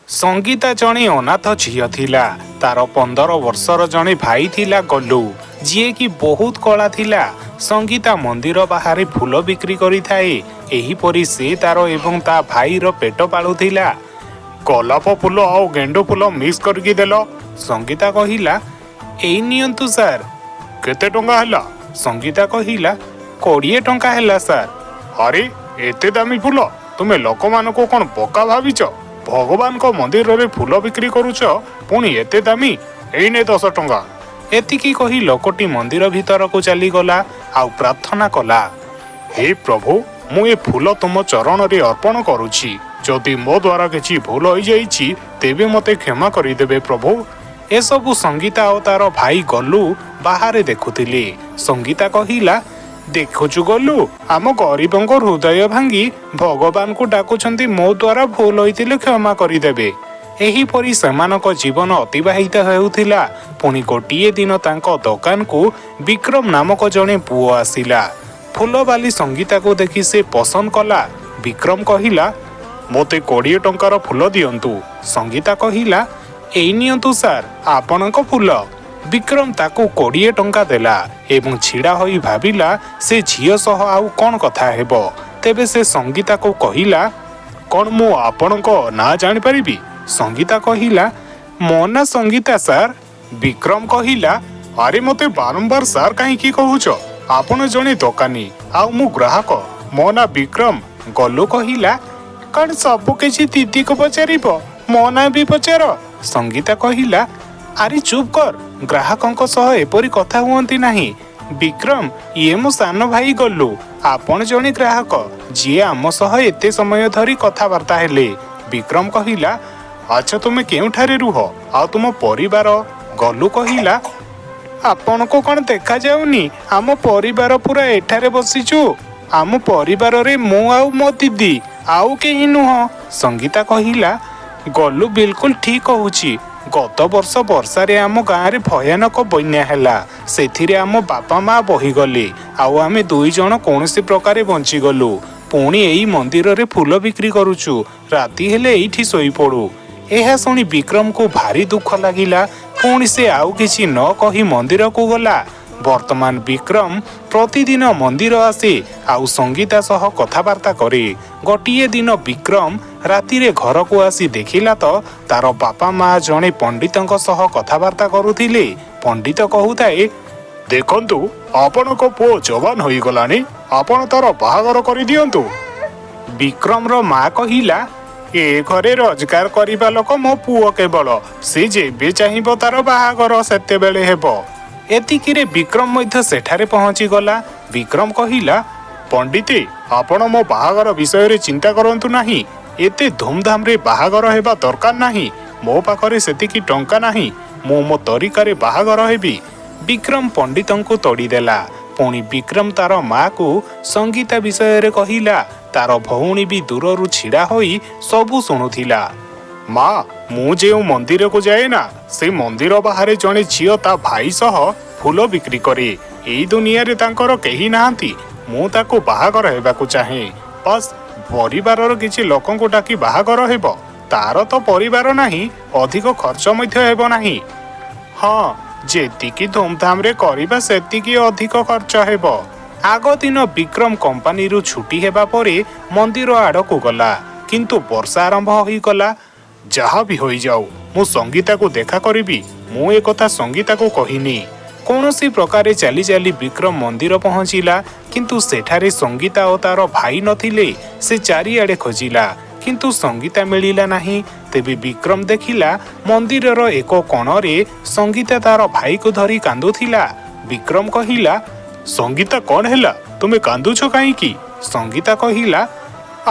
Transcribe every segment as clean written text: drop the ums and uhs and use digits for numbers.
ସଙ୍ଗୀତା ଜଣେ ଅନାଥ ଝିଅ ଥିଲା। ତାର 15 ବର୍ଷର ଜଣେ ଭାଇ ଥିଲା ଗଲୁ, ଯିଏକି ବହୁତ କଳା ଥିଲା। ସଙ୍ଗୀତା ମନ୍ଦିର ବାହାରେ ଫୁଲ ବିକ୍ରି କରିଥାଏ। ଏହିପରି ସେ ତାର ଏବଂ ତା ଭାଇର ପେଟ ପାଳୁଥିଲା। ଗୋଲାପ ଫୁଲ ଆଉ ଗେଣ୍ଡୁ ଫୁଲ ମିକ୍ସ କରିକି ଦେଲ। ସଙ୍ଗୀତା କହିଲା, ଏଇ ନିଅନ୍ତୁ ସାର୍। କେତେ ଟଙ୍କା ହେଲା? ସଙ୍ଗୀତା କହିଲା, 20 ଟଙ୍କା ହେଲା ସାର୍। ଆରେ, ଏତେ ଦାମୀ ଫୁଲ! ତୁମେ ଲୋକମାନଙ୍କୁ କ'ଣ ବୋକା ଭାବିଛ? ଭଗବାନଙ୍କ ମନ୍ଦିରରେ ଫୁଲ ବିକ୍ରି କରୁଛ, ପୁଣି ଏତେ ଦାମୀ! ଏଇ ନେ 10 ଟଙ୍କା। ଏତିକି କହି ଲୋକଟି ମନ୍ଦିର ଭିତରକୁ ଚାଲିଗଲା ଆଉ ପ୍ରାର୍ଥନା କଲା, ହେ ପ୍ରଭୁ, ମୁଁ ଏ ଫୁଲ ତୁମ ଚରଣରେ ଅର୍ପଣ କରୁଛି। ଯଦି ମୋ ଦ୍ୱାରା କିଛି ଭୁଲ ହୋଇଯାଇଛି, ତେବେ ମୋତେ କ୍ଷମା କରିଦେବେ ପ୍ରଭୁ। ଏସବୁ ସଙ୍ଗୀତା ଓ ତାର ଭାଇ ଗଲୁ ବାହାରେ ଦେଖୁଥିଲେ। ସଙ୍ଗୀତା କହିଲା, ଦେଖୁଛୁ ଗଲୁ, ଆମ ଗରିବଙ୍କ ହୃଦୟ ଭାଙ୍ଗି ଭଗବାନଙ୍କୁ ଡାକୁଛନ୍ତି, ମୋ ଦ୍ୱାରା ଭୁଲ ହୋଇଥିଲେ କ୍ଷମା କରିଦେବେ। ଏହିପରି ସେମାନଙ୍କ ଜୀବନ ଅତିବାହିତ ହେଉଥିଲା। ପୁଣି ଗୋଟିଏ ଦିନ ତାଙ୍କ ଦୋକାନକୁ ବିକ୍ରମ ନାମକ ଜଣେ ପୁଅ ଆସିଲା। ଫୁଲବାଲି ସଙ୍ଗୀତାକୁ ଦେଖି ସେ ପସନ୍ଦ କଲା। ବିକ୍ରମ କହିଲା, ମୋତେ 20 ଟଙ୍କାର ଫୁଲ ଦିଅନ୍ତୁ। ସଙ୍ଗୀତା କହିଲା, ଏଇ ନିଅନ୍ତୁ ସାର୍, ଆପଣଙ୍କ ଫୁଲ। ବିକ୍ରମ ତାକୁ 20 ଟଙ୍କା ଦେଲା ଏବଂ ଛିଡ଼ା ହୋଇ ଭାବିଲା ସେ ଝିଅ ସହ ଆଉ କ'ଣ କଥା ହେବ। ତେବେ ସେ ସଙ୍ଗୀତାକୁ କହିଲା, କ'ଣ ମୁଁ ଆପଣଙ୍କ ନାଁ ଜାଣିପାରିବି? ସଙ୍ଗୀତା କହିଲା, ମୋ ନାଁ ସଙ୍ଗୀତା ସାର୍। ବିକ୍ରମ କହିଲା, ଆରେ, ମୋତେ ବାରମ୍ବାର ସାର୍ କାହିଁକି କହୁଛ? ଆପଣ ଜଣେ ଦୋକାନୀ ଆଉ ମୁଁ ଗ୍ରାହକ। ମୋ ନାଁ ବିକ୍ରମ। ଗଲୁ କହିଲା, କ'ଣ ସବୁ କିଛି ଦିଦିକୁ ପଚାରିବ? ମୋ ନାଁ ବି ପଚାର। ସଙ୍ଗୀତା କହିଲା, ଆରେ ଚୁପ୍ କର, ଗ୍ରାହକଙ୍କ ସହ ଏପରି କଥା ହୁଅନ୍ତି ନାହିଁ। ବିକ୍ରମ, ଇଏ ମୋ ସାନ ଭାଇ ଗଲୁ। ଆପଣ ଜଣେ ଗ୍ରାହକ, ଯିଏ ଆମ ସହ ଏତେ ସମୟ ଧରି କଥାବାର୍ତ୍ତା ହେଲେ। ବିକ୍ରମ କହିଲା, ଆଚ୍ଛା, ତୁମେ କେଉଁଠାରେ ରୁହ ଆଉ ତୁମ ପରିବାର? ଗଲୁ କହିଲା, ଆପଣଙ୍କୁ କ'ଣ ଦେଖାଯାଉନି? ଆମ ପରିବାର ପୁରା ଏଠାରେ ବସିଛୁ। ଆମ ପରିବାରରେ ମୁଁ ଆଉ ମୋ ଦିଦି, ଆଉ କେହି ନୁହଁ। ସଙ୍ଗୀତା କହିଲା, ଗଲୁ ବିଲକୁଲ ଠିକ୍ କହୁଛି। ଗତ ବର୍ଷ ବର୍ଷାରେ ଆମ ଗାଁରେ ଭୟାନକ ବନ୍ୟା ହେଲା। ସେଥିରେ ଆମ ବାପା ମା ବହିଗଲେ ଆଉ ଆମେ ଦୁଇ ଜଣ କୌଣସି ପ୍ରକାରେ ବଞ୍ଚିଗଲୁ। ପୁଣି ଏଇ ମନ୍ଦିରରେ ଫୁଲ ବିକ୍ରି କରୁଛୁ। ରାତି ହେଲେ ଏଇଠି ଶୋଇପଡ଼ୁ। ଏହା ଶୁଣି ବିକ୍ରମକୁ ଭାରି ଦୁଃଖ ଲାଗିଲା। ପୁଣି ସେ ଆଉ କିଛି ନ କହି ମନ୍ଦିରକୁ ଗଲା। ବର୍ତ୍ତମାନ ବିକ୍ରମ ପ୍ରତିଦିନ ମନ୍ଦିର ଆସେ ଆଉ ସଙ୍ଗୀତା ସହ କଥାବାର୍ତ୍ତା କରେ। ଗୋଟିଏ ଦିନ ବିକ୍ରମ ରାତିରେ ଘରକୁ ଆସି ଦେଖିଲା ତ ତାର ବାପା ମା ଜଣେ ପଣ୍ଡିତଙ୍କ ସହ କଥାବାର୍ତ୍ତା କରୁଥିଲେ। ପଣ୍ଡିତ କହୁଥାଏ, ଦେଖନ୍ତୁ, ଆପଣଙ୍କ ପୁଅ ଯବାନ ହୋଇଗଲାଣି, ଆପଣ ତାର ବାହାଘର କରିଦିଅନ୍ତୁ। ବିକ୍ରମର ମା କହିଲା, ଏ ଘରେ ରୋଜଗାର କରିବା ଲୋକ ମୋ ପୁଅ କେବଳ। ସେ ଯେବେ ଚାହିଁବ ତାର ବାହାଘର ସେତେବେଳେ ହେବ। ଏତିକିରେ ବିକ୍ରମ ମଧ୍ୟ ସେଠାରେ ପହଞ୍ଚିଗଲା। ବିକ୍ରମ କହିଲା, ପଣ୍ଡିତେ, ଆପଣ ମୋ ବାହାଘର ବିଷୟରେ ଚିନ୍ତା କରନ୍ତୁ ନାହିଁ। ଏତେ ଧୁମଧାମରେ ବାହାଘର ହେବା ଦରକାର ନାହିଁ। ମୋ ପାଖରେ ସେତିକି ଟଙ୍କା ନାହିଁ। ମୁଁ ମୋ ତରିକାରେ ବାହାଘର ହେବି। ବିକ୍ରମ ପଣ୍ଡିତଙ୍କୁ ତଡ଼ିଦେଲା। ପୁଣି ବିକ୍ରମ ତାର ମାକୁ ସଙ୍ଗୀତା ବିଷୟରେ କହିଲା। ତାର ଭଉଣୀ ବି ଦୂରରୁ ଛିଡ଼ା ହୋଇ ସବୁ ଶୁଣୁଥିଲା। ମା, ମୁଁ ଯେଉଁ ମନ୍ଦିରକୁ ଯାଏ ନା, ସେ ମନ୍ଦିର ବାହାରେ ଜଣେ ଝିଅ ତା ଭାଇ ସହ ଫୁଲ ବିକ୍ରି କରେ। ଏଇ ଦୁନିଆରେ ତାଙ୍କର କେହି ନାହାନ୍ତି। ମୁଁ ତାକୁ ବାହାଘର ହେବାକୁ ଚାହେଁ। ବାସ୍, ପରିବାରର କିଛି ଲୋକଙ୍କୁ ଡାକି ବାହାଘର ହେବ। ତାର ତ ପରିବାର ନାହିଁ, ଅଧିକ ଖର୍ଚ୍ଚ ମଧ୍ୟ ହେବ ନାହିଁ। ହଁ, ଯେତିକି ଧୁମଧାମରେ କରିବା ସେତିକି ଅଧିକ ଖର୍ଚ୍ଚ ହେବ। ଆଗ ଦିନ ବିକ୍ରମ କମ୍ପାନୀରୁ ଛୁଟି ହେବା ପରେ ମନ୍ଦିର ଆଡ଼କୁ ଗଲା, କିନ୍ତୁ ବର୍ଷା ଆରମ୍ଭ ହୋଇଗଲା। ଯାହା ବି ହୋଇଯାଉ, ମୁଁ ସଙ୍ଗୀତାକୁ ଦେଖା କରିବି। ମୁଁ ଏକଥା ସଙ୍ଗୀତାକୁ କହିନି। କୌଣସି ପ୍ରକାରେ ଚାଲି ଚାଲି ବିକ୍ରମ ମନ୍ଦିର ପହଞ୍ଚିଲା, କିନ୍ତୁ ସେଠାରେ ସଙ୍ଗୀତା ଓ ତାର ଭାଇ ନଥିଲେ। ସେ ଚାରିଆଡ଼େ ଖୋଜିଲା, କିନ୍ତୁ ସଙ୍ଗୀତା ମିଳିଲା ନାହିଁ। ତେବେ ବିକ୍ରମ ଦେଖିଲା ମନ୍ଦିରର ଏକ କୋଣରେ ସଙ୍ଗୀତା ତାର ଭାଇକୁ ଧରି କାନ୍ଦୁଥିଲା। ବିକ୍ରମ କହିଲା, ସଙ୍ଗୀତା, କ'ଣ ହେଲା? ତୁମେ କାନ୍ଦୁଛ କାହିଁକି? ସଙ୍ଗୀତା କହିଲା,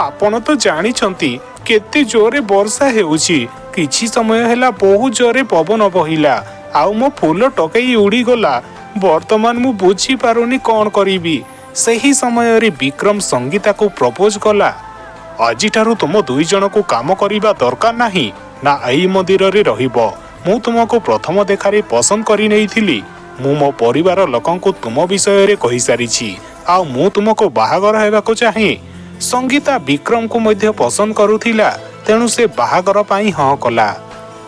ଆପଣ ତ ଜାଣିଛନ୍ତି କେତେ ଜୋରରେ ବର୍ଷା ହେଉଛି। କିଛି ସମୟ ହେଲା ବହୁତ ଜୋରରେ ପବନ ବହିଲା ଆଉ ମୋ ଫୁଲ ଟୋକେଇ ଉଡ଼ିଗଲା। ବର୍ତ୍ତମାନ ମୁଁ ବୁଝିପାରୁନି କ'ଣ କରିବି। ସେହି ସମୟରେ ବିକ୍ରମ ସଙ୍ଗୀତାକୁ ପ୍ରପୋଜ କଲା, ଆଜିଠାରୁ ତୁମ ଦୁଇ ଜଣକୁ କାମ କରିବା ଦରକାର ନାହିଁ, ନା ଏଇ ମନ୍ଦିରରେ ରହିବ। ମୁଁ ତୁମକୁ ପ୍ରଥମ ଦେଖାରେ ପସନ୍ଦ କରିନେଇଥିଲି। ମୁଁ ମୋ ପରିବାର ଲୋକଙ୍କୁ ତୁମ ବିଷୟରେ କହିସାରିଛି ଆଉ ମୁଁ ତୁମକୁ ବାହାଘର ହେବାକୁ ଚାହେଁ। ସଙ୍ଗୀତା ବିକ୍ରମକୁ ମଧ୍ୟ ପସନ୍ଦ କରୁଥିଲା, ତେଣୁ ସେ ବାହାଘର ପାଇଁ ହଁ କଲା।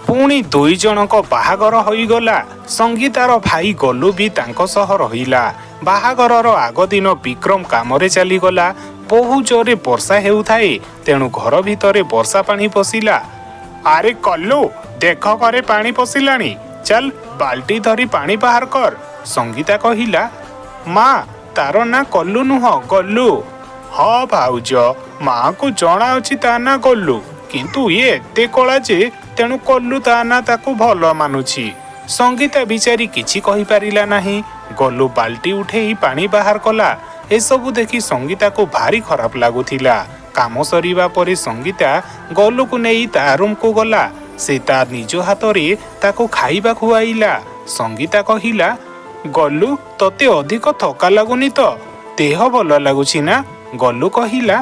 ପୁଣି ଦୁଇ ଜଣଙ୍କ ବାହାଘର ହୋଇଗଲା। ସଙ୍ଗୀତାର ଭାଇ ଗଲୁ ବି ତାଙ୍କ ସହ ରହିଲା। ବାହାଘରର ଆଗ ଦିନ ବିକ୍ରମ କାମରେ ଚାଲିଗଲା। ବହୁ ଜୋରରେ ବର୍ଷା ହେଉଥାଏ, ତେଣୁ ଘର ଭିତରେ ବର୍ଷା ପାଣି ପଶିଲା। ଆରେ କଲୁ, ଦେଖ ଘରେ ପାଣି ପଶିଲାଣି, ଚାଲ ବାଲ୍ଟି ଧରି ପାଣି ବାହାର କର। ସଙ୍ଗୀତା କହିଲା, ମା, ତାର ନାଁ କଲୁ ନୁହଁ, ଗଲୁ। ହଁ ଭାଉଜ, ମାକୁ ଜଣା ଅଛି ତା ନାଁ ଗଲୁ, କିନ୍ତୁ ଇଏ ଏତେ କଳା ଯେ ତେଣୁ କଲୁ ତା ନାଁ ତାକୁ ଭଲ ମାନୁଛି। ସଙ୍ଗୀତା ବିଚାରି କିଛି କହିପାରିଲା ନାହିଁ। ଗଲୁ ବାଲ୍ଟି ଉଠେଇ ପାଣି ବାହାର କଲା। ଏସବୁ ଦେଖି ସଙ୍ଗୀତାକୁ ଭାରି ଖରାପ ଲାଗୁଥିଲା। କାମ ସରିବା ପରେ ସଙ୍ଗୀତା ଗଲୁକୁ ନେଇ ତା ରୁମକୁ ଗଲା। ସେ ତା ନିଜ ହାତରେ ତାକୁ ଖାଇବା ଖୁଆଇଲା। ସଙ୍ଗୀତା କହିଲା, ଗଲୁ, ତତେ ଅଧିକ ଥକା ଲାଗୁନି ତ? ଦେହ ଭଲ ଲାଗୁଛି ନା? ଗଲୁ କହିଲା,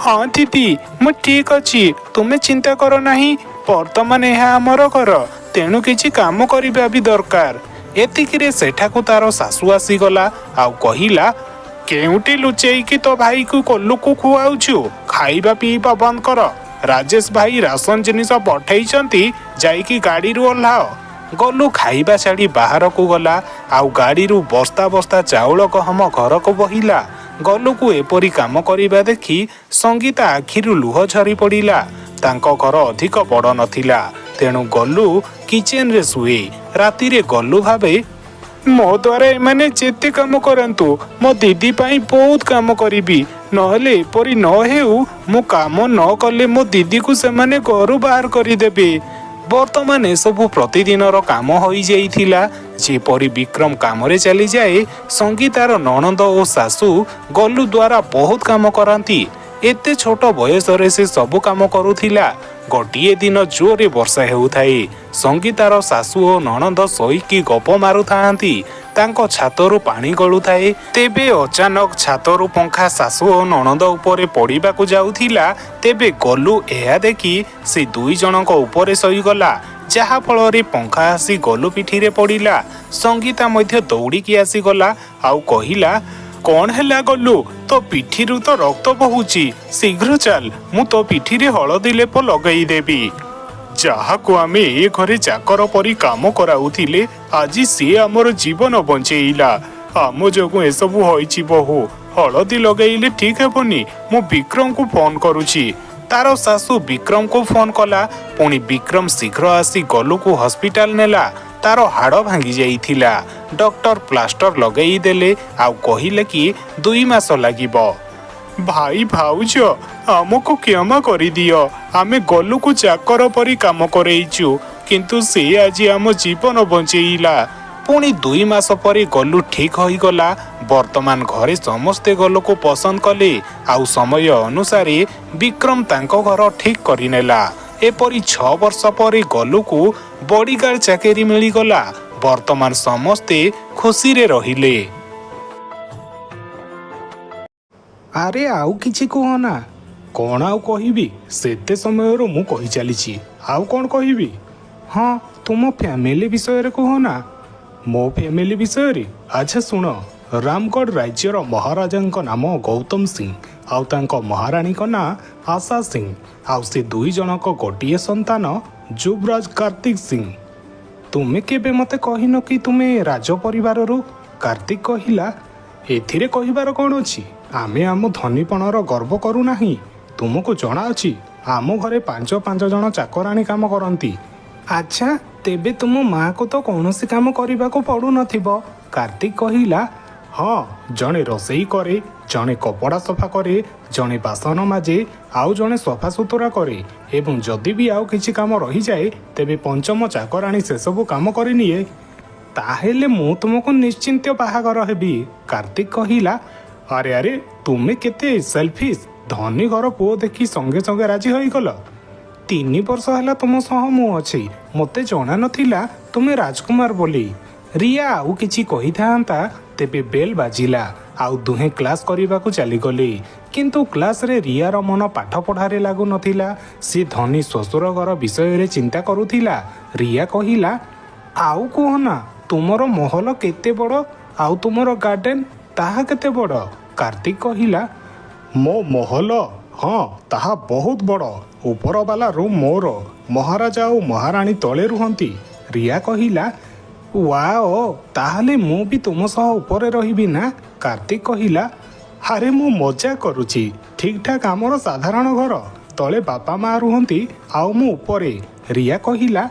ହଁ ଦିଦି, ମୁଁ ଠିକ ଅଛି, ତୁମେ ଚିନ୍ତା କର ନାହିଁ। ବର୍ତ୍ତମାନ ଏହା ଆମର ଘର, ତେଣୁ କିଛି କାମ କରିବା ବି ଦରକାର। ଏତିକିରେ ସେଠାକୁ ତାର ଶାଶୁ ଆସିଗଲା ଆଉ କହିଲା, କେଉଁଠି ଲୁଚେଇକି ତୋ ଭାଇକୁ କଲୁକୁ ଖୁଆଉଛୁ? ଖାଇବା ପିଇବା ବନ୍ଦ କର। ରାଜେଶ ଭାଇ ରାସନ ଜିନିଷ ପଠେଇଛନ୍ତି, ଯାଇକି ଗାଡ଼ିରୁ ଓହ୍ଲାଅ। ଗଲୁ ଖାଇବା ଛାଡ଼ି ବାହାରକୁ ଗଲା ଆଉ ଗାଡ଼ିରୁ ବସ୍ତା ବସ୍ତା ଚାଉଳ ଗହମ ଘରକୁ ବହିଲା। ଗଲୁକୁ ଏପରି କାମ କରିବା ଦେଖି ସଙ୍ଗୀତା ଆଖିରୁ ଲୁହ ଝରି ପଡ଼ିଲା। ତାଙ୍କ ଘର ଅଧିକ ବଡ଼ ନଥିଲା, ତେଣୁ ଗଲୁ କିଚେନରେ ଶୁଏ। ରାତିରେ ଗଲୁ ଭାବେ, ମୋ ଦ୍ୱାରା ଏମାନେ ଯେତେ କାମ କରନ୍ତୁ, ମୋ ଦିଦି ପାଇଁ ବହୁତ କାମ କରିବି। ନହେଲେ ଏପରି ନ ହେଉ, ମୁଁ କାମ ନ କଲେ ମୋ ଦିଦିକୁ ସେମାନେ ଘରୁ ବାହାର କରିଦେବେ। ବର୍ତ୍ତମାନ ଏସବୁ ପ୍ରତିଦିନର କାମ ହୋଇଯାଇଥିଲା। ଯେପରି ବିକ୍ରମ କାମରେ ଚାଲିଯାଏ, ସଙ୍ଗୀତାର ନଣନ୍ଦ ଓ ଶାଶୁ ଗଲୁ ଦ୍ୱାରା ବହୁତ କାମ କରାନ୍ତି। ଏତେ ଛୋଟ ବୟସରେ ସେ ସବୁ କାମ କରୁଥିଲା। ଗୋଟିଏ ଦିନ ଜୋରରେ ବର୍ଷା ହେଉଥାଏ। ସଙ୍ଗୀତାର ଶାଶୁ ଓ ନଣନ୍ଦ ଶୋଇକି ଗପ ମାରୁଥାନ୍ତି। ତାଙ୍କ ଛାତରୁ ପାଣି ଗଳୁଥାଏ। ତେବେ ଅଚାନକ ଛାତରୁ ପଙ୍ଖା ଶାଶୁ ଓ ନଣନ୍ଦ ଉପରେ ପଡ଼ିବାକୁ ଯାଉଥିଲା। ତେବେ ଗଲୁ ଏହା ଦେଖି ସେ ଦୁଇ ଜଣଙ୍କ ଉପରେ ଶୋଇଗଲା, ଯାହା ଫଳରେ ପଙ୍ଖା ଆସି ଗଲୁ ପିଠିରେ ପଡ଼ିଲା। ସଙ୍ଗୀତା ମଧ୍ୟ ଦୌଡ଼ିକି ଆସିଗଲା ଆଉ କହିଲା, କଣ ହେଲା ଗଲୁ? ତୋ ପିଠିରୁ ତ ରକ୍ତ ବହୁଛି, ଶୀଘ୍ର ଚାଲ, ମୁଁ ତୋ ପିଠିରେ ହଳଦୀ ଲେପ ଲଗେଇଦେବି। ଯାହାକୁ ଆମେ ଏ ଘରେ ଚାକର ପରି କାମ କରାଉଥିଲେ, ଆଜି ସିଏ ଆମର ଜୀବନ ବଞ୍ଚେଇଲା। ଆମ ଯୋଗୁଁ ଏସବୁ ହୋଇଛି ବୋହୁ। ହଳଦୀ ଲଗେଇଲେ ଠିକ ହେବନି, ମୁଁ ବିକ୍ରମକୁ ଫୋନ କରୁଛି। ତାର ଶାଶୁ ବିକ୍ରମକୁ ଫୋନ କଲା। ପୁଣି ବିକ୍ରମ ଶୀଘ୍ର ଆସି ଗଲୁକୁ ହସ୍ପିଟାଲ ନେଲା। ତାର ହାଡ଼ ଭାଙ୍ଗି ଯାଇଥିଲା। ଡକ୍ଟର ପ୍ଲାଷ୍ଟର ଲଗେଇ ଦେଲେ ଆଉ କହିଲେ କି 2 ମାସ ଲାଗିବ। ଭାଇ ଭାଉଜ, ଆମକୁ କ୍ଷମା କରିଦିଅ। ଆମେ ଗଲୁକୁ ଚାକର ପରି କାମ କରେଇଛୁ, କିନ୍ତୁ ସେ ଆଜି ଆମ ଜୀବନ ବଞ୍ଚେଇଲା। ପୁଣି 2 ମାସ ପରେ ଗଲୁ ଠିକ ହୋଇଗଲା। ବର୍ତ୍ତମାନ ଘରେ ସମସ୍ତେ ଗଲୁକୁ ପସନ୍ଦ କଲେ ଆଉ ସମୟ ଅନୁସାରେ ବିକ୍ରମ ତାଙ୍କ ଘର ଠିକ କରିନେଲା। ଏପରି 6 ବର୍ଷ ପରେ ଗଲୁକୁ ବଡିଗାର୍ଡ ଚାକିରି ମିଳିଗଲା। ବର୍ତ୍ତମାନ ସମସ୍ତେ ଖୁସିରେ ରହିଲେ। ଆରେ ଆଉ କିଛି କୁହ ନା। କଣ ଆଉ କହିବି? ସେତେ ସମୟରୁ ମୁଁ କହି ଚାଲିଛି, ଆଉ କଣ କହିବି? ହଁ, ତୁମ ଫ୍ୟାମିଲି ବିଷୟରେ କୁହ ନା। ମୋ ଫ୍ୟାମିଲି ବିଷୟରେ? ଆଚ୍ଛା ଶୁଣ। ରାମଗଡ଼ ରାଜ୍ୟର ମହାରାଜାଙ୍କ ନାମ ଗୌତମ ସିଂ ଆଉ ତାଙ୍କ ମହାରାଣୀଙ୍କ ନାଁ ଆଶା ସିଂ, ଆଉ ସେ ଦୁଇ ଜଣଙ୍କ ଗୋଟିଏ ସନ୍ତାନ ଯୁବରାଜ କାର୍ତ୍ତିକ ସିଂ। ତୁମେ କେବେ ମୋତେ କହିନ କି ତୁମେ ରାଜ ପରିବାରରୁ? କାର୍ତ୍ତିକ କହିଲା, ଏଥିରେ କହିବାର କ'ଣ ଅଛି? ଆମେ ଆମ ଧନୀପଣର ଗର୍ବ କରୁନାହିଁ। ତୁମକୁ ଜଣାଅଛି ଆମ ଘରେ 5 5 ଜଣ ଚାକରାଣୀ କାମ କରନ୍ତି। ଆଚ୍ଛା, ତେବେ ତୁମ ମାଆକୁ ତ କୌଣସି କାମ କରିବାକୁ ପଡ଼ୁନଥିବ? କାର୍ତ୍ତିକ କହିଲା, ହଁ, ଜଣେ ରୋଷେଇ କରେ, ଜଣେ କପଡ଼ା ସଫା କରେ, ଜଣେ ବାସନ ମାଜେ, ଆଉ ଜଣେ ସଫାସୁତୁରା କରେ, ଏବଂ ଯଦି ବି ଆଉ କିଛି କାମ ରହିଯାଏ ତେବେ ପଞ୍ଚମ ଚାକରାଣୀ ସେସବୁ କାମ କରିନିଏ। ତାହେଲେ ମୁଁ ତୁମକୁ ନିଶ୍ଚିନ୍ତ ବାହାଘର ହେବି। କାର୍ତ୍ତିକ କହିଲା, ଆରେ ଆରେ, ତୁମେ କେତେ ସେଲଫିସ୍! ଧନୀ ଘର ପୁଅ ଦେଖି ସଙ୍ଗେ ସଙ୍ଗେ ରାଜି ହୋଇଗଲ। 3 ବର୍ଷ ହେଲା ତୁମ ସହ ମୁଁ ଅଛି, ମୋତେ ଜଣା ନଥିଲା ତୁମେ ରାଜକୁମାର ବୋଲି। ରିୟା ଆଉ କିଛି କହିଥାନ୍ତା, ତେବେ ବେଲ୍ ବାଜିଲା ଆଉ ଦୁହେଁ କ୍ଲାସ୍ କରିବାକୁ ଚାଲିଗଲେ। କିନ୍ତୁ କ୍ଲାସ୍ରେ ରିୟାର ମନ ପାଠ ପଢ଼ାରେ ଲାଗୁନଥିଲା। ସେ ଧନୀ ଶ୍ୱଶୁର ଘର ବିଷୟରେ ଚିନ୍ତା କରୁଥିଲା। ରିୟା କହିଲା, ଆଉ କୁହ ନା, ତୁମର ମହଲ କେତେ ବଡ଼ ଆଉ ତୁମର ଗାର୍ଡେନ ତାହା କେତେ ବଡ଼? କାର୍ତ୍ତିକ କହିଲା, ମୋ ମହଲ? ହଁ, ତାହା ବହୁତ ବଡ଼। ଉପରବାଲା ରୁମ୍ ମୋର। ମହାରାଜା ଆଉ ମହାରାଣୀ ତଳେ ରୁହନ୍ତି। ରିୟା କହିଲା, ୱାଓ, ତାହେଲେ ମୁଁ ବି ତୁମ ସହ ଉପରେ ରହିବି ନା? କାର୍ତ୍ତିକ କହିଲା, ଆରେ ମୁଁ ମଜା କରୁଛି। ଠିକ୍ଠାକ୍ ଆମର ସାଧାରଣ ଘର। ତଳେ ବାପା ମା ରୁହନ୍ତି ଆଉ ମୁଁ ଉପରେ। ରିୟା କହିଲା,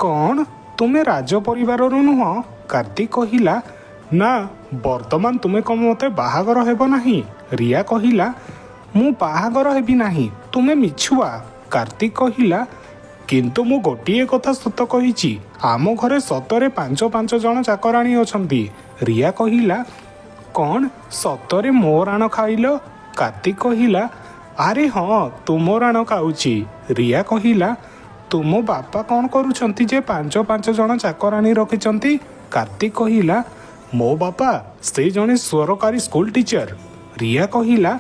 କ'ଣ ତୁମେ ରାଜ ପରିବାରରୁ ନୁହଁ? କାର୍ତ୍ତିକ କହିଲା, ନା। ବର୍ତ୍ତମାନ ତୁମେ କ'ଣ ମୋତେ ବାହାଘର ହେବ ନାହିଁ? ରିୟା କହିଲା, ମୁଁ ବାହାଘର ହେବି ନାହିଁ, ତୁମେ ମିଛୁଆ। କାର୍ତ୍ତିକ କହିଲା, କିନ୍ତୁ ମୁଁ ଗୋଟିଏ କଥା ସତ କହିଛି। ଆମ ଘରେ ସତରେ ପାଞ୍ଚ ପାଞ୍ଚ ଜଣ ଚାକରାଣୀ ଅଛନ୍ତି। ରିୟା କହିଲା, କ'ଣ ସତରେ ମୋ ରାଣ ଖାଇଲ? କାର୍ତ୍ତିକ କହିଲା, ଆରେ ହଁ, ତୁମ ରାଣ ଖାଉଛି। ରିୟା କହିଲା, ତୁମ ବାପା କ'ଣ କରୁଛନ୍ତି ଯେ ପାଞ୍ଚ ପାଞ୍ଚ ଜଣ ଚାକରାଣୀ ରଖିଛନ୍ତି? କାର୍ତ୍ତିକ କହିଲା, ମୋ ବାପା ସେ ଜଣେ ସରକାରୀ ସ୍କୁଲ ଟିଚର। ରିୟା କହିଲା,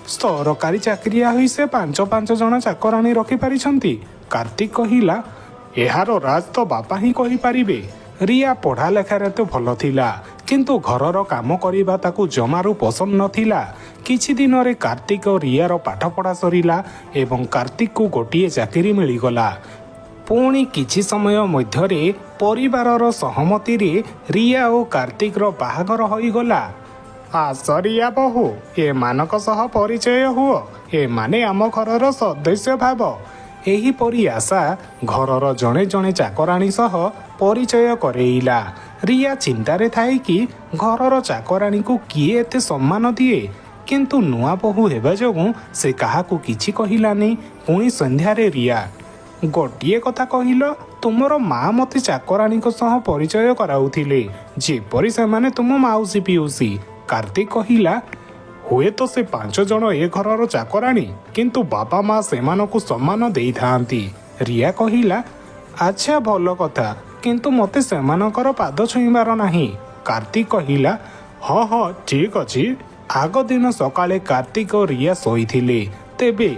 ସରକାରୀ ଚାକିରିଆ ହୋଇ ସେ ପାଞ୍ଚ ପାଞ୍ଚ ଜଣ ଚାକରାଣୀ ରଖିପାରିଛନ୍ତି? କାର୍ତ୍ତିକ କହିଲା, ଏହାର ରାଜ ତ ବାପା ହିଁ କହିପାରିବେ। ରିୟା ପଢ଼ା ଲେଖାରେ ତ ଭଲ ଥିଲା, କିନ୍ତୁ ଘରର କାମ କରିବା ତାକୁ ଜମାରୁ ପସନ୍ଦ ନଥିଲା। କିଛି ଦିନରେ କାର୍ତ୍ତିକ ଓ ରିୟାର ପାଠପଢ଼ା ସରିଲା ଏବଂ କାର୍ତ୍ତିକକୁ ଗୋଟିଏ ଚାକିରି ମିଳିଗଲା। ପୁଣି କିଛି ସମୟ ମଧ୍ୟରେ ପରିବାରର ସହମତିରେ ରିୟା ଓ କାର୍ତ୍ତିକର ବାହାଘର ହୋଇଗଲା। ଆସ ରିୟା ବୋହୂ, ଏମାନଙ୍କ ସହ ପରିଚୟ ହୁଅ। ଏମାନେ ଆମ ଘରର ସଦସ୍ୟ ଭାବ। ଏହିପରି ଆଶା ଘରର ଜଣେ ଜଣେ ଚାକରାଣୀ ସହ ପରିଚୟ କରେଇଲା। ରିୟା ଚିନ୍ତାରେ ଥାଏ କି ଘରର ଚାକରାଣୀକୁ କିଏ ଏତେ ସମ୍ମାନ ଦିଏ? କିନ୍ତୁ ନୂଆ ବୋହୂ ହେବା ଯୋଗୁଁ ସେ କାହାକୁ କିଛି କହିଲାନି। ପୁଣି ସନ୍ଧ୍ୟାରେ ରିୟା, ଗୋଟିଏ କଥା କହିଲ, ତୁମର ମା ମୋତେ ଚାକରାଣୀଙ୍କ ସହ ପରିଚୟ କରାଉଥିଲେ ଯେପରି ସେମାନେ ତୁମ ମାଉସୀ ପିଉସୀ। କାର୍ତ୍ତିକ କହିଲା, ହୁଏତ ସେ ପାଞ୍ଚ ଜଣ ଏ ଘରର ଚାକରାଣୀ, କିନ୍ତୁ ବାପା ମା ସେମାନଙ୍କୁ ସମ୍ମାନ ଦେଇଥାନ୍ତି। ରିୟା କହିଲା, ଆଚ୍ଛା ଭଲ କଥା, କିନ୍ତୁ ମୋତେ ସେମାନଙ୍କର ପାଦ ଛୁଇଁବାର ନାହିଁ। କାର୍ତ୍ତିକ କହିଲା, ହଁ ହଁ, ଠିକ୍ ଅଛି। ଆଗ ଦିନ ସକାଳେ କାର୍ତ୍ତିକ ଓ ରିୟା ଶୋଇଥିଲେ। ତେବେ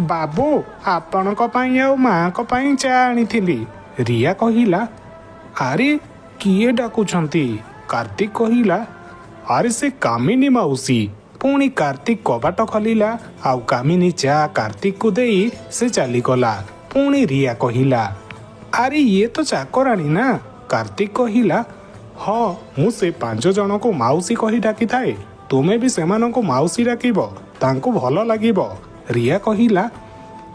ବାବୁ, ଆପଣଙ୍କ ପାଇଁ ଆଉ ମାଙ୍କ ପାଇଁ ଚା ଆଣିଥିଲି। ରିୟା କହିଲା, ଆରେ କିଏ ଡାକୁଛନ୍ତି? କାର୍ତ୍ତିକ କହିଲା, ଆରେ ସେ କାମିନୀ ମାଉସୀ। ପୁଣି କାର୍ତ୍ତିକ କବାଟ ଖୋଲିଲା ଆଉ କାମିନୀ ଚା କାର୍ତ୍ତିକକୁ ଦେଇ ସେ ଚାଲିଗଲା। ପୁଣି ରିୟା କହିଲା, ଆରେ ଇଏ ତ ଚାକରାଣୀ ନା? କାର୍ତ୍ତିକ କହିଲା, ହଁ, ମୁଁ ସେ ପାଞ୍ଚ ଜଣଙ୍କୁ ମାଉସୀ କହି ଡାକିଥାଏ। ତୁମେ ବି ସେମାନଙ୍କୁ ମାଉସୀ ଡାକିବ, ତାଙ୍କୁ ଭଲ ଲାଗିବ। ରିୟା କହିଲା,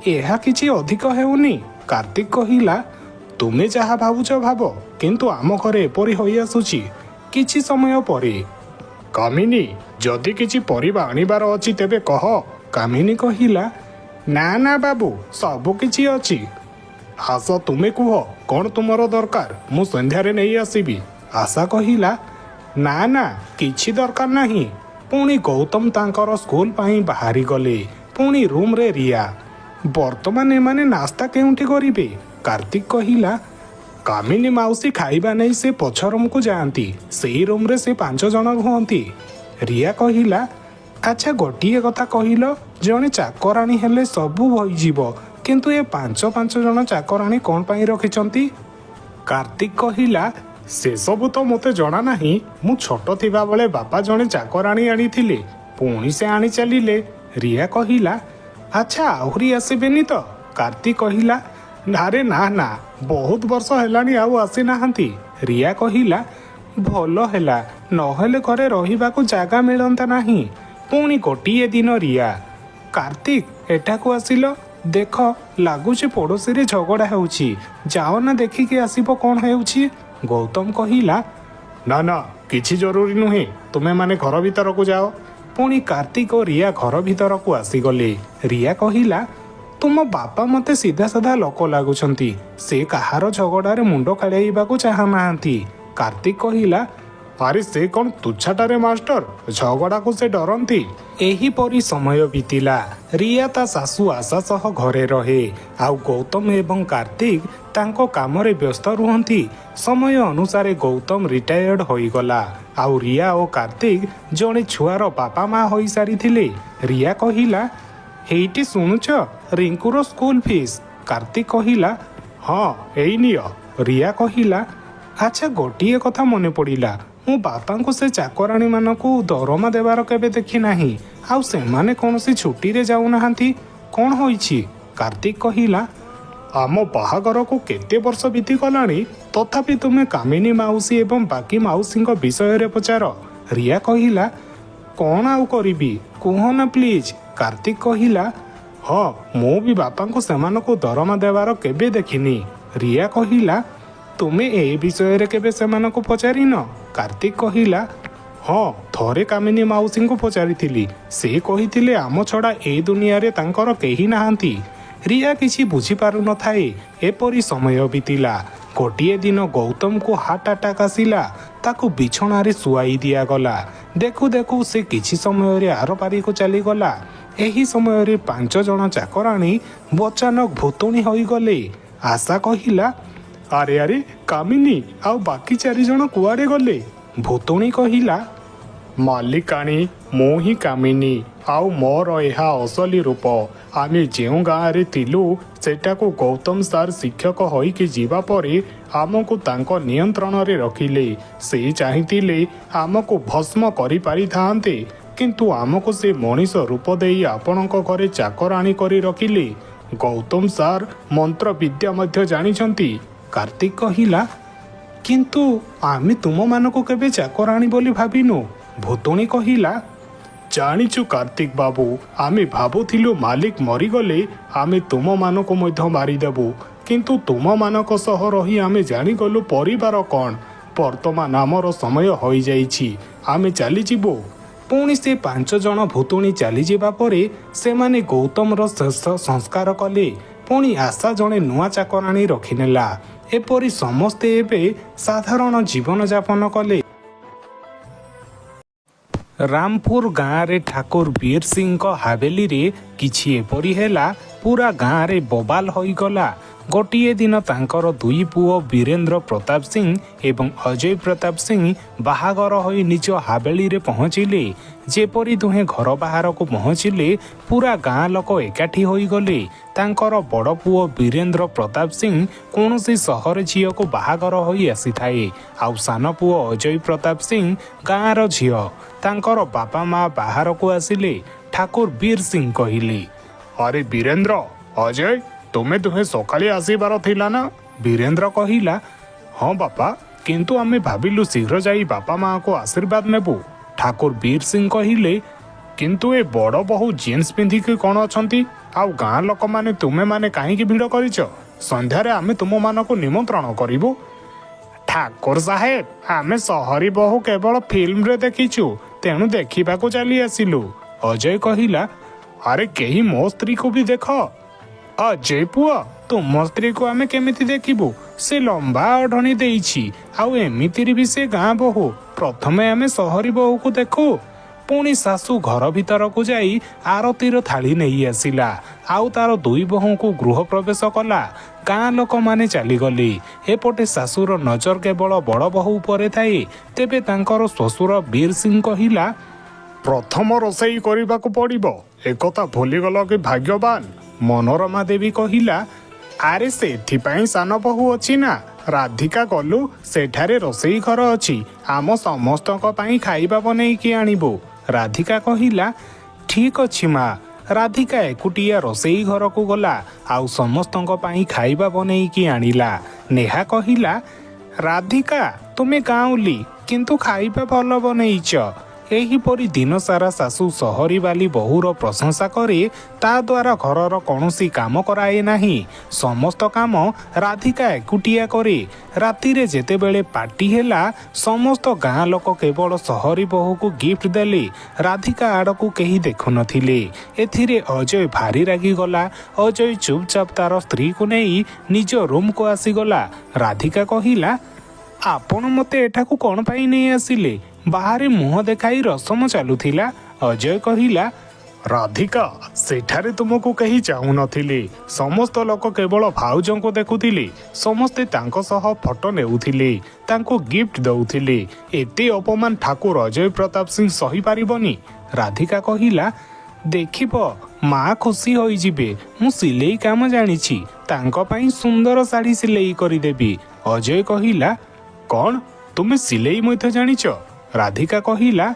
ଏହା କିଛି ଅଧିକ ହେଉନି? କାର୍ତ୍ତିକ କହିଲା, ତୁମେ ଯାହା ଭାବୁଛ ଭାବ, କିନ୍ତୁ ଆମ ଘରେ ଏପରି ହୋଇଆସୁଛି। କିଛି ସମୟ ପରେ, କାମିନୀ, ଯଦି କିଛି ପରିବା ଆଣିବାର ଅଛି ତେବେ କହ। କାମିନୀ କହିଲା, ନା ନା ବାବୁ, ସବୁ କିଛି ଅଛି। ଆସ, ତୁମେ କୁହ କ'ଣ ତୁମର ଦରକାର, ମୁଁ ସନ୍ଧ୍ୟାରେ ନେଇ ଆସିବି। ଆଶା କହିଲା, ନା ନା, କିଛି ଦରକାର ନାହିଁ। ପୁଣି ଗୌତମ ତାଙ୍କର ସ୍କୁଲ ପାଇଁ ବାହାରିଗଲେ। ପୁଣି ରୁମ୍ରେ ରିୟା, ବର୍ତ୍ତମାନ ଏମାନେ ନାସ୍ତା କେଉଁଠି କରିବେ? କାର୍ତ୍ତିକ କହିଲା, କାମିନୀ ମାଉସୀ ଖାଇବା ନେଇ ସେ ପଛ ରୁମ୍କୁ ଯାଆନ୍ତି। ସେଇ ରୁମ୍ରେ ସେ ପାଞ୍ଚ ଜଣ ରୁହନ୍ତି। ରିୟା କହିଲା, ଆଚ୍ଛା ଗୋଟିଏ କଥା କହିଲ, ଜଣେ ଚାକରାଣୀ ହେଲେ ସବୁ ହୋଇଯିବ, କିନ୍ତୁ ଏ ପାଞ୍ଚ ପାଞ୍ଚ ଜଣ ଚାକରାଣୀ କ'ଣ ପାଇଁ ରଖିଛନ୍ତି? କାର୍ତ୍ତିକ କହିଲା, ସେସବୁ ତ ମୋତେ ଜଣା ନାହିଁ। ମୁଁ ଛୋଟ ଥିବାବେଳେ ବାପା ଜଣେ ଚାକରାଣୀ ଆଣିଥିଲେ, ପୁଣି ସେ ଆଣି ଚାଲିଲେ। ରିୟା କହିଲା, ଆଚ୍ଛା ଆହୁରି ଆସିବେନି ତ? କାର୍ତ୍ତିକ କହିଲା, ଆରେ ନା ନା, ବହୁତ ବର୍ଷ ହେଲାଣି ଆଉ ଆସିନାହାନ୍ତି। ରିୟା କହିଲା, ଭଲ ହେଲା, ନହେଲେ ଘରେ ରହିବାକୁ ଜାଗା ମିଳନ୍ତା ନାହିଁ। ପୁଣି ଗୋଟିଏ ଦିନ ରିୟା, କାର୍ତ୍ତିକ ଏଠାକୁ ଆସିଲ, ଦେଖ ଲାଗୁଛି ପଡ଼ୋଶୀରେ ଝଗଡ଼ା ହେଉଛି, ଯାଅ ନା ଦେଖିକି ଆସିବ କ'ଣ ହେଉଛି। ଗୌତମ କହିଲା, ନା ନା, କିଛି ଜରୁରୀ ନୁହେଁ, ତୁମେମାନେ ଘର ଭିତରକୁ ଯାଅ। ପୁଣି କାର୍ତ୍ତିକ ଓ ରିୟା ଘର ଭିତରକୁ ଆସିଗଲେ। ରିୟା କହିଲା, ତୁମ ବାପା ମୋତେ ସିଧା ସାଧା ଲୋକ ଲାଗୁଛନ୍ତି, ସେ କାହାର ଝଗଡ଼ାରେ ମୁଣ୍ଡ ଖେଳାଇବାକୁ ଚାହୁଁନାହାନ୍ତି। କାର୍ତ୍ତିକ କହିଲା, ଆରେ ସେ କ'ଣ ତୁଚ୍ଛାଟାରେ ମାଷ୍ଟର, ଝଗଡ଼ାକୁ ସେ ଡରନ୍ତି। ଏହିପରି ସମୟ ବିତିଲା। ରିୟା ତା ଶାଶୁ ଆଶା ସହ ଘରେ ରହେ ଆଉ ଗୌତମ ଏବଂ କାର୍ତ୍ତିକ ତାଙ୍କ କାମରେ ବ୍ୟସ୍ତ ରୁହନ୍ତି। ସମୟ ଅନୁସାରେ ଗୌତମ ରିଟାୟାର୍ଡ ହୋଇଗଲା ଆଉ ରିୟା ଓ କାର୍ତ୍ତିକ ଜଣେ ଛୁଆର ବାପା ମା ହୋଇସାରିଥିଲେ। ରିୟା କହିଲା, ହେଇଟି ଶୁଣୁଛ, ରିଙ୍କୁର ସ୍କୁଲ ଫିସ୍। କାର୍ତ୍ତିକ କହିଲା, ହଁ ଏଇ ନିଅ। ରିୟା କହିଲା, ଆଚ୍ଛା ଗୋଟିଏ କଥା ମନେ ପଡ଼ିଲା, ମୁଁ ବାପାଙ୍କୁ ସେ ଚାକରାଣୀମାନଙ୍କୁ ଦରମା ଦେବାର କେବେ ଦେଖିନାହିଁ, ଆଉ ସେମାନେ କୌଣସି ଛୁଟିରେ ଯାଉନାହାନ୍ତି। କ'ଣ ହୋଇଛି? କାର୍ତ୍ତିକ କହିଲା, ଆମ ବାହାଘରକୁ କେତେ ବର୍ଷ ବିତିଗଲାଣି, ତଥାପି ତୁମେ କାମିନୀ ମାଉସୀ ଏବଂ ବାକି ମାଉସୀଙ୍କ ବିଷୟରେ ପଚାର। ରିୟା କହିଲା, କ'ଣ ଆଉ କରିବି କୁହ ନା ପ୍ଲିଜ୍। କାର୍ତ୍ତିକ କହିଲା, ହଁ, ମୁଁ ବି ବାପାଙ୍କୁ ସେମାନଙ୍କୁ ଦରମା ଦେବାର କେବେ ଦେଖିନି। ରିୟା କହିଲା, ତୁମେ ଏ ବିଷୟରେ କେବେ ସେମାନଙ୍କୁ ପଚାରିନ? କାର୍ତ୍ତିକ କହିଲା, ହଁ, ଥରେ କାମିନୀ ମାଉସୀଙ୍କୁ ପଚାରିଥିଲି। ସେ କହିଥିଲେ ଆମ ଛଡ଼ା ଏ ଦୁନିଆରେ ତାଙ୍କର କେହି ନାହାନ୍ତି। ରିୟା କିଛି ବୁଝିପାରୁନଥାଏ। ଏପରି ସମୟ ବିତିଲା। ଗୋଟିଏ ଦିନ ଗୌତମକୁ ହାର୍ଟ ଆଟାକ୍ ଆସିଲା। ତାକୁ ବିଛଣାରେ ଶୁଆଇ ଦିଆଗଲା। ଦେଖୁ ଦେଖୁ ସେ କିଛି ସମୟରେ ଆରପାରିକୁ ଚାଲିଗଲା। ଏହି ସମୟରେ 5 ଜଣ ଚାକରାଣୀ ଅଚାନକ ଭୂତୁଣୀ ହୋଇଗଲେ। ଆଶା କହିଲା, ଆରେ ଆରେ, କାମିନୀ ଆଉ ବାକି 4 ଜଣ କୁଆଡ଼େ ଗଲେ? ଭୂତୁଣୀ କହିଲା, ମାଲିକାଣୀ, ମୁଁ ହିଁ କାମିନୀ, ଆଉ ମୋର ଏହା ଅସଲି ରୂପ। ଆମେ ଯେଉଁ ଗାଁରେ ଥିଲୁ ସେଟାକୁ ଗୌତମ ସାର୍ ଶିକ୍ଷକ ହୋଇକି ଯିବା ପରେ ଆମକୁ ତାଙ୍କ ନିୟନ୍ତ୍ରଣରେ ରଖିଲେ। ସେ ଚାହିଁଥିଲେ ଆମକୁ ଭସ୍ମ କରିପାରିଥାନ୍ତେ, କିନ୍ତୁ ଆମକୁ ସେ ମଣିଷ ରୂପ ଦେଇ ଆପଣଙ୍କ ଘରେ ଚାକରାଣୀ କରି ରଖିଲେ। ଗୌତମ ସାର୍ ମନ୍ତ୍ର ବିଦ୍ୟା ମଧ୍ୟ ଜାଣିଛନ୍ତି। କାର୍ତ୍ତିକ କହିଲା, କିନ୍ତୁ ଆମେ ତୁମମାନଙ୍କୁ କେବେ ଚାକରାଣୀ ବୋଲି ଭାବିନୁ। ଭୂତୁଣୀ କହିଲା, ଜାଣିଛୁ କାର୍ତ୍ତିକ ବାବୁ, ଆମେ ଭାବୁଥିଲୁ ମାଲିକ ମରିଗଲେ ଆମେ ତୁମମାନଙ୍କୁ ମଧ୍ୟ ମାରିଦେବୁ, କିନ୍ତୁ ତୁମମାନଙ୍କ ସହ ରହି ଆମେ ଜାଣିଗଲୁ ପରିବାର କ'ଣ। ବର୍ତ୍ତମାନ ଆମର ସମୟ ହୋଇଯାଇଛି, ଆମେ ଚାଲିଯିବୁ। ପୁଣି ସେ 5 ଜଣ ଭୂତୁଣୀ ଚାଲିଯିବା ପରେ ସେମାନେ ଗୌତମର ଶେଷ ସଂସ୍କାର କଲେ। ପୁଣି ଆଶା ଜଣେ ନୂଆ ଚାକରାଣୀ ରଖିନେଲା। ଏପରି ସମସ୍ତେ ଏବେ ସାଧାରଣ ଜୀବନଯାପନ କଲେ। ରାମପୁର ଗାଁରେ ଠାକୁର ବୀର ସିଂଙ୍କ ହାବେଲିରେ କିଛି ଏପରି ହେଲା, ପୁରା ଗାଁରେ ବବାଲ ହୋଇଗଲା। ଗୋଟିଏ ଦିନ ତାଙ୍କର 2 ପୁଅ ବୀରେନ୍ଦ୍ର ପ୍ରତାପ ସିଂ ଏବଂ ଅଜୟ ପ୍ରତାପ ସିଂ ବାହାଘର ହୋଇ ନିଜ ହାବେଳିରେ ପହଞ୍ଚିଲେ। ଯେପରି ଦୁହେଁ ଘର ବାହାରକୁ ପହଞ୍ଚିଲେ, ପୁରା ଗାଁ ଲୋକ ଏକାଠି ହୋଇଗଲେ। ତାଙ୍କର ବଡ଼ ପୁଅ ବୀରେନ୍ଦ୍ର ପ୍ରତାପ ସିଂ କୌଣସି ସହର ଝିଅକୁ ବାହାଘର ହୋଇ ଆସିଥାଏ, ଆଉ ସାନ ପୁଅ ଅଜୟ ପ୍ରତାପ ସିଂ ଗାଁର ଝିଅ। ତାଙ୍କର ବାପା ମା ବାହାରକୁ ଆସିଲେ। ଠାକୁର ବୀର ସିଂ କହିଲେ, ଆରେ ବୀରେନ୍ଦ୍ର, ଅଜୟ, ତୁମେ ଦୁହେଁ ସକାଳେ ଆସିବାର ଥିଲା ନା? ବୀରେନ୍ଦ୍ର କହିଲା, ହଁ ବାପା, କିନ୍ତୁ ଆମେ ଭାବିଲୁ ଶୀଘ୍ର ଯାଇ ବାପା ମାଆଙ୍କୁ ଆଶୀର୍ବାଦ ନେବୁ। ଠାକୁର ବୀର ସିଂ କହିଲେ, କିନ୍ତୁ ଏ ବଡ଼ ବୋହୂ ଜିନ୍ସ ପିନ୍ଧିକି କ'ଣ ଅଛନ୍ତି? ଆଉ ଗାଁ ଲୋକମାନେ ତୁମେମାନେ କାହିଁକି ଭିଡ଼ କରିଛ? ସନ୍ଧ୍ୟାରେ ଆମେ ତୁମମାନଙ୍କୁ ନିମନ୍ତ୍ରଣ କରିବୁ। ଠାକୁର ସାହେବ, ଆମେ ସହରୀ ବୋହୂ କେବଳ ଫିଲ୍ମରେ ଦେଖିଛୁ, ତେଣୁ ଦେଖିବାକୁ ଚାଲି ଆସିଲୁ। ଅଜୟ କହିଲା, ଆରେ କେହି ମୋ ସ୍ତ୍ରୀକୁ ବି ଦେଖ। ଅଜୟ ପୁଅ, ତୁମ ସ୍ତ୍ରୀକୁ ଆମେ କେମିତି ଦେଖିବୁ? ସେ ଲମ୍ବା ଓଢ଼ଣୀ ଦେଇଛି, ଆଉ ଏମିତିରେ ବି ସେ ଗାଁ ବୋହୂ। ପ୍ରଥମେ ଆମେ ସହରୀ ବୋହୂକୁ ଦେଖୁ। ପୁଣି ଶାଶୁ ଘର ଭିତରକୁ ଯାଇ ଆରତୀର ଥାଳି ନେଇ ଆସିଲା, ଆଉ ତାର 2 ବୋହୂଙ୍କୁ ଗୃହ ପ୍ରବେଶ କଲା। ଗାଁ ଲୋକମାନେ ଚାଲିଗଲେ। ଏପଟେ ଶାଶୁର ନଜର କେବଳ ବଡ଼ ବୋହୂ ଉପରେ ଥାଏ। ତେବେ ତାଙ୍କର ଶ୍ୱଶୁର ବୀର ସିଂ କହିଲା, ପ୍ରଥମ ରୋଷେଇ କରିବାକୁ ପଡ଼ିବ, ଏକଥା ଭୁଲିଗଲ କି ଭାଗ୍ୟବାନ? ମନୋରମା ଦେବୀ କହିଲା, ଆରେ ସେଥିପାଇଁ ସାନ ବୋହୂ ଅଛି ନା। ରାଧିକା ଗଲୁ, ସେଠାରେ ରୋଷେଇ ଘର ଅଛି, ଆମ ସମସ୍ତଙ୍କ ପାଇଁ ଖାଇବା ବନେଇକି ଆଣିବୁ। ରାଧିକା କହିଲା, ଠିକ ଅଛି ମା। ରାଧିକା ଏକୁଟିଆ ରୋଷେଇ ଘରକୁ ଗଲା, ଆଉ ସମସ୍ତଙ୍କ ପାଇଁ ଖାଇବା ବନେଇକି ଆଣିଲା। ନେହା କହିଲା, ରାଧିକା ତୁମେ ଗାଉଁଲି, କିନ୍ତୁ ଖାଇବା ଭଲ ବନେଇଛ। ଏହିପରି ଦିନସାରା ଶାଶୁ ସହରୀବାଲି ବୋହୂର ପ୍ରଶଂସା କରେ। ତା ଦ୍ୱାରା ଘରର କୌଣସି କାମ କରାଏ ନାହିଁ। ସମସ୍ତ କାମ ରାଧିକା ଏକୁଟିଆ କରେ। ରାତିରେ ଯେତେବେଳେ ପାର୍ଟି ହେଲା, ସମସ୍ତ ଗାଁ ଲୋକ କେବଳ ସହରୀ ବୋହୂକୁ ଗିଫ୍ଟ ଦେଲେ, ରାଧିକା ଆଡ଼କୁ କେହି ଦେଖୁନଥିଲେ। ଏଥିରେ ଅଜୟ ଭାରି ରାଗିଗଲା। ଅଜୟ ଚୁପଚାପ ତାର ସ୍ତ୍ରୀକୁ ନେଇ ନିଜ ରୁମ୍କୁ ଆସିଗଲା। ରାଧିକା କହିଲା, ଆପଣ ମୋତେ ଏଠାକୁ କ'ଣ ପାଇଁ ନେଇ ଆସିଲେ? ବାହାରେ ମୁହଁ ଦେଖାଇ ରସମ ଚାଲୁଥିଲା। ଅଜୟ କହିଲା, ରାଧିକା, ସେଠାରେ ତୁମକୁ କେହି ଚାହୁଁନଥିଲେ। ସମସ୍ତ ଲୋକ କେବଳ ଭାଉଜଙ୍କୁ ଦେଖୁଥିଲେ। ସମସ୍ତେ ତାଙ୍କ ସହ ଫଟୋ ନେଉଥିଲେ, ତାଙ୍କୁ ଗିଫ୍ଟ ଦେଉଥିଲେ। ଏତେ ଅପମାନ ଠାକୁର ଅଜୟ ପ୍ରତାପ ସିଂ ସହିପାରିବନି। ରାଧିକା କହିଲା, ଦେଖିବ ମା ଖୁସି ହୋଇଯିବେ। ମୁଁ ସିଲେଇ କାମ ଜାଣିଛି, ତାଙ୍କ ପାଇଁ ସୁନ୍ଦର ଶାଢ଼ୀ ସିଲେଇ କରିଦେବି। ଅଜୟ କହିଲା, କ'ଣ ତୁମେ ସିଲେଇ ମଧ୍ୟ ଜାଣିଛ? ରାଧିକା କହିଲା,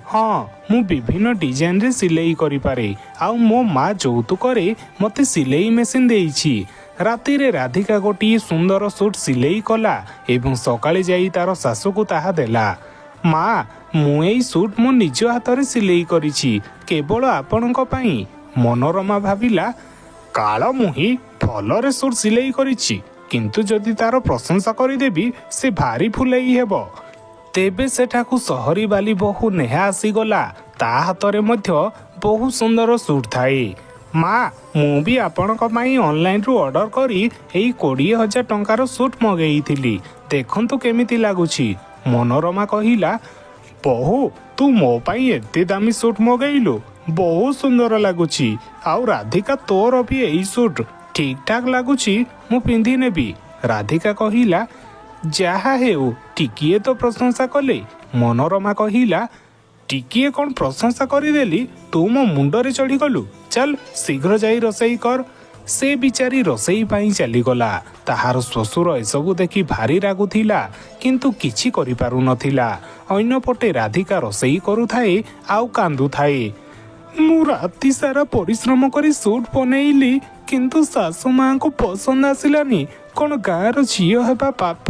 ହଁ, ମୁଁ ବିଭିନ୍ନ ଡିଜାଇନରେ ସିଲେଇ କରିପାରେ, ଆଉ ମୋ ମା ଯୌତୁକରେ ମୋତେ ସିଲେଇ ମେସିନ୍ ଦେଇଛି। ରାତିରେ ରାଧିକା ଗୋଟିଏ ସୁନ୍ଦର ସୁଟ୍ ସିଲେଇ କଲା ଏବଂ ସକାଳେ ଯାଇ ତାର ଶାଶୁକୁ ତାହା ଦେଲା। ମା, ମୁଁ ଏଇ ସୁଟ୍ ମୋ ନିଜ ହାତରେ ସିଲେଇ କରିଛି, କେବଳ ଆପଣଙ୍କ ପାଇଁ। ମନୋରମା ଭାବିଲା, କାଳ ମୁହିଁ ଭଲରେ ସୁଟ୍ ସିଲେଇ କରିଛି, କିନ୍ତୁ ଯଦି ତାର ପ୍ରଶଂସା କରିଦେବି ସେ ଭାରି ଫୁଲେଇ ହେବ। ତେବେ ସେଠାକୁ ସହରୀ ବାଲି ବୋହୂ ନେହା ଆସିଗଲା। ତା ହାତରେ ମଧ୍ୟ ବହୁତ ସୁନ୍ଦର ସୁଟ୍ ଥାଏ। ମା, ମୁଁ ବି ଆପଣଙ୍କ ପାଇଁ ଅନଲାଇନରୁ ଅର୍ଡର କରି ଏଇ 20,000 ଟଙ୍କାର ସୁଟ୍ ମଗେଇଥିଲି, ଦେଖନ୍ତୁ କେମିତି ଲାଗୁଛି। ମନୋରମା କହିଲା, ବୋହୂ, ତୁ ମୋ ପାଇଁ ଏତେ ଦାମୀ ସୁଟ୍ ମଗେଇଲୁ, ବହୁତ ସୁନ୍ଦର ଲାଗୁଛି। ଆଉ ରାଧିକା, ତୋର ବି ଏଇ ସୁଟ୍ ଠିକ୍ ଠାକ୍ ଲାଗୁଛି, ମୁଁ ପିନ୍ଧି ନେବି। ରାଧିକା କହିଲା, ଯାହା ହେଉ ଟିକିଏ ତ ପ୍ରଶଂସା କଲେ। ମନୋରମା କହିଲା, ଟିକିଏ କ'ଣ ପ୍ରଶଂସା କରିଦେଲି, ତୁ ମୋ ମୁଣ୍ଡରେ ଚଢ଼ିଗଲୁ। ଚାଲ ଶୀଘ୍ର ଯାଇ ରୋଷେଇ କର। ସେ ବିଚାରି ରୋଷେଇ ପାଇଁ ଚାଲିଗଲା। ତାହାର ଶ୍ୱଶୁର ଏସବୁ ଦେଖି ଭାରି ରାଗୁଥିଲା, କିନ୍ତୁ କିଛି କରିପାରୁନଥିଲା। ଅନ୍ୟପଟେ ରାଧିକା ରୋଷେଇ କରୁଥାଏ ଆଉ କାନ୍ଦୁଥାଏ। ମୁଁ ରାତି ସାରା ପରିଶ୍ରମ କରି ସୁଟ୍ ବନେଇଲି, କିନ୍ତୁ ଶାଶୁ ମାଆଙ୍କୁ ପସନ୍ଦ ଆସିଲାନି। କ'ଣ ଗାଁର ଝିଅ ହେବା ପାପ?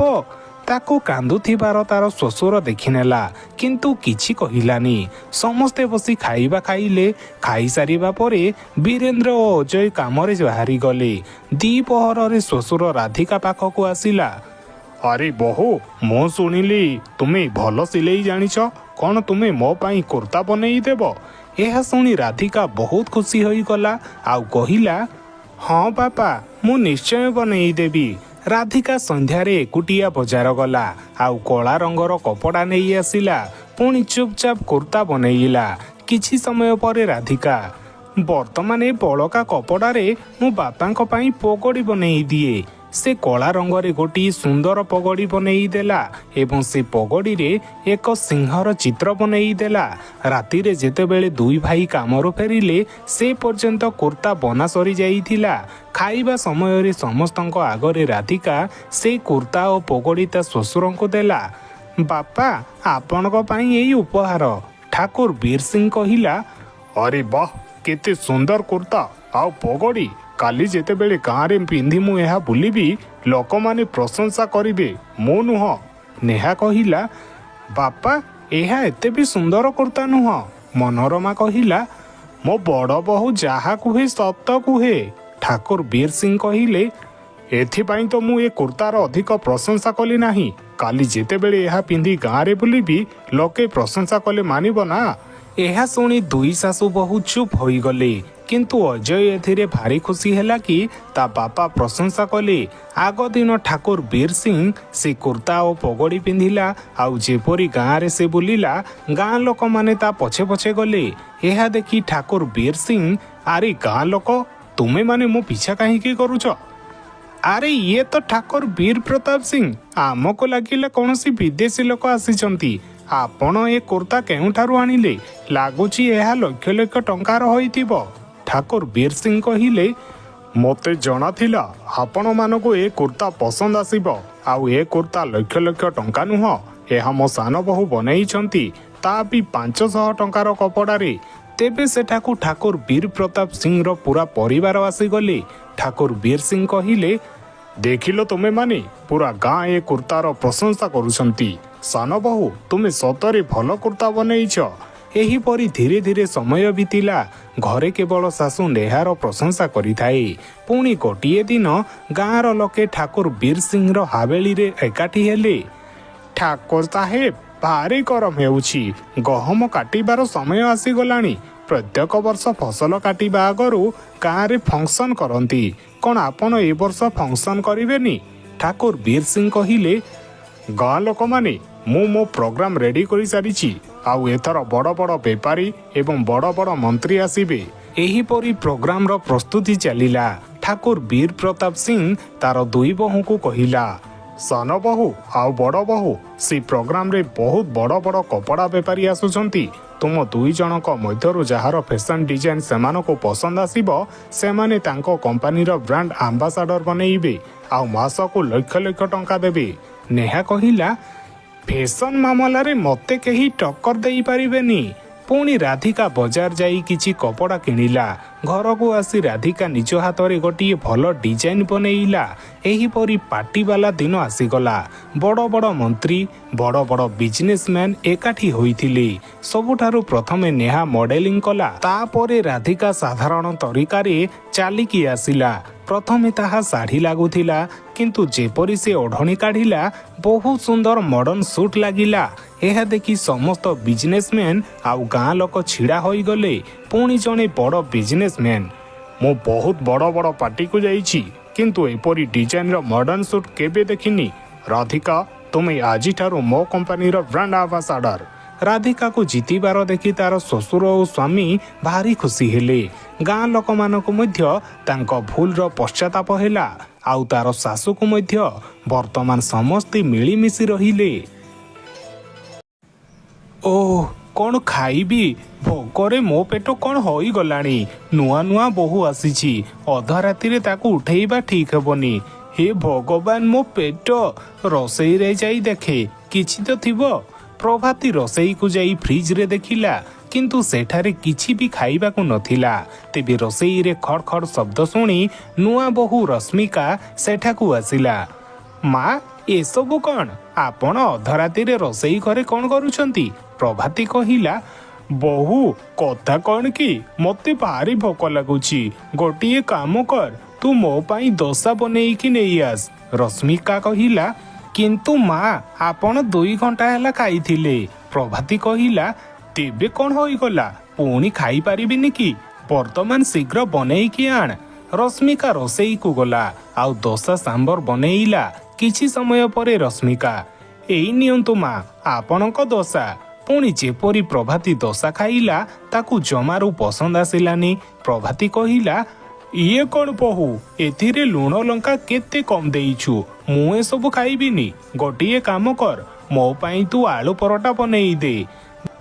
ତାକୁ କାନ୍ଦୁଥିବାର ତାର ଶ୍ୱଶୁର ଦେଖିନେଲା, କିନ୍ତୁ କିଛି କହିଲାନି। ସମସ୍ତେ ବସି ଖାଇବା ଖାଇଲେ। ଖାଇସାରିବା ପରେ ବୀରେନ୍ଦ୍ର ଓ ଅଜୟ କାମରେ ବାହାରିଗଲେ। ଦ୍ୱିପହରରେ ଶ୍ୱଶୁର ରାଧିକା ପାଖକୁ ଆସିଲା। ଆରେ ବୋହୂ, ମୁଁ ଶୁଣିଲି ତୁମେ ଭଲ ସିଲେଇ ଜାଣିଛ, କ'ଣ ତୁମେ ମୋ ପାଇଁ କୁର୍ତ୍ତା ବନେଇ ଦେବ? ଏହା ଶୁଣି ରାଧିକା ବହୁତ ଖୁସି ହୋଇଗଲା ଆଉ କହିଲା, ହଁ ବାପା, ମୁଁ ନିଶ୍ଚୟ ବନେଇ ଦେବି। ରାଧିକା ସନ୍ଧ୍ୟାରେ ଏକୁଟିଆ ବଜାର ଗଲା ଆଉ କଳା ରଙ୍ଗର କପଡ଼ା ନେଇ ଆସିଲା। ପୁଣି ଚୁପଚାପ କୁର୍ତ୍ତା ବନେଇଲା। କିଛି ସମୟ ପରେ ରାଧିକା, ବର୍ତ୍ତମାନ ଏ ବଳକା କପଡ଼ାରେ ମୁଁ ବାପାଙ୍କ ପାଇଁ ପଗଡ଼ି ବନେଇ ଦିଏ। ସେ କଳା ରଙ୍ଗରେ ଗୋଟିଏ ସୁନ୍ଦର ପଗଡ଼ି ବନେଇ ଦେଲା ଏବଂ ସେ ପଗଡ଼ିରେ ଏକ ସିଂହର ଚିତ୍ର ବନେଇ ଦେଲା। ରାତିରେ ଯେତେବେଳେ ଦୁଇ ଭାଇ କାମରୁ ଫେରିଲେ, ସେ ପର୍ଯ୍ୟନ୍ତ କୁର୍ତ୍ତା ବନା ସରିଯାଇଥିଲା। ଖାଇବା ସମୟରେ ସମସ୍ତଙ୍କ ଆଗରେ ରାଧିକା ସେ କୁର୍ତ୍ତା ଓ ପଗଡ଼ି ତା ଶ୍ୱଶୁରଙ୍କୁ ଦେଲା। ବାପା, ଆପଣଙ୍କ ପାଇଁ ଏଇ ଉପହାର। ଠାକୁର ବୀର ସିଂ କହିଲା, ଆରେ ବାহ, କେତେ ସୁନ୍ଦର କୁର୍ତ୍ତା ଆଉ ପଗଡ଼ି। କାଲି ଯେତେବେଳେ ଗାଁରେ ପିନ୍ଧି ମୁଁ ଏହା ବୁଲିବି, ଲୋକମାନେ ପ୍ରଶଂସା କରିବେ, ମୁଁ ନୁହଁ। ନେହା କହିଲା, ବାପା, ଏହା ଏତେ ବି ସୁନ୍ଦର କୁର୍ତ୍ତା ନୁହଁ। ମନୋରମା କହିଲା, ମୋ ବଡ଼ ବୋହୂ ଯାହା କୁହେ ସତ କୁହେ। ଠାକୁର ବୀର ସିଂ କହିଲେ, ଏଥିପାଇଁ ତ ମୁଁ ଏ କୁର୍ତ୍ତାର ଅଧିକ ପ୍ରଶଂସା କଲି ନାହିଁ। କାଲି ଯେତେବେଳେ ଏହା ପିନ୍ଧି ଗାଁରେ ବୁଲିବି, ଲୋକେ ପ୍ରଶଂସା କଲେ ମାନିବ ନା? ଏହା ଶୁଣି ଦୁଇ ଶାଶୁ ବୋହୂ ଚୁପ୍ ହୋଇଗଲେ, କିନ୍ତୁ ଅଜୟ ଏଥିରେ ଭାରି ଖୁସି ହେଲା କି ତା ବାପା ପ୍ରଶଂସା କଲେ। ଆଗ ଦିନ ଠାକୁର ବୀର ସିଂ ସେ କୁର୍ତ୍ତା ଓ ପଗଡ଼ି ପିନ୍ଧିଲା ଆଉ ଯେପରି ଗାଁରେ ସେ ବୁଲିଲା, ଗାଁ ଲୋକମାନେ ତା ପଛେ ପଛେ ଗଲେ। ଏହା ଦେଖି ଠାକୁର ବୀର ସିଂ, ଆରେ ଗାଁ ଲୋକ, ତୁମେମାନେ ମୋ ପିଛା କାହିଁକି କରୁଛ? ଆରେ ଇଏ ତ ଠାକୁର ବୀର ପ୍ରତାପ ସିଂ, ଆମକୁ ଲାଗିଲା କୌଣସି ବିଦେଶୀ ଲୋକ ଆସିଛନ୍ତି। ଆପଣ ଏ କୁର୍ତ୍ତା କେଉଁଠାରୁ ଆଣିଲେ? ଲାଗୁଛି ଏହା ଲକ୍ଷ ଲକ୍ଷ ଟଙ୍କାର ହୋଇଥିବ। ଠାକୁର ବୀର ସିଂ କହିଲେ, ମୋତେ ଜଣାଥିଲା ଆପଣମାନଙ୍କୁ ଏ କୁର୍ତ୍ତା ପସନ୍ଦ ଆସିବ। ଆଉ ଏ କୁର୍ତ୍ତା ଲକ୍ଷ ଲକ୍ଷ ଟଙ୍କା ନୁହଁ, ଏହା ମୋ ସାନ ବୋହୂ ବନେଇଛନ୍ତି, ତା ବି 500 ଟଙ୍କାର କପଡ଼ାରେ। ତେବେ ସେଠାକୁ ଠାକୁର ବୀର ପ୍ରତାପ ସିଂର ପୁରା ପରିବାର ଆସିଗଲେ। ଠାକୁର ବୀର ସିଂ କହିଲେ, ଦେଖିଲ ତୁମେମାନେ, ପୁରା ଗାଁ ଏ କୁର୍ତ୍ତାର ପ୍ରଶଂସା କରୁଛନ୍ତି। ସାନ ବୋହୂ, ତୁମେ ସତରେ ଭଲ କୁର୍ତ୍ତା ବନେଇଛ। ଏହିପରି ଧୀରେ ଧୀରେ ସମୟ ବିତିଲା। ଘରେ କେବଳ ଶାଶୁ ନେହାର ପ୍ରଶଂସା କରିଥାଏ। ପୁଣି ଗୋଟିଏ ଦିନ ଗାଁର ଲୋକେ ଠାକୁର ବୀର ସିଂର ହାବେଳିରେ ଏକାଠି ହେଲେ। ଠାକୁର ସାହେବ, ଭାରି ଗରମ ହେଉଛି, ଗହମ କାଟିବାର ସମୟ ଆସିଗଲାଣି। ପ୍ରତ୍ୟେକ ବର୍ଷ ଫସଲ କାଟିବା ଆଗରୁ ଗାଁରେ ଫଙ୍କସନ୍ କରନ୍ତି, କ'ଣ ଆପଣ ଏ ବର୍ଷ ଫଙ୍କସନ୍ କରିବେନି? ଠାକୁର ବୀର ସିଂ କହିଲେ, ଗାଁ ଲୋକମାନେ, ମୁଁ ମୋ ପ୍ରୋଗ୍ରାମ ରେଡି କରିସାରିଛି, ଆଉ ଏଥର ବଡ଼ ବଡ଼ ବେପାରୀ ଏବଂ ବଡ଼ ବଡ଼ ମନ୍ତ୍ରୀ ଆସିବେ। ଏହିପରି ପ୍ରୋଗ୍ରାମର ପ୍ରସ୍ତୁତି ଚାଲିଲା। ଠାକୁର ବୀର ପ୍ରତାପ ସିଂ ତାର ଦୁଇ ବୋହୂଙ୍କୁ କହିଲା, ସାନ ବୋହୂ ଆଉ ବଡ଼ ବୋହୂ, ସେ ପ୍ରୋଗ୍ରାମରେ ବହୁତ ବଡ଼ ବଡ଼ କପଡ଼ା ବେପାରୀ ଆସୁଛନ୍ତି। ତୁମ ଦୁଇ ଜଣଙ୍କ ମଧ୍ୟରୁ ଯାହାର ଫ୍ୟାସନ୍ ଡିଜାଇନ୍ ସେମାନଙ୍କୁ ପସନ୍ଦ ଆସିବ, ସେମାନେ ତାଙ୍କ କମ୍ପାନୀର ବ୍ରାଣ୍ଡ ଆମ୍ବାସାଡର ବନେଇବେ ଆଉ ମାସକୁ ଲକ୍ଷ ଲକ୍ଷ ଟଙ୍କା ଦେବେ। ନେହା କହିଲା, ଫ୍ୟାସନ୍ ମାମଲାରେ ମୋତେ କେହି ଟକ୍କର ଦେଇପାରିବେନି। ପୁଣି ରାଧିକା ବଜାର ଯାଇ କିଛି କପଡ଼ା କିଣିଲା। ଘରକୁ ଆସି ରାଧିକା ନିଜ ହାତରେ ଗୋଟିଏ ଭଲ ଡିଜାଇନ୍ ବନେଇଲା। ଏହିପରି ପାର୍ଟିବାଲା ଦିନ ଆସିଗଲା। ବଡ଼ ବଡ଼ ମନ୍ତ୍ରୀ, ବଡ଼ ବଡ଼ ବିଜନେସମ୍ୟାନ୍ ଏକାଠି ହୋଇଥିଲେ। ସବୁଠାରୁ ପ୍ରଥମେ ନେହା ମଡେଲିଂ କଲା, ତାପରେ ରାଧିକା ସାଧାରଣ ତରିକାରେ ଚାଲିକି ଆସିଲା। ପ୍ରଥମେ ତାହା ଶାଢ଼ୀ ଲାଗୁଥିଲା, କିନ୍ତୁ ଯେପରି ସେ ଓଢ଼ଣୀ କାଢ଼ିଲା, ବହୁତ ସୁନ୍ଦର ମଡର୍ଣ୍ଣ ସୁଟ୍ ଲାଗିଲା। ଏହା ଦେଖି ସମସ୍ତ ବିଜନେସମ୍ୟାନ୍ ଆଉ ଗାଁ ଲୋକ ଛିଡ଼ା ହୋଇଗଲେ। ପୁଣି ଜଣେ ବଡ଼ ବିଜନେସମ୍ୟାନ୍, ମୁଁ ବହୁତ ବଡ଼ ବଡ଼ ପାର୍ଟିକୁ ଯାଇଛି, କିନ୍ତୁ ଏପରି ଡିଜାଇନର ମଡର୍ଣ୍ଣ ସୁଟ୍ କେବେ ଦେଖିନି। ରାଧିକା, ତୁମେ ଆଜିଠାରୁ ମୋ କମ୍ପାନୀର ବ୍ରାଣ୍ଡ ଆମ୍ବାସାଡର। ରାଧିକାକୁ ଜିତିବାର ଦେଖି ତାର ଶ୍ୱଶୁର ଓ ସ୍ୱାମୀ ଭାରି ଖୁସି ହେଲେ। ଗାଁ ଲୋକମାନଙ୍କୁ ମଧ୍ୟ ତାଙ୍କ ଭୁଲର ପଶ୍ଚାତାପ ହେଲା, ଆଉ ତାର ଶାଶୁକୁ ମଧ୍ୟ। ବର୍ତ୍ତମାନ ସମସ୍ତେ ମିଳିମିଶି ରହିଲେ। ଓଃ, କ'ଣ ଖାଇବି? ଭୋକରେ ମୋ ପେଟ କ'ଣ ହୋଇଗଲାଣି। ନୂଆ ନୂଆ ବୋହୂ ଆସିଛି, ଅଧ ରାତିରେ ତାକୁ ଉଠେଇବା ଠିକ୍ ହେବନି। ହେ ଭଗବାନ, ମୋ ପେଟ! ରୋଷେଇରେ ଯାଇ ଦେଖେ, କିଛି ତ ଥିବ। ପ୍ରଭାତୀ ରୋଷେଇକୁ ଯାଇ ଫ୍ରିଜରେ ଦେଖିଲା, କିନ୍ତୁ ସେଠାରେ କିଛି ବି ଖାଇବାକୁ ନଥିଲା। ତେବେ ରୋଷେଇରେ ଖଡ଼ ଖଡ଼ ଶବ୍ଦ ଶୁଣି ନୂଆ ବୋହୂ ରଶ୍ମିକା ସେଠାକୁ ଆସିଲା। ମା, ଏସବୁ କ'ଣ? ଆପଣ ଅଧରାତିରେ ରୋଷେଇ ଘରେ କ'ଣ କରୁଛନ୍ତି? ପ୍ରଭାତୀ କହିଲା, ବୋହୂ, କଥା କ'ଣ କି, ମୋତେ ଭାରି ଭୋକ ଲାଗୁଛି। ଗୋଟିଏ କାମ କର, ତୁ ମୋ ପାଇଁ ଦୋସା ବନେଇକି ନେଇ ଆସ। ରଶ୍ମିକା କହିଲା, କିନ୍ତୁ ମା, ଆପଣ 2 ଘଣ୍ଟା ହେଲା ଖାଇଥିଲେ। ପ୍ରଭାତୀ କହିଲା, ତେବେ କ'ଣ ହୋଇଗଲା? ପୁଣି ଖାଇପାରିବିନି କି? ବର୍ତ୍ତମାନ ଶୀଘ୍ର ବନେଇକି ଆଣ। ରଶ୍ମିକା ରୋଷେଇକୁ ଗଲା ଆଉ ଦୋସା ସାମ୍ବର ବନେଇଲା। କିଛି ସମୟ ପରେ ରଶ୍ମିକା, ଏଇ ନିଅନ୍ତୁ ମା, ଆପଣଙ୍କ ଦୋସା। ପୁଣି ଯେପରି ପ୍ରଭାତୀ ଦୋସା ଖାଇଲା, ତାକୁ ଜମାରୁ ପସନ୍ଦ ଆସିଲାନି। ପ୍ରଭାତୀ କହିଲା, ଇଏ କ'ଣ ବୋହୂ, ଏଥିରେ ଲୁଣ ଲଙ୍କା କେତେ କମ୍ ଦେଇଛୁ। ମୁଁ ଏସବୁ ଖାଇବିନି। ଗୋଟିଏ କାମ କର, ମୋ ପାଇଁ ତୁ ଆଳୁ ପରଟା ବନେଇ ଦେ।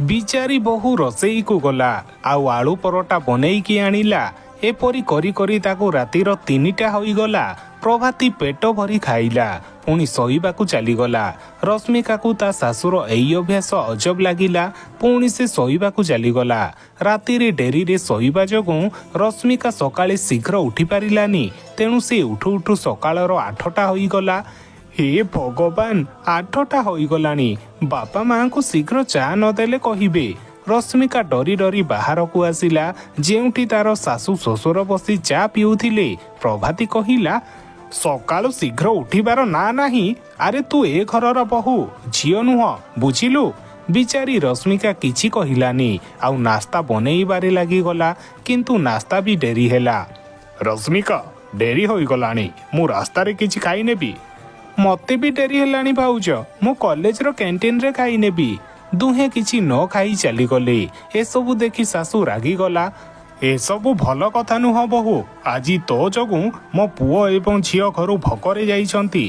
ବିଚାରୀ ବୋହୂ ରୋଷେଇକୁ ଗଲା ଆଉ ଆଳୁ ପରଟା ବନେଇକି ଆଣିଲା। ଏପରି କରି କରି ତାକୁ ରାତିର 3ଟା ହୋଇଗଲା। ପ୍ରଭାତୀ ପେଟ ଭରି ଖାଇଲା, ପୁଣି ଶୋଇବାକୁ ଚାଲିଗଲା। ରଶ୍ମିକାକୁ ତା ଶାଶୁର ଏଇ ଅଭ୍ୟାସ ଅଜବ ଲାଗିଲା। ପୁଣି ସେ ଶୋଇବାକୁ ଚାଲିଗଲା। ରାତିରେ ଡେରିରେ ଶୋଇବା ଯୋଗୁଁ ରଶ୍ମିକା ସକାଳେ ଶୀଘ୍ର ଉଠି ପାରିଲାନି। ତେଣୁ ସେ ଉଠୁ ଉଠୁ ସକାଳର 8ଟା ହୋଇଗଲା। ହେ ଭଗବାନ, 8ଟା ହୋଇଗଲାଣି। ବାପା ମାଙ୍କୁ ଶୀଘ୍ର ଚା ନଦେଲେ କହିବେ। ରଶ୍ମିକା ଡରି ଡରି ବାହାରକୁ ଆସିଲା, ଯେଉଁଠି ତାର ଶାଶୁ ଶ୍ୱଶୁର ବସି ଚା ପିଉଥିଲେ। ପ୍ରଭାତୀ କହିଲା, ସକାଳୁ ଶୀଘ୍ର ଉଠିବାର ନା ନାହିଁ। ଆରେ, ତୁ ଏ ଘରର ବୋହୂ, ଝିଅ ନୁହଁ, ବୁଝିଲୁ? ବିଚାରୀ ରଶ୍ମିକା କିଛି କହିଲାନି ଆଉ ନାସ୍ତା ବନେଇବାରେ ଲାଗିଗଲା। କିନ୍ତୁ ନାସ୍ତା ବି ଡେରି ହେଲା। ରଶ୍ମିକା, ଡେରି ହୋଇଗଲାଣି, ମୁଁ ରାସ୍ତାରେ କିଛି ଖାଇନେବି। ମତେ ବି ଡେରି ହେଲାଣି ଭାଉଜ, ମୁଁ କଲେଜର କ୍ୟାଣ୍ଟିନରେ ଖାଇନେବି। ଦୁହେଁ କିଛି ନ ଖାଇ ଚାଲିଗଲେ। ଏସବୁ ଦେଖି ଶାଶୁ ରାଗିଗଲା। ଏସବୁ ଭଲ କଥା ନୁହଁ ବୋହୂ, ଆଜି ତୋ ଯୋଗୁଁ ମୋ ପୁଅ ଏବଂ ଝିଅ ଘରୁ ଭୋକରେ ଯାଇଛନ୍ତି।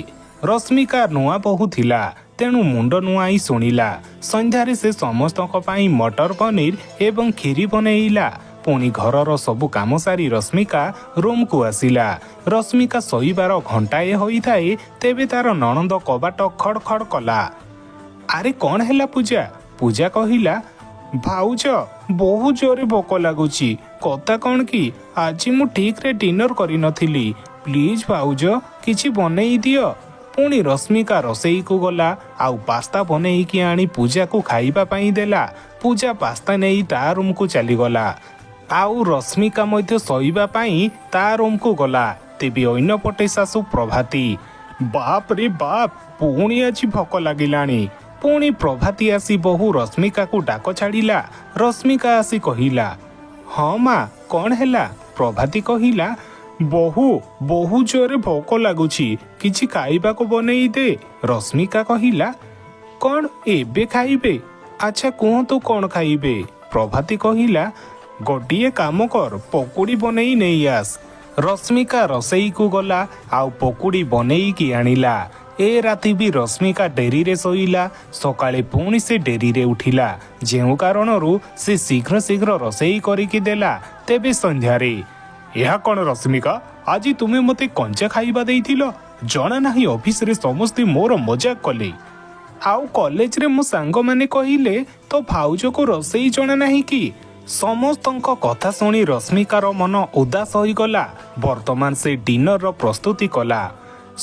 ରଶ୍ମିକା ନୂଆ ବୋହୂ ଥିଲା, ତେଣୁ ମୁଣ୍ଡ ନୁଆଇଁ ଶୁଣିଲା। ସନ୍ଧ୍ୟାରେ ସେ ସମସ୍ତଙ୍କ ପାଇଁ ମଟର ପନିର ଏବଂ କ୍ଷୀରି ବନେଇଲା। ପୁଣି ଘରର ସବୁ କାମ ସାରି ରଶ୍ମିକା ରୁମକୁ ଆସିଲା। ରଶ୍ମିକା ଶୋଇବାର ଘଣ୍ଟାଏ ହୋଇଥାଏ, ତେବେ ତାର ନଣନ୍ଦ କବାଟ ଖଡ଼ ଖଡ଼ କଲା। ଆରେ, କ'ଣ ହେଲା ପୂଜା? ପୂଜା କହିଲା, ଭାଉଜ, ବହୁତ ଜୋରେ ଭୋକ ଲାଗୁଛି। କଥା କ'ଣ କି, ଆଜି ମୁଁ ଠିକରେ ଡିନର କରିନଥିଲି। ପ୍ଲିଜ୍ ଭାଉଜ, କିଛି ବନେଇ ଦିଅ। ପୁଣି ରଶ୍ମିକା ରୋଷେଇକୁ ଗଲା ଆଉ ପାସ୍ତା ବନେଇକି ଆଣି ପୂଜାକୁ ଖାଇବା ପାଇଁ ଦେଲା। ପୂଜା ପାସ୍ତା ନେଇ ତା ରୁମକୁ ଚାଲିଗଲା ଆଉ ରଶ୍ମିକା ମଧ୍ୟ ଶୋଇବା ପାଇଁ ତା ରୁମକୁ ଗଲା। ତେବେ ଅନ୍ୟପଟେ ଶାଶୁ ପ୍ରଭାତୀ, ବାପ ରେ ବାପ, ପୁଣି ଆଜି ଭୋକ ଲାଗିଲାଣି। ପୁଣି ପ୍ରଭାତୀ ଆସି ବୋହୂ ରଶ୍ମିକାକୁ ଡାକ ଛାଡ଼ିଲା। ରଶ୍ମିକା ଆସି କହିଲା, ହଁ ମା, କ'ଣ ହେଲା? ପ୍ରଭାତୀ କହିଲା, ବୋହୂ, ବହୁ ଜୋରେ ଭୋକ ଲାଗୁଛି, କିଛି ଖାଇବାକୁ ବନେଇ ଦେ। ରଶ୍ମିକା କହିଲା, କ'ଣ ଏବେ ଖାଇବେ? ଆଚ୍ଛା କୁହନ୍ତୁ, କ'ଣ ଖାଇବେ? ପ୍ରଭାତୀ କହିଲା, ଗୋଟିଏ କାମ କର, ପକୁଡ଼ି ବନେଇ ନେଇ ଆସ। ରଶ୍ମିକା ରୋଷେଇକୁ ଗଲା ଆଉ ପକୁଡ଼ି ବନେଇକି ଆଣିଲା। ଏ ରାତି ବି ରଶ୍ମିକା ଡେରିରେ ଶୋଇଲା। ସକାଳେ ପୁଣି ସେ ଡେରିରେ ଉଠିଲା, ଯେଉଁ କାରଣରୁ ସେ ଶୀଘ୍ର ଶୀଘ୍ର ରୋଷେଇ କରିକି ଦେଲା। ତେବେ ସନ୍ଧ୍ୟାରେ, ଏହା କ'ଣ ରଶ୍ମିକା, ଆଜି ତୁମେ ମୋତେ କଞ୍ଚା ଖାଇବା ଦେଇଥିଲ? ଜଣା ନାହିଁ, ଅଫିସରେ ସମସ୍ତେ ମୋର ମଜାକ କଲେ। ଆଉ କଲେଜରେ ମୋ ସାଙ୍ଗମାନେ କହିଲେ ତୋ ଭାଉଜକୁ ରୋଷେଇ ଜଣା ନାହିଁ କି? ସମସ୍ତଙ୍କ କଥା ଶୁଣି ରଶ୍ମିକାର ମନ ଉଦାସ ହୋଇଗଲା। ବର୍ତ୍ତମାନ ସେ ଡିନରର ପ୍ରସ୍ତୁତି କଲା।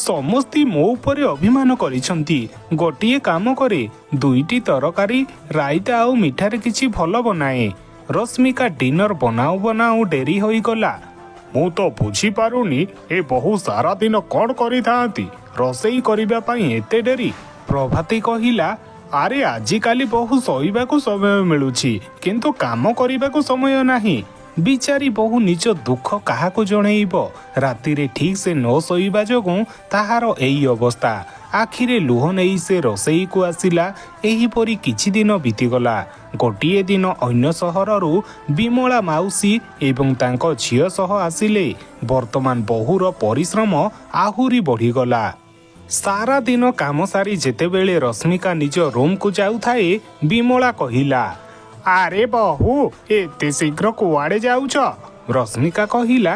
ସମସ୍ତେ ମୋ ଉପରେ ଅଭିମାନ କରିଛନ୍ତି। ଗୋଟିଏ କାମ କରେ, ଦୁଇଟି ତରକାରୀ, ରାଇତା ଆଉ ମିଠାରେ କିଛି ଭଲ ବନାଏ। ରଶ୍ମିକା ଡିନର ବନାଉ ବନାଉ ଡେରି ହୋଇଗଲା। ମୁଁ ତ ବୁଝିପାରୁନି, ଏ ବୋହୂ ସାରାଦିନ କ'ଣ କରିଥାନ୍ତି, ରୋଷେଇ କରିବା ପାଇଁ ଏତେ ଡେରି। ପ୍ରଭାତୀ କହିଲା, ଆରେ ଆଜିକାଲି ବୋହୂ ଶୋଇବାକୁ ସମୟ ମିଳୁଛି, କିନ୍ତୁ କାମ କରିବାକୁ ସମୟ ନାହିଁ। ବିଚାରୀ ବୋହୂ ନିଜ ଦୁଃଖ କାହାକୁ ଜଣେଇବ? ରାତିରେ ଠିକ୍ ସେ ନ ଶୋଇବା ଯୋଗୁଁ ତାହାର ଏଇ ଅବସ୍ଥା। ଆଖିରେ ଲୁହ ନେଇ ସେ ରୋଷେଇକୁ ଆସିଲା। ଏହିପରି କିଛି ଦିନ ବିତିଗଲା। ଗୋଟିଏ ଦିନ ଅନ୍ୟ ସହରରୁ ବିମଳା ମାଉସୀ ଏବଂ ତାଙ୍କ ଝିଅ ସହ ଆସିଲେ। ବର୍ତ୍ତମାନ ବୋହୂର ପରିଶ୍ରମ ଆହୁରି ବଢ଼ିଗଲା। ସାରା ଦିନ କାମ ସାରି ଯେତେବେଳେ ରଶ୍ମିକା ନିଜ ରୁମକୁ ଯାଉଥାଏ, ବିମଳା କହିଲା, ଆରେ ବୋହୂ, ଏତେ ଶୀଘ୍ର କୁଆଡ଼େ ଯାଉଛ? ରଶ୍ମିକା କହିଲା,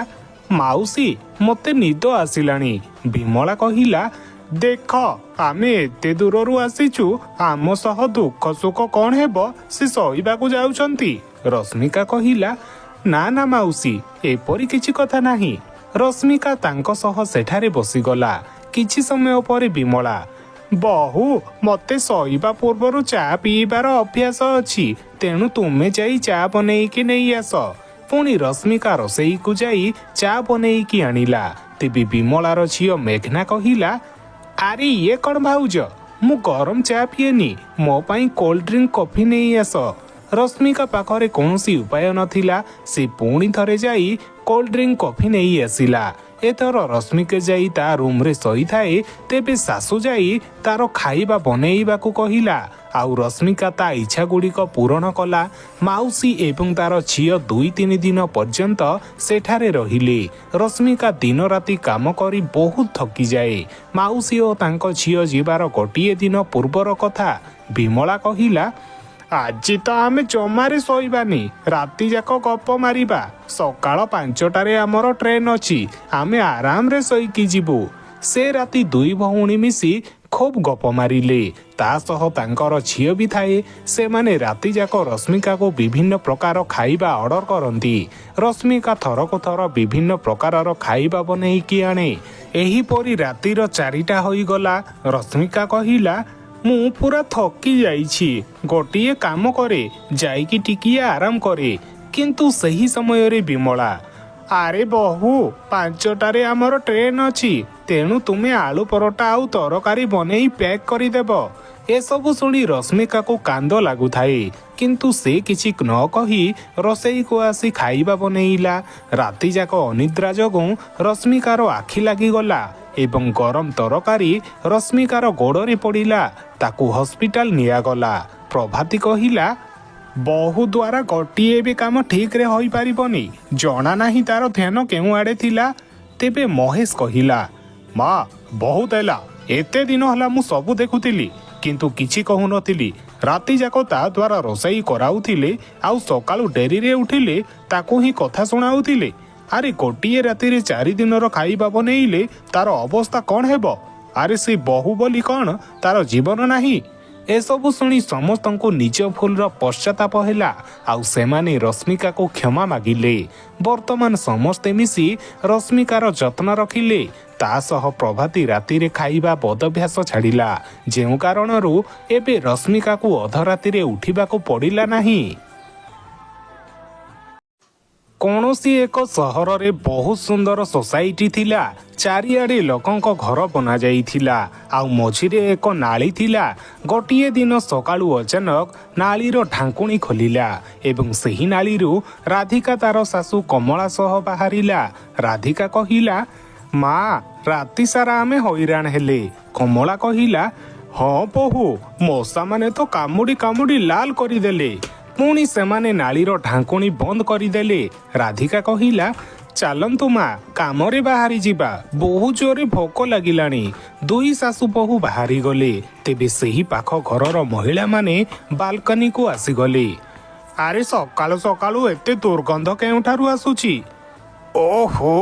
ମାଉସୀ, ମୋତେ ନିଦ ଆସିଲାଣି। ବିମଳା କହିଲା, ଦେଖ, ଆମେ ଏତେ ଦୂରରୁ ଆସିଛୁ, ଆମ ସହ ଦୁଃଖ ସୁଖ କ'ଣ ହେବ, ସେ ଶୋଇବାକୁ ଯାଉଛନ୍ତି। ରଶ୍ମିକା କହିଲା, ନା ନା ମାଉସୀ, ଏପରି କିଛି କଥା ନାହିଁ। ରଶ୍ମିକା ତାଙ୍କ ସହ ସେଠାରେ ବସିଗଲା। କିଛି ସମୟ ପରେ ବିମଳା, ବୋହୂ, ମୋତେ ଶୋଇବା ପୂର୍ବରୁ ଚା ପିଇବାର ଅଭ୍ୟାସ ଅଛି, ତେଣୁ ତୁମେ ଯାଇ ଚା ବନେଇକି ନେଇ ଆସ। ପୁଣି ରଶ୍ମିକା ରୋଷେଇକୁ ଯାଇ ଚା ବନେଇକି ଆଣିଲା। ତେବେ ବିମଳାର ଝିଅ ମେଘ୍ନା କହିଲା, ଆରେ ଇଏ କ'ଣ ଭାଉଜ, ମୁଁ ଗରମ ଚା ପିଏନି, ମୋ ପାଇଁ କୋଲ୍ଡ ଡ୍ରିଙ୍କ କଫି ନେଇ ଆସ। ରଶ୍ମିକା ପାଖରେ କୌଣସି ଉପାୟ ନଥିଲା। ସେ ପୁଣି ଥରେ ଯାଇ କୋଲ୍ଡ ଡ୍ରିଙ୍କ କଫି ନେଇ ଆସିଲା। ଏଥର ରଶ୍ମିକା ଯାଇ ତା ରୁମରେ ଶୋଇଥାଏ। ତେବେ ଶାଶୁ ଯାଇ ତାର ଖାଇବା ବନେଇବାକୁ କହିଲା, ଆଉ ରଶ୍ମିକା ତା ଇଚ୍ଛା ଗୁଡ଼ିକ ପୂରଣ କଲା। ମାଉସୀ ଏବଂ ତାର ଝିଅ 2-3 ଦିନ ପର୍ଯ୍ୟନ୍ତ ସେଠାରେ ରହିଲେ। ରଶ୍ମିକା ଦିନ ରାତି କାମ କରି ବହୁତ ଥକିଯାଏ। ମାଉସୀ ଓ ତାଙ୍କ ଝିଅ ଯିବାର ଗୋଟିଏ ଦିନ ପୂର୍ବର କଥା। ବିମଳା କହିଲା, ଆଜି ତ ଆମେ ଜମାରେ ଶୋଇବାନି, ରାତି ଯାକ ଗପ ମାରିବା। ସକାଳ 5ଟାରେ ଆମର ଟ୍ରେନ୍ ଅଛି, ଆମେ ଆରାମରେ ଶୋଇକି ଯିବୁ। ସେ ରାତି ଦୁଇ ଭଉଣୀ ମିଶି ଖୁବ୍ ଗପ ମାରିଲେ। ତା ସହ ତାଙ୍କର ଝିଅ ବି ଥାଏ। ସେମାନେ ରାତି ଯାକ ରଶ୍ମିକାକୁ ବିଭିନ୍ନ ପ୍ରକାର ଖାଇବା ଅର୍ଡର କରନ୍ତି। ରଶ୍ମିକା ଥରକୁ ଥର ବିଭିନ୍ନ ପ୍ରକାରର ଖାଇବା ବନେଇକି ଆଣେ। ଏହିପରି ରାତିର 4ଟା ହୋଇଗଲା। ରଶ୍ମିକା କହିଲା, ମୁଁ ପୁରା ଥକି ଯାଇଛି, ଗୋଟିଏ କାମ କରେ, ଯାଇକି ଟିକିଏ ଆରାମ କରେ। କିନ୍ତୁ ସେହି ସମୟରେ ବିମଳା, ଆରେ ବୋହୂ, 5ଟାରେ ଆମର ଟ୍ରେନ୍ ଅଛି, ତେଣୁ ତୁମେ ଆଳୁ ପରଟା ଆଉ ତରକାରୀ ବନେଇ ପ୍ୟାକ୍ କରିଦେବ। ଏସବୁ ଶୁଣି ରଶ୍ମିକାକୁ କାନ୍ଦ ଲାଗୁଥାଏ, କିନ୍ତୁ ସେ କିଛି ନ କହି ରୋଷେଇକୁ ଆସି ଖାଇବା ବନେଇଲା। ରାତି ଯାକ ଅନିଦ୍ରା ଯୋଗୁଁ ରଶ୍ମିକାର ଆଖି ଲାଗିଗଲା ଏବଂ ଗରମ ତରକାରୀ ରଶ୍ମିକାର ଗୋଡ଼ରେ ପଡ଼ିଲା। ତାକୁ ହସ୍ପିଟାଲ ନିଆଗଲା। ପ୍ରଭାତୀ କହିଲା, ବୋହୂ ଦ୍ୱାରା ଗୋଟିଏ ବି କାମ ଠିକରେ ହୋଇପାରିବନି, ଜଣା ନାହିଁ ତାର ଧ୍ୟାନ କେଉଁଆଡ଼େ ଥିଲା। ତେବେ ମହେଶ କହିଲା, ମା, ବହୁତ ହେଲା, ଏତେ ଦିନ ହେଲା ମୁଁ ସବୁ ଦେଖୁଥିଲି, କିନ୍ତୁ କିଛି କହୁନଥିଲି। ରାତି ଯାକ ତା ଦ୍ୱାରା ରୋଷେଇ କରାଉଥିଲେ, ଆଉ ସକାଳୁ ଡେରିରେ ଉଠିଲେ ତାକୁ ହିଁ କଥା ଶୁଣାଉଥିଲେ। ଆରେ ଗୋଟିଏ ରାତିରେ 4 ଦିନର ଖାଇବା ବନେଇଲେ ତାର ଅବସ୍ଥା କ'ଣ ହେବ? ଆରେ ସେ ବୋହୂ ବୋଲି କ'ଣ ତାର ଜୀବନ ନାହିଁ? ଏସବୁ ଶୁଣି ସମସ୍ତଙ୍କୁ ନିଜ ଭୁଲର ପଶ୍ଚାତାପ ହେଲା, ଆଉ ସେମାନେ ରଶ୍ମିକାକୁ କ୍ଷମା ମାଗିଲେ। ବର୍ତ୍ତମାନ ସମସ୍ତେ ମିଶି ରଶ୍ମିକାର ଯତ୍ନ ରଖିଲେ। ତା ସହ ପ୍ରଭାତୀ ରାତିରେ ଖାଇବା ବଦଭ୍ୟାସ ଛାଡ଼ିଲା, ଯେଉଁ କାରଣରୁ ଏବେ ରଶ୍ମିକାକୁ ଅଧରାତିରେ ଉଠିବାକୁ ପଡ଼ିଲା ନାହିଁ। କୌଣସି ଏକ ସହରରେ ବହୁତ ସୁନ୍ଦର ସୋସାଇଟି ଥିଲା। ଚାରିଆଡ଼େ ଲୋକଙ୍କ ଘର ବନାଯାଇଥିଲା, ଆଉ ମଝିରେ ଏକ ନାଳି ଥିଲା। ଗୋଟିଏ ଦିନ ସକାଳୁ ଅଚାନକ ନାଳିର ଢାଙ୍କୁଣୀ ଖୋଲିଲା ଏବଂ ସେହି ନାଳିରୁ ରାଧିକା ତାର ଶାଶୁ କମଳା ସହ ବାହାରିଲା। ରାଧିକା କହିଲା, ମା, ରାତି ସାରା ଆମେ ହଇରାଣ ହେଲେ। କମଳା କହିଲା, ହଁ ବୋହୂ, ମଶାମାନେ ତ କାମୁଡ଼ି କାମୁଡ଼ି ଲାଲ କରିଦେଲେ। ପୁଣି ସେମାନେ ନାଳିର ଢାଙ୍କୁଣୀ ବନ୍ଦ କରିଦେଲେ। ରାଧିକା କହିଲା, ଚାଲନ୍ତୁ ମା, କାମରେ ବାହାରି ଯିବା, ବହୁତ ଜୋରେ ଭୋକ ଲାଗିଲାଣି। ଦୁଇ ଶାଶୁ ବୋହୂ ବାହାରିଗଲେ। ତେବେ ସେହି ପାଖ ଘରର ମହିଳାମାନେ ବାଲକନିକୁ ଆସିଗଲେ। ଆରେ ସକାଳୁ ସକାଳୁ ଏତେ ଦୁର୍ଗନ୍ଧ କେଉଁଠାରୁ ଆସୁଛି? ଓହୋ,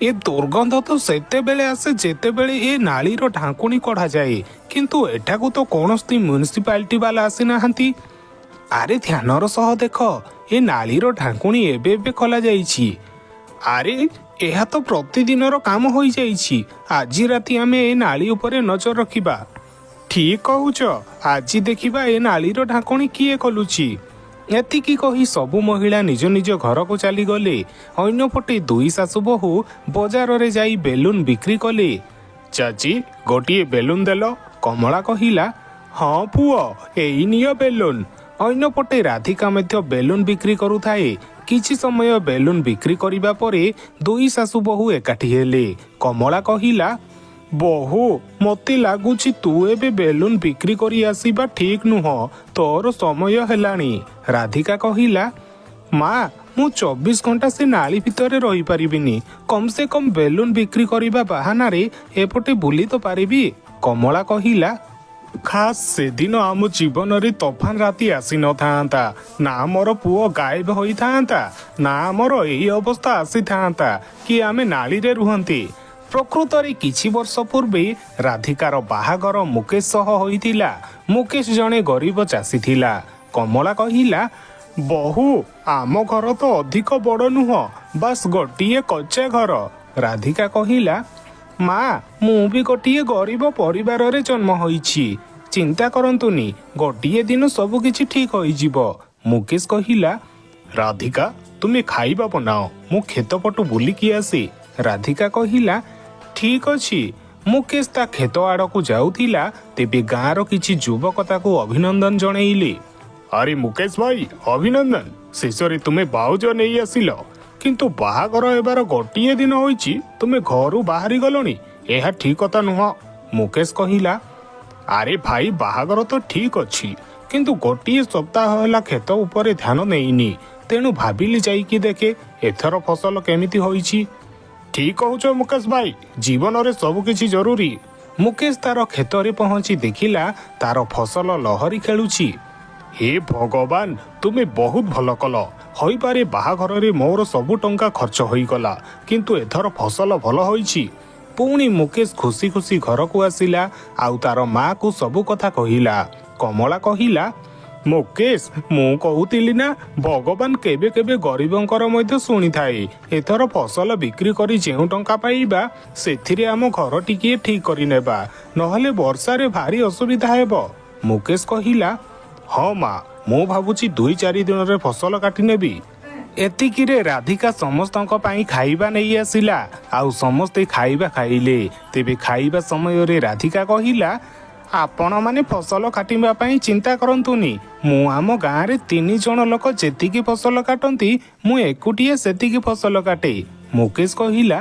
ଏ ଦୁର୍ଗନ୍ଧ ତ ସେତେବେଳେ ଆସେ ଯେତେବେଳେ ଏ ନାଳିର ଢାଙ୍କୁଣୀ କଢ଼ାଯାଏ। କିନ୍ତୁ ଏଠାକୁ ତ କୌଣସି ମ୍ୟୁନିସିପାଲିଟି ବାଲା ଆସିନାହାନ୍ତି। ଆରେ ଧ୍ୟାନର ସହ ଦେଖ, ଏ ନାଳିର ଢାଙ୍କୁଣୀ ଏବେ ଏବେ ଖୋଲାଯାଇଛି। ଆରେ ଏହା ତ ପ୍ରତିଦିନର କାମ ହୋଇଯାଇଛି। ଆଜି ରାତି ଆମେ ଏ ନାଳି ଉପରେ ନଜର ରଖିବା। ଠିକ୍ କହୁଛ, ଆଜି ଦେଖିବା ଏ ନାଳିର ଢାଙ୍କୁଣୀ କିଏ ଖୋଲୁଛି। ଏତିକି କହି ସବୁ ମହିଳା ନିଜ ନିଜ ଘରକୁ ଚାଲିଗଲେ। ଅନ୍ୟପଟେ ଦୁଇ ଶାଶୁ ବୋହୂ ବଜାରରେ ଯାଇ ବେଲୁନ ବିକ୍ରି କଲେ। ଚାଚି, ଗୋଟିଏ ବେଲୁନ ଦେଲ। କମଳା କହିଲା, ହଁ ପୁଅ, ଏଇ ନିଅ ବେଲୁନ। ଅନ୍ୟପଟେ ରାଧିକା ମଧ୍ୟ ବେଲୁନ ବିକ୍ରି କରୁଥାଏ। କିଛି ସମୟ ବେଲୁନ ବିକ୍ରି କରିବା ପରେ ଦୁଇ ଶାଶୁ ବୋହୂ ଏକାଠି ହେଲେ। କମଳା କହିଲା, ବୋହୂ, ମୋତେ ଲାଗୁଛି ତୁ ଏବେ ବେଲୁନ ବିକ୍ରି କରି ଆସିବା ଠିକ୍ ନୁହଁ, ତୋର ସମୟ ହେଲାଣି। ରାଧିକା କହିଲା, ମା, ମୁଁ 24 ଘଣ୍ଟା ସେ ନାଳି ଭିତରେ ରହିପାରିବିନି। କମ୍ ସେ କମ୍ ବେଲୁନ ବିକ୍ରି କରିବା ବାହାନାରେ ଏପଟେ ବୁଲି ତ ପାରିବି। କମଳା କହିଲା, ଖାସ୍ ସେଦିନ ଆମ ଜୀବନରେ ତୋଫାନ ରାତି ଆସିନଥାନ୍ତା, ନା ମୋର ପୁଅ ଗାୟବ ହୋଇଥାନ୍ତା, ନା ଆମର ଏଇ ଅବସ୍ଥା ଆସିଥାନ୍ତା କି ଆମେ ନାଳିରେ ରୁହନ୍ତି। ପ୍ରକୃତରେ କିଛି ବର୍ଷ ପୂର୍ବେ ରାଧିକାର ବାହାଘର ମୁକେଶ ସହ ହୋଇଥିଲା। ମୁକେଶ ଜଣେ ଗରିବ ଚାଷୀ ଥିଲା। କମଳା କହିଲା, ବୋହୂ, ଆମ ଘର ତ ଅଧିକ ବଡ଼ ନୁହଁ, ବାସ୍ ଗୋଟିଏ କଚ୍ଚା ଘର। ରାଧିକା କହିଲା, ମା, ମୁଁ ବି ଗୋଟିଏ ଗରିବ ପରିବାରରେ ଜନ୍ମ ହୋଇଛି। ଚିନ୍ତା କରନ୍ତୁନି, ଗୋଟିଏ ଦିନ ସବୁ କିଛି ଠିକ୍ ହୋଇଯିବ। ମୁକେଶ କହିଲା, ରାଧିକା, ତୁମେ ଖାଇବା ବନାଅ, ମୁଁ କ୍ଷେତ ପଟୁ ବୁଲିକି ଆସେ। ରାଧିକା କହିଲା, ଠିକ୍ ଅଛି। ମୁକେଶ ତା କ୍ଷେତ ଆଡ଼କୁ ଯାଉଥିଲା, ତେବେ ଗାଁର କିଛି ଯୁବକ ତାକୁ ଅଭିନନ୍ଦନ ଜଣେଇଲେ। ଆରେ ମୁକେଶ ଭାଇ, ଅଭିନନ୍ଦନ, ଶେଷରେ ତୁମେ ଭାଉଜ ନେଇ ଆସିଲ। କିନ୍ତୁ ବାହାଘର ହେବାର ଗୋଟିଏ ଦିନ ହୋଇଛି, ତୁମେ ଘରୁ ବାହାରି ଗଲଣି, ଏହା ଠିକ୍ କଥା ନୁହଁ। ମୁକେଶ କହିଲା, ଆରେ ଭାଇ, ବାହାଘର ତ ଠିକ୍ ଅଛି, କିନ୍ତୁ ଗୋଟିଏ ସପ୍ତାହ ହେଲା କ୍ଷେତ ଉପରେ ଧ୍ୟାନ ନେଇନି, ତେଣୁ ଭାବିଲି ଯାଇକି ଦେଖେ ଏଥର ଫସଲ କେମିତି ହୋଇଛି। ଠିକ୍ କହୁଛ ମୁକେଶ ଭାଇ, ଜୀବନରେ ସବୁ କିଛି ଜରୁରୀ। ମୁକେଶ ତାର କ୍ଷେତରେ ପହଞ୍ଚି ଦେଖିଲା ତାର ଫସଲ ଲହରୀ ଖେଳୁଛି। ହେ ଭଗବାନ, ତୁମେ ବହୁତ ଭଲ କଲ। ହୋଇପାରେ ବାହାଘରରେ ମୋର ସବୁ ଟଙ୍କା ଖର୍ଚ୍ଚ ହୋଇଗଲା, କିନ୍ତୁ ଏଥର ଫସଲ ଭଲ ହୋଇଛି। ପୁଣି ମୁକେଶ ଖୁସି ଖୁସି ଘରକୁ ଆସିଲା ଆଉ ତାର ମାଆକୁ ସବୁ କଥା କହିଲା। କମଳା କହିଲା, ମୁକେଶ, ମୁଁ କହୁଥିଲି ନା, ଭଗବାନ କେବେ କେବେ ଗରିବଙ୍କର ମଧ୍ୟ ଶୁଣିଥାଏ। ଏଥର ଫସଲ ବିକ୍ରି କରି ଯେଉଁ ଟଙ୍କା ପାଇବା, ସେଥିରେ ଆମ ଘର ଟିକିଏ ଠିକ୍ କରିନେବା, ନହେଲେ ବର୍ଷାରେ ଭାରି ଅସୁବିଧା ହେବ। ମୁକେଶ କହିଲା, ହଁ ମା, ମୁଁ ଭାବୁଛି 2-4 ଦିନରେ ଫସଲ କାଟିନେବି। ଏତିକିରେ ରାଧିକା ସମସ୍ତଙ୍କ ପାଇଁ ଖାଇବା ନେଇ ଆସିଲା ଆଉ ସମସ୍ତେ ଖାଇବା ଖାଇଲେ। ତେବେ ଖାଇବା ସମୟରେ ରାଧିକା କହିଲା, ଆପଣମାନେ ଫସଲ କାଟିବା ପାଇଁ ଚିନ୍ତା କରନ୍ତୁନି। ମୁଁ ଆମ ଗାଁରେ 3 ଜଣ ଲୋକ ଯେତିକି ଫସଲ କାଟନ୍ତି, ମୁଁ ଏକୁଟିଆ ସେତିକି ଫସଲ କାଟେ। ମୁକେଶ କହିଲା,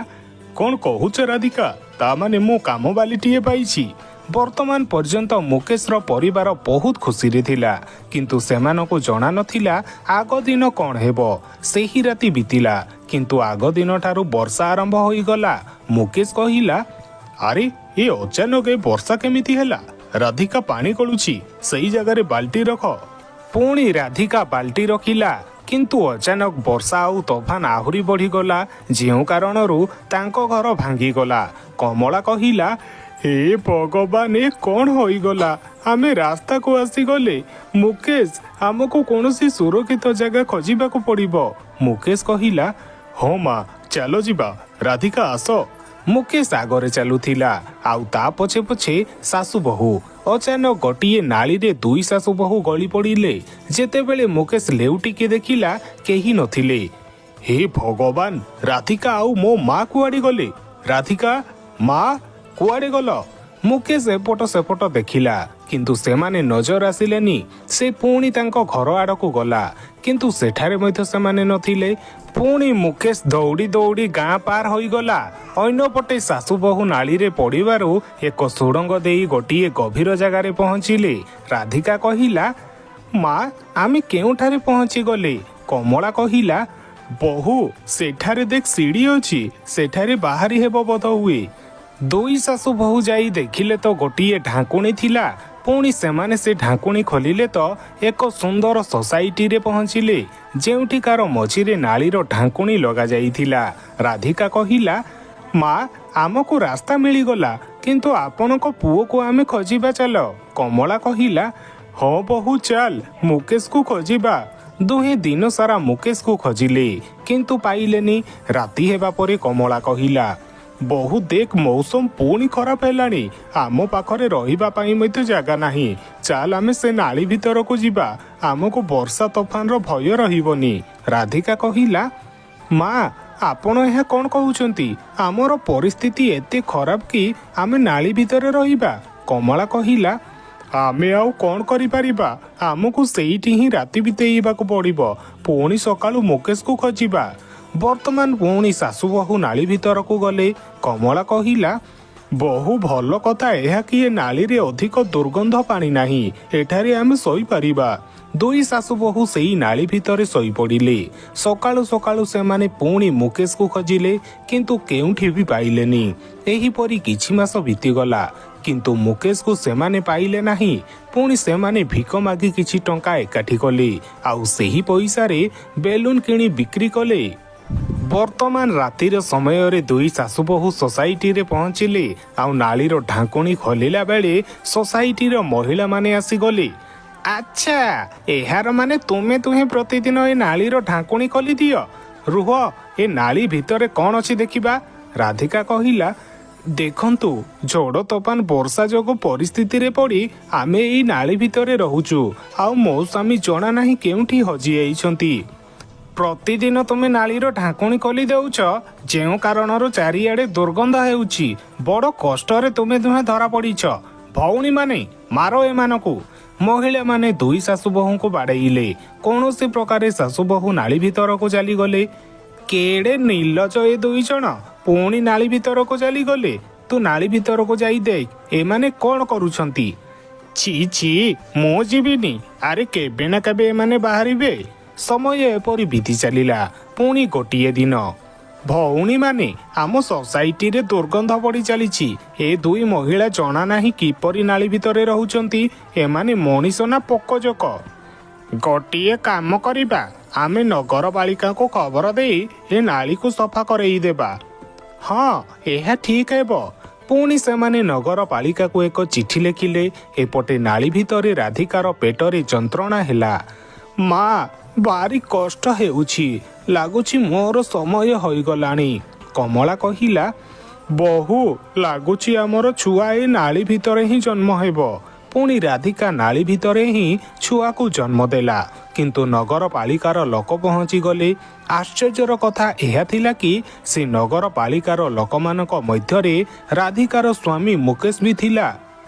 କଣ କହୁଛ ରାଧିକା, ତା ମାନେ ମୁଁ କାମବାଲିଟିଏ ପାଇଛି। ବର୍ତ୍ତମାନ ପର୍ଯ୍ୟନ୍ତ ମୁକେଶର ପରିବାର ବହୁତ ଖୁସିରେ ଥିଲା, କିନ୍ତୁ ସେମାନଙ୍କୁ ଜଣା ନଥିଲା ଆଗ ଦିନ କଣ ହେବ। ସେହି ରାତି ବିତିଲା, କିନ୍ତୁ ଆଗ ଦିନଠାରୁ ବର୍ଷା ଆରମ୍ଭ ହୋଇଗଲା। ମୁକେଶ କହିଲା, ଆରେ ଏ ଅଚାନକ ଏ ବର୍ଷା କେମିତି ହେଲା? ରାଧିକା ପାଣି ଗଳୁଛି, ସେଇ ଜାଗାରେ ବାଲ୍ଟି ରଖ। ପୁଣି ରାଧିକା ବାଲ୍ଟି ରଖିଲା, କିନ୍ତୁ ଅଚାନକ ବର୍ଷା ଆଉ ତୋଫାନ ଆହୁରି ବଢ଼ିଗଲା, ଯେଉଁ କାରଣରୁ ତାଙ୍କ ଘର ଭାଙ୍ଗିଗଲା। କମଳା କହିଲା, ହେ ଭଗବାନ, ଏ କଣ ହୋଇଗଲା? ଆମେ ରାସ୍ତାକୁ ଆସିଗଲେ। ମୁକେଶ, ଆମକୁ କୌଣସି ସୁରକ୍ଷିତ ଜାଗା ଖୋଜିବାକୁ ପଡ଼ିବ। ମୁକେଶ କହିଲା, ହଁ ମା, ଚାଲ ଯିବା। ରାଧିକା ଆସ। ମୁକେଶ ଆଗରେ ଚାଲୁଥିଲା ଆଉ ତା ପଛେ ପଛେ ଶାଶୁ ବୋହୂ। ଅଚାନକ ଗୋଟିଏ ନାଳିରେ ଦୁଇ ଶାଶୁ ବୋହୂ ଗଳି ପଡ଼ିଲେ। ଯେତେବେଳେ ମୁକେଶ ଲେଉଟିକି ଦେଖିଲା, କେହି ନଥିଲେ। ହେ ଭଗବାନ, ରାଧିକା ଆଉ ମୋ ମା କୁଆଡ଼େ ଗଲେ? ରାଧିକା, ମା, କୁଆଡ଼େ ଗଲ? ମୁକେଶ ଏପଟ ସେପଟ ଦେଖିଲା, କିନ୍ତୁ ସେମାନେ ନଜର ଆସିଲେନି। ସେ ପୁଣି ତାଙ୍କ ଘର ଆଡ଼କୁ ଗଲା, କିନ୍ତୁ ସେଠାରେ ମଧ୍ୟ ସେମାନେ ନଥିଲେ। ପୁଣି ମୁକେଶ ଦୌଡ଼ି ଦୌଡ଼ି ଗାଁ ପାର ହୋଇଗଲା। ଅନ୍ୟପଟେ ଶାଶୁ ବୋହୂ ନାଳିରେ ପଡ଼ିବାରୁ ଏକ ସୁଡ଼ଙ୍ଗ ଦେଇ ଗୋଟିଏ ଗଭୀର ଜାଗାରେ ପହଞ୍ଚିଲେ। ରାଧିକା କହିଲା, ମା, ଆମେ କେଉଁଠାରେ ପହଞ୍ଚିଗଲେ? କମଳା କହିଲା, ବୋହୂ, ସେଠାରେ ଦେଖ ସିଡ଼ି ଅଛି, ସେଠାରେ ବାହାରି ହେବ ବୋଧ ହୁଏ। ଦୁଇ ଶାଶୁ ବୋହୂ ଯାଇ ଦେଖିଲେ ତ ଗୋଟିଏ ଢାଙ୍କୁଣୀ ଥିଲା। ପୁଣି ସେମାନେ ସେ ଢାଙ୍କୁଣୀ ଖୋଲିଲେ ତ ଏକ ସୁନ୍ଦର ସୋସାଇଟିରେ ପହଞ୍ଚିଲେ, ଯେଉଁଠିକାର ମଝିରେ ନାଳିର ଢାଙ୍କୁଣୀ ଲଗାଯାଇଥିଲା। ରାଧିକା କହିଲା, ମା, ଆମକୁ ରାସ୍ତା ମିଳିଗଲା, କିନ୍ତୁ ଆପଣଙ୍କ ପୁଅକୁ ଆମେ ଖୋଜିବା ଚାଲ। କମଳା କହିଲା, ହଁ ବୋହୂ, ଚାଲ ମୁକେଶକୁ ଖୋଜିବା। ଦୁହେଁ ଦିନ ସାରା ମୁକେଶକୁ ଖୋଜିଲେ, କିନ୍ତୁ ପାଇଲେନି। ରାତି ହେବା ପରେ କମଳା କହିଲା, ବୋହୂ ଦେଖ, ମୌସମ ପୁଣି ଖରାପ ହେଲାଣି। ଆମ ପାଖରେ ରହିବା ପାଇଁ ମଧ୍ୟ ଜାଗା ନାହିଁ। ଚାଲ ଆମେ ସେ ନାଳି ଭିତରକୁ ଯିବା, ଆମକୁ ବର୍ଷା ତୋଫାନର ଭୟ ରହିବନି। ରାଧିକା କହିଲା, ମା, ଆପଣ ଏହା କ'ଣ କହୁଛନ୍ତି? ଆମର ପରିସ୍ଥିତି ଏତେ ଖରାପ କି ଆମେ ନାଳି ଭିତରେ ରହିବା? କମଳା କହିଲା, ଆମେ ଆଉ କ'ଣ କରିପାରିବା? ଆମକୁ ସେଇଠି ହିଁ ରାତି ବିତେଇବାକୁ ପଡ଼ିବ। ପୁଣି ସକାଳୁ ମୁକେଶକୁ ଖୋଜିବା। ବର୍ତ୍ତମାନ ପୁଣି ଶାଶୁ ବୋହୂ ନାଳି ଭିତରକୁ ଗଲେ। କମଳା କହିଲା, ବହୁ ଭଲ କଥା ଏହା କି ଏ ନାଳିରେ ଅଧିକ ଦୁର୍ଗନ୍ଧ ପାଣି ନାହିଁ, ଏଠାରେ ଆମେ ଶୋଇପାରିବା। ଦୁଇ ଶାଶୁ ବୋହୂ ସେଇ ନାଳି ଭିତରେ ଶୋଇପଡ଼ିଲେ। ସକାଳୁ ସକାଳୁ ସେମାନେ ପୁଣି ମୁକେଶକୁ ଖୋଜିଲେ, କିନ୍ତୁ କେଉଁଠି ବି ପାଇଲେନି। ଏହିପରି କିଛି ମାସ ବିତିଗଲା, କିନ୍ତୁ ମୁକେଶକୁ ସେମାନେ ପାଇଲେ ନାହିଁ। ପୁଣି ସେମାନେ ଭିକ ମାଗି କିଛି ଟଙ୍କା ଏକାଠି କଲେ, ଆଉ ସେହି ପଇସାରେ ବେଲୁନ କିଣି ବିକ୍ରି କଲେ। ବର୍ତ୍ତମାନ ରାତିର ସମୟରେ ଦୁଇ ଶାଶୁ ବୋହୂ ସୋସାଇଟିରେ ପହଞ୍ଚିଲେ, ଆଉ ନାଳିର ଢାଙ୍କୁଣୀ ଖୋଲିଲା ବେଳେ ସୋସାଇଟିର ମହିଳାମାନେ ଆସିଗଲେ। ଆଚ୍ଛା, ଏହାର ମାନେ ତୁମେ ତୁହେଁ ପ୍ରତିଦିନ ଏ ନାଳିର ଢାଙ୍କୁଣୀ ଖୋଲି ଦିଅ। ରୁହ, ଏ ନାଳି ଭିତରେ କ'ଣ ଅଛି ଦେଖିବା। ରାଧିକା କହିଲା, ଦେଖନ୍ତୁ, ଝଡ଼ ତୋଫାନ ବର୍ଷା ଯୋଗୁଁ ପରିସ୍ଥିତିରେ ପଡ଼ି ଆମେ ଏଇ ନାଳି ଭିତରେ ରହୁଛୁ, ଆଉ ମୋ ସ୍ୱାମୀ ଜଣା ନାହିଁ କେଉଁଠି ହଜିଯାଇଛନ୍ତି। ପ୍ରତିଦିନ ତୁମେ ନାଳିର ଢାଙ୍କୁଣୀ ଖୋଲି ଦେଉଛ, ଯେଉଁ କାରଣରୁ ଚାରିଆଡ଼େ ଦୁର୍ଗନ୍ଧ ହେଉଛି। ବଡ଼ କଷ୍ଟରେ ତୁମେ ଦୁହେଁ ଧରା ପଡ଼ିଛ। ଭଉଣୀମାନେ, ମାର ଏମାନଙ୍କୁ। ମହିଳାମାନେ ଦୁଇ ଶାଶୁ ବୋହୂଙ୍କୁ ବାଡ଼େଇଲେ। କୌଣସି ପ୍ରକାରେ ଶାଶୁ ବୋହୂ ନାଳି ଭିତରକୁ ଚାଲିଗଲେ। କେଡ଼େ ନିର୍ଲଜ ଏ ଦୁଇ ଜଣ, ପୁଣି ନାଳି ଭିତରକୁ ଚାଲିଗଲେ। ତୁ ନାଳି ଭିତରକୁ ଯାଇ ଦେଖ ଏମାନେ କ'ଣ କରୁଛନ୍ତି। ଛି ଛି, ମୁଁ ଯିବିନି। ଆରେ କେବେ ନା କେବେ ଏମାନେ ବାହାରିବେ। ସମୟ ଏପରି ବିତି ଚାଲିଲା। ପୁଣି ଗୋଟିଏ ଦିନ, ଭଉଣୀମାନେ, ଆମ ସୋସାଇଟିରେ ଦୁର୍ଗନ୍ଧ ବଢ଼ି ଚାଲିଛି। ଏ ଦୁଇ ମହିଳା ଜଣା ନାହିଁ କିପରି ନାଳି ଭିତରେ ରହୁଛନ୍ତି। ଏମାନେ ମଣିଷ ନା ପୋକଜୋକ? ଗୋଟିଏ କାମ କରିବା, ଆମେ ନଗରପାଳିକାକୁ ଖବର ଦେଇ ଏ ନାଳିକୁ ସଫା କରେଇ ଦେବା। ହଁ, ଏହା ଠିକ୍ ହେବ। ପୁଣି ସେମାନେ ନଗରପାଳିକାକୁ ଏକ ଚିଠି ଲେଖିଲେ। ଏପଟେ ନାଳି ଭିତରେ ରାଧିକାର ପେଟରେ ଯନ୍ତ୍ରଣା ହେଲା। ମା, ଭାରି କଷ୍ଟ ହେଉଛି, ଲାଗୁଛି ମୋର ସମୟ ହୋଇଗଲାଣି। କମଳା କହିଲା, ବୋହୂ, ଲାଗୁଛି ଆମର ଛୁଆ ଏ ନାଳି ଭିତରେ ହିଁ ଜନ୍ମ ହେବ। ପୁଣି ରାଧିକା ନାଳି ଭିତରେ ହିଁ ଛୁଆକୁ ଜନ୍ମ ଦେଲା, କିନ୍ତୁ ନଗରପାଳିକାର ଲୋକ ପହଞ୍ଚିଗଲେ। ଆଶ୍ଚର୍ଯ୍ୟର କଥା ଏହା ଥିଲା କି ସେ ନଗରପାଳିକାର ଲୋକମାନଙ୍କ ମଧ୍ୟରେ ରାଧିକାର ସ୍ୱାମୀ ମୁକେଶ ବି ଥିଲା।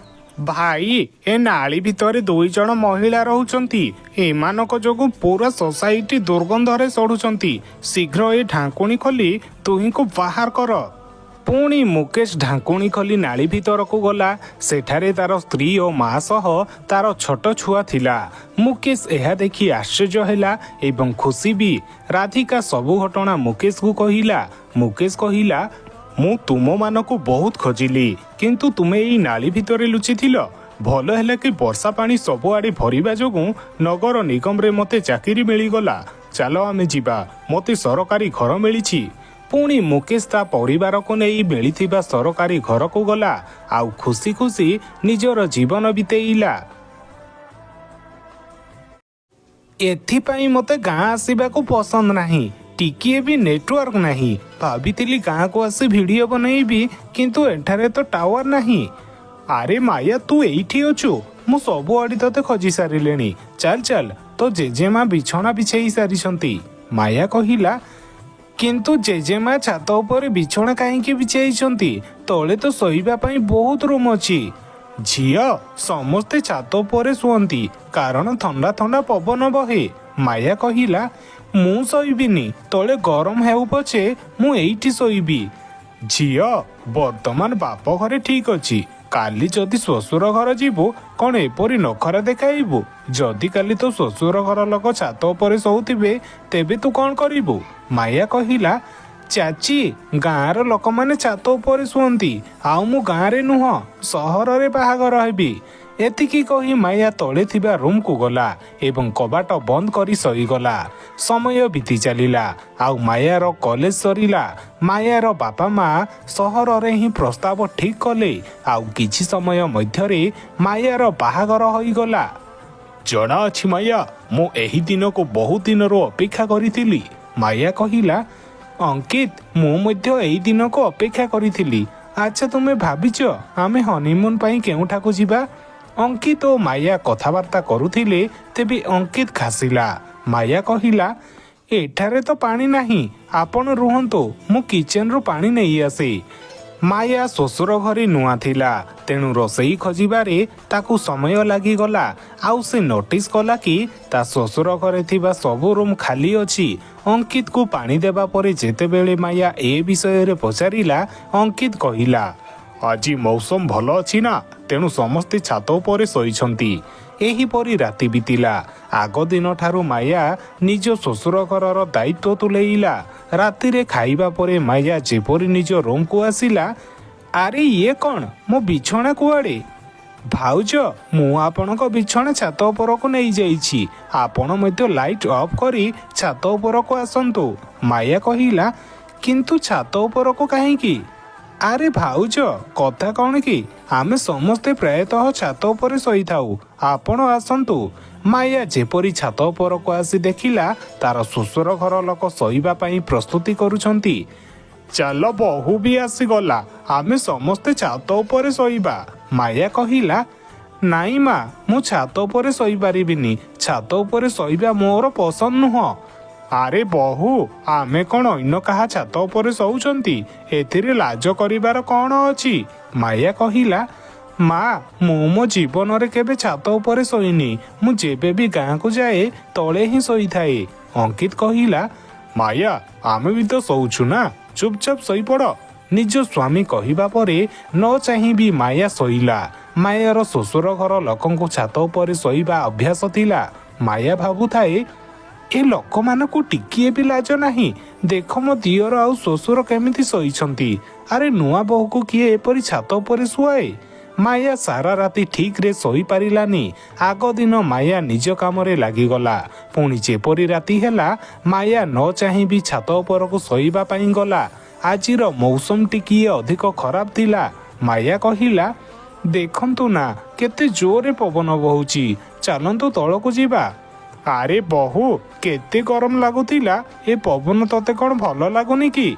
ଭାଇ, ଏ ନାଳି ଭିତରେ ଦୁଇ ଜଣ ମହିଳା ରହୁଛନ୍ତି। ଏମାନଙ୍କ ଯୋଗୁଁ ପୁରା ସୋସାଇଟି ଦୁର୍ଗନ୍ଧରେ ସଢ଼ୁଛନ୍ତି। ଶୀଘ୍ର ଏ ଢାଙ୍କୁଣୀ ଖୋଲି ଦୁହିଁଙ୍କୁ ବାହାର କର। ପୁଣି ମୁକେଶ ଢାଙ୍କୁଣୀ ଖୋଲି ନାଳି ଭିତରକୁ ଗଲା। ସେଠାରେ ତାର ସ୍ତ୍ରୀ ଓ ମା ସହ ତାର ଛୋଟ ଛୁଆ ଥିଲା। ମୁକେଶ ଏହା ଦେଖି ଆଶ୍ଚର୍ଯ୍ୟ ହେଲା ଏବଂ ଖୁସି ବି। ରାଧିକା ସବୁ ଘଟଣା ମୁକେଶକୁ କହିଲା। ମୁକେଶ କହିଲା, ମୁଁ ତୁମମାନଙ୍କୁ ବହୁତ ଖୋଜିଲି, କିନ୍ତୁ ତୁମେ ଏଇ ନାଳି ଭିତରେ ଲୁଚିଥିଲ। ଭଲ ହେଲା କି ବର୍ଷା ପାଣି ସବୁଆଡ଼େ ଭରିବା ଯୋଗୁଁ ନଗର ନିଗମରେ ମୋତେ ଚାକିରି ମିଳିଗଲା। ଚାଲ ଆମେ ଯିବା, ମୋତେ ସରକାରୀ ଘର ମିଳିଛି। ପୁଣି ମୁକେଶ ତା ପରିବାରକୁ ନେଇ ମିଳିଥିବା ସରକାରୀ ଘରକୁ ଗଲା, ଆଉ ଖୁସି ଖୁସି ନିଜର ଜୀବନ ବିତେଇଲା। ଏଥିପାଇଁ ମୋତେ ଗାଁ ଆସିବାକୁ ପସନ୍ଦ ନାହିଁ, ଟିକିଏ ବି ନେଟୱାର୍କ ନାହିଁ। ଭାବିଥିଲି ଗାଁକୁ ଆସି ଭିଡ଼ିଓ ବନେଇବି, କିନ୍ତୁ ଏଠାରେ ତ ଟାୱାର ନାହିଁ। ଆରେ ମାୟା, ତୁ ଏଇଠି ଅଛୁ? ମୁଁ ସବୁଆଡ଼େ ତତେ ଖୋଜି ସାରିଲିଣି। ଚାଲ ଚାଲ, ତୋ ଜେଜେମା ବିଛଣା ବିଛେଇ ସାରିଛନ୍ତି। ମାୟା କହିଲା, କିନ୍ତୁ ଜେଜେମା ଛାତ ଉପରେ ବିଛଣା କାହିଁକି ବିଛେଇଛନ୍ତି? ତଳେ ତ ଶୋଇବା ପାଇଁ ବହୁତ ରୁମ୍ ଅଛି। ଝିଅ, ସମସ୍ତେ ଛାତ ଉପରେ ଶୁଅନ୍ତି, କାରଣ ଥଣ୍ଡା ଥଣ୍ଡା ପବନ ବହେ। ମାୟା କହିଲା, ମୁଁ ଶୋଇବିନି, ତଳେ ଗରମ ହେଉ ପଛେ ମୁଁ ଏଇଠି ଶୋଇବି। ଝିଅ, ବର୍ତ୍ତମାନ ବାପ ଘରେ ଠିକ୍ ଅଛି, କାଲି ଯଦି ଶ୍ୱଶୁର ଘର ଯିବୁ କ'ଣ ଏପରି ନଖରା ଦେଖାଇବୁ? ଯଦି କାଲି ତୋ ଶ୍ୱଶୁର ଘର ଲୋକ ଛାତ ଉପରେ ଶୋଉଥିବେ ତେବେ ତୁ କ'ଣ କରିବୁ? ମାୟା କହିଲା, ଚାଚି, ଗାଁର ଲୋକମାନେ ଛାତ ଉପରେ ଶୁଅନ୍ତି, ଆଉ ମୁଁ ଗାଁରେ ନୁହଁ ସହରରେ ବାହାଘର ହେବି। ଏତିକି କହି ମାୟା ତଳେ ଥିବା ରୁମ୍କୁ ଗଲା ଏବଂ କବାଟ ବନ୍ଦ କରି ଶୋଇଗଲା। ସମୟ ବିତି ଚାଲିଲା ଆଉ ମାୟାର କଲେଜ ସରିଲା। ମାୟାର ବାପା ମା ସହରରେ ହିଁ ପ୍ରସ୍ତାବ ଠିକ୍ କଲେ ଆଉ କିଛି ସମୟ ମଧ୍ୟରେ ମାୟାର ବାହାଘର ହୋଇଗଲା। ଜଣା ଅଛି ମାୟା, ମୁଁ ଏହି ଦିନକୁ ବହୁତ ଦିନରୁ ଅପେକ୍ଷା କରିଥିଲି। ମାୟା କହିଲା, ଅଙ୍କିତ, ମୁଁ ମଧ୍ୟ ଏଇ ଦିନକୁ ଅପେକ୍ଷା କରିଥିଲି। ଆଚ୍ଛା, ତୁମେ ଭାବିଛ ଆମେ ହନିମୁନ୍ ପାଇଁ କେଉଁଠାକୁ ଯିବା? ଅଙ୍କିତ ଓ ମାୟା କଥାବାର୍ତ୍ତା କରୁଥିଲେ, ତେବେ ଅଙ୍କିତ ଖାସିଲା। ମାୟା କହିଲା, ଏଠାରେ ତ ପାଣି ନାହିଁ, ଆପଣ ରୁହନ୍ତୁ, ମୁଁ କିଚେନରୁ ପାଣି ନେଇ ଆସେ। ମାୟା ଶ୍ୱଶୁର ଘରେ ନୂଆ ଥିଲା, ତେଣୁ ରୋଷେଇ ଖୋଜିବାରେ ତାକୁ ସମୟ ଲାଗିଗଲା। ଆଉ ସେ ନୋଟିସ୍ କଲା କି ତା ଶ୍ୱଶୁର ଘରେ ଥିବା ସବୁ ରୁମ୍ ଖାଲି ଅଛି। ଅଙ୍କିତକୁ ପାଣି ଦେବା ପରେ ଯେତେବେଳେ ମାୟା ଏ ବିଷୟରେ ପଚାରିଲା, ଅଙ୍କିତ କହିଲା, ଆଜି ମୌସମ ଭଲ ଅଛି ନା, ତେଣୁ ସମସ୍ତେ ଛାତ ଉପରେ ଶୋଇଛନ୍ତି। ଏହିପରି ରାତି ବିତିଲା। ଆଗ ଦିନଠାରୁ ମାୟା ନିଜ ଶ୍ୱଶୁର ଘରର ଦାୟିତ୍ୱ ତୁଲେଇଲା। ରାତିରେ ଖାଇବା ପରେ ମାୟା ଯେପରି ନିଜ ରୁମ୍କୁ ଆସିଲା, ଆରେ ଇଏ କ'ଣ? ମୋ ବିଛଣା କୁଆଡ଼େ? ଭାଉଜ, ମୁଁ ଆପଣଙ୍କ ବିଛଣା ଛାତ ଉପରକୁ ନେଇଯାଇଛି। ଆପଣ ମଧ୍ୟ ଲାଇଟ୍ ଅଫ୍ କରି ଛାତ ଉପରକୁ ଆସନ୍ତୁ। ମାୟା କହିଲା, କିନ୍ତୁ ଛାତ ଉପରକୁ କାହିଁକି? ଆରେ ଭାଉଜ, କଥା କ'ଣ କି ଆମେ ସମସ୍ତେ ପ୍ରାୟତଃ ଛାତ ଉପରେ ଶୋଇଥାଉ, ଆପଣ ଆସନ୍ତୁ। ମାୟା ଯେପରି ଛାତ ଉପରକୁ ଆସି ଦେଖିଲା, ତାର ଶ୍ୱଶୁର ଘର ଲୋକ ଶୋଇବା ପାଇଁ ପ୍ରସ୍ତୁତି କରୁଛନ୍ତି। ଚାଲ, ବୋହୂ ବି ଆସିଗଲା, ଆମେ ସମସ୍ତେ ଛାତ ଉପରେ ଶୋଇବା। ମାୟା କହିଲା, ନାଇଁ ମା, ମୁଁ ଛାତ ଉପରେ ଶୋଇପାରିବିନି। ଛାତ ଉପରେ ଶୋଇବା ମୋର ପସନ୍ଦ ନୁହଁ। ଆରେ ବୋହୂ, ଆମେ କ'ଣ ଅନ୍ୟ କାହା ଛାତ ଉପରେ ଶୋଉଛନ୍ତି? ଏଥିରେ ଲାଜ କରିବାର କ'ଣ ଅଛି? ମାୟା କହିଲା, ମା, ମୁଁ ମୋ ଜୀବନରେ କେବେ ଛାତ ଉପରେ ଶୋଇନି। ମୁଁ ଯେବେ ବି ଗାଁକୁ ଯାଏ ତଳେ ହିଁ ଶୋଇଥାଏ। ଅଙ୍କିତ କହିଲା, ମାୟା, ଆମେ ବି ତ ଶୋଉଛୁ ନା, ଚୁପଚାପ ଶୋଇପଡ଼। ନିଜ ସ୍ୱାମୀ କହିବା ପରେ ନ ଚାହିଁ ବି ମାୟା ଶୋଇଲା। ମାୟାର ଶ୍ୱଶୁର ଘର ଲୋକଙ୍କୁ ଛାତ ଉପରେ ଶୋଇବା ଅଭ୍ୟାସ ଥିଲା। ମାୟା ଭାବୁଥାଏ, ଏ ଲୋକମାନଙ୍କୁ ଟିକିଏ ବି ଲାଜ ନାହିଁ। ଦେଖ, ମୋ ଦିଅର ଆଉ ଶ୍ୱଶୁର କେମିତି ଶୋଇଛନ୍ତି। ଆରେ, ନୂଆ ବୋହୂକୁ କିଏ ଏପରି ଛାତ ଉପରେ ଶୁଆଏ? ମାୟା ସାରା ରାତି ଠିକରେ ଶୋଇପାରିଲାନି। ଆଗ ଦିନ ମାୟା ନିଜ କାମରେ ଲାଗିଗଲା। ପୁଣି ଯେପରି ରାତି ହେଲା, ମାୟା ନ ଚାହିଁ ବି ଛାତ ଉପରକୁ ଶୋଇବା ପାଇଁ ଗଲା। ଆଜିର ମୌସମ ଟିକିଏ ଅଧିକ ଖରାପ ଥିଲା। ମାୟା କହିଲା, ଦେଖନ୍ତୁ ନା, କେତେ ଜୋରରେ ପବନ ବହୁଛି, ଚାଲନ୍ତୁ ତଳକୁ ଯିବା। ଆରେ ବୋହୂ, କେତେ ଗରମ ଲାଗୁଥିଲା, ଏ ପବନ ତତେ କ'ଣ ଭଲ ଲାଗୁନି କି?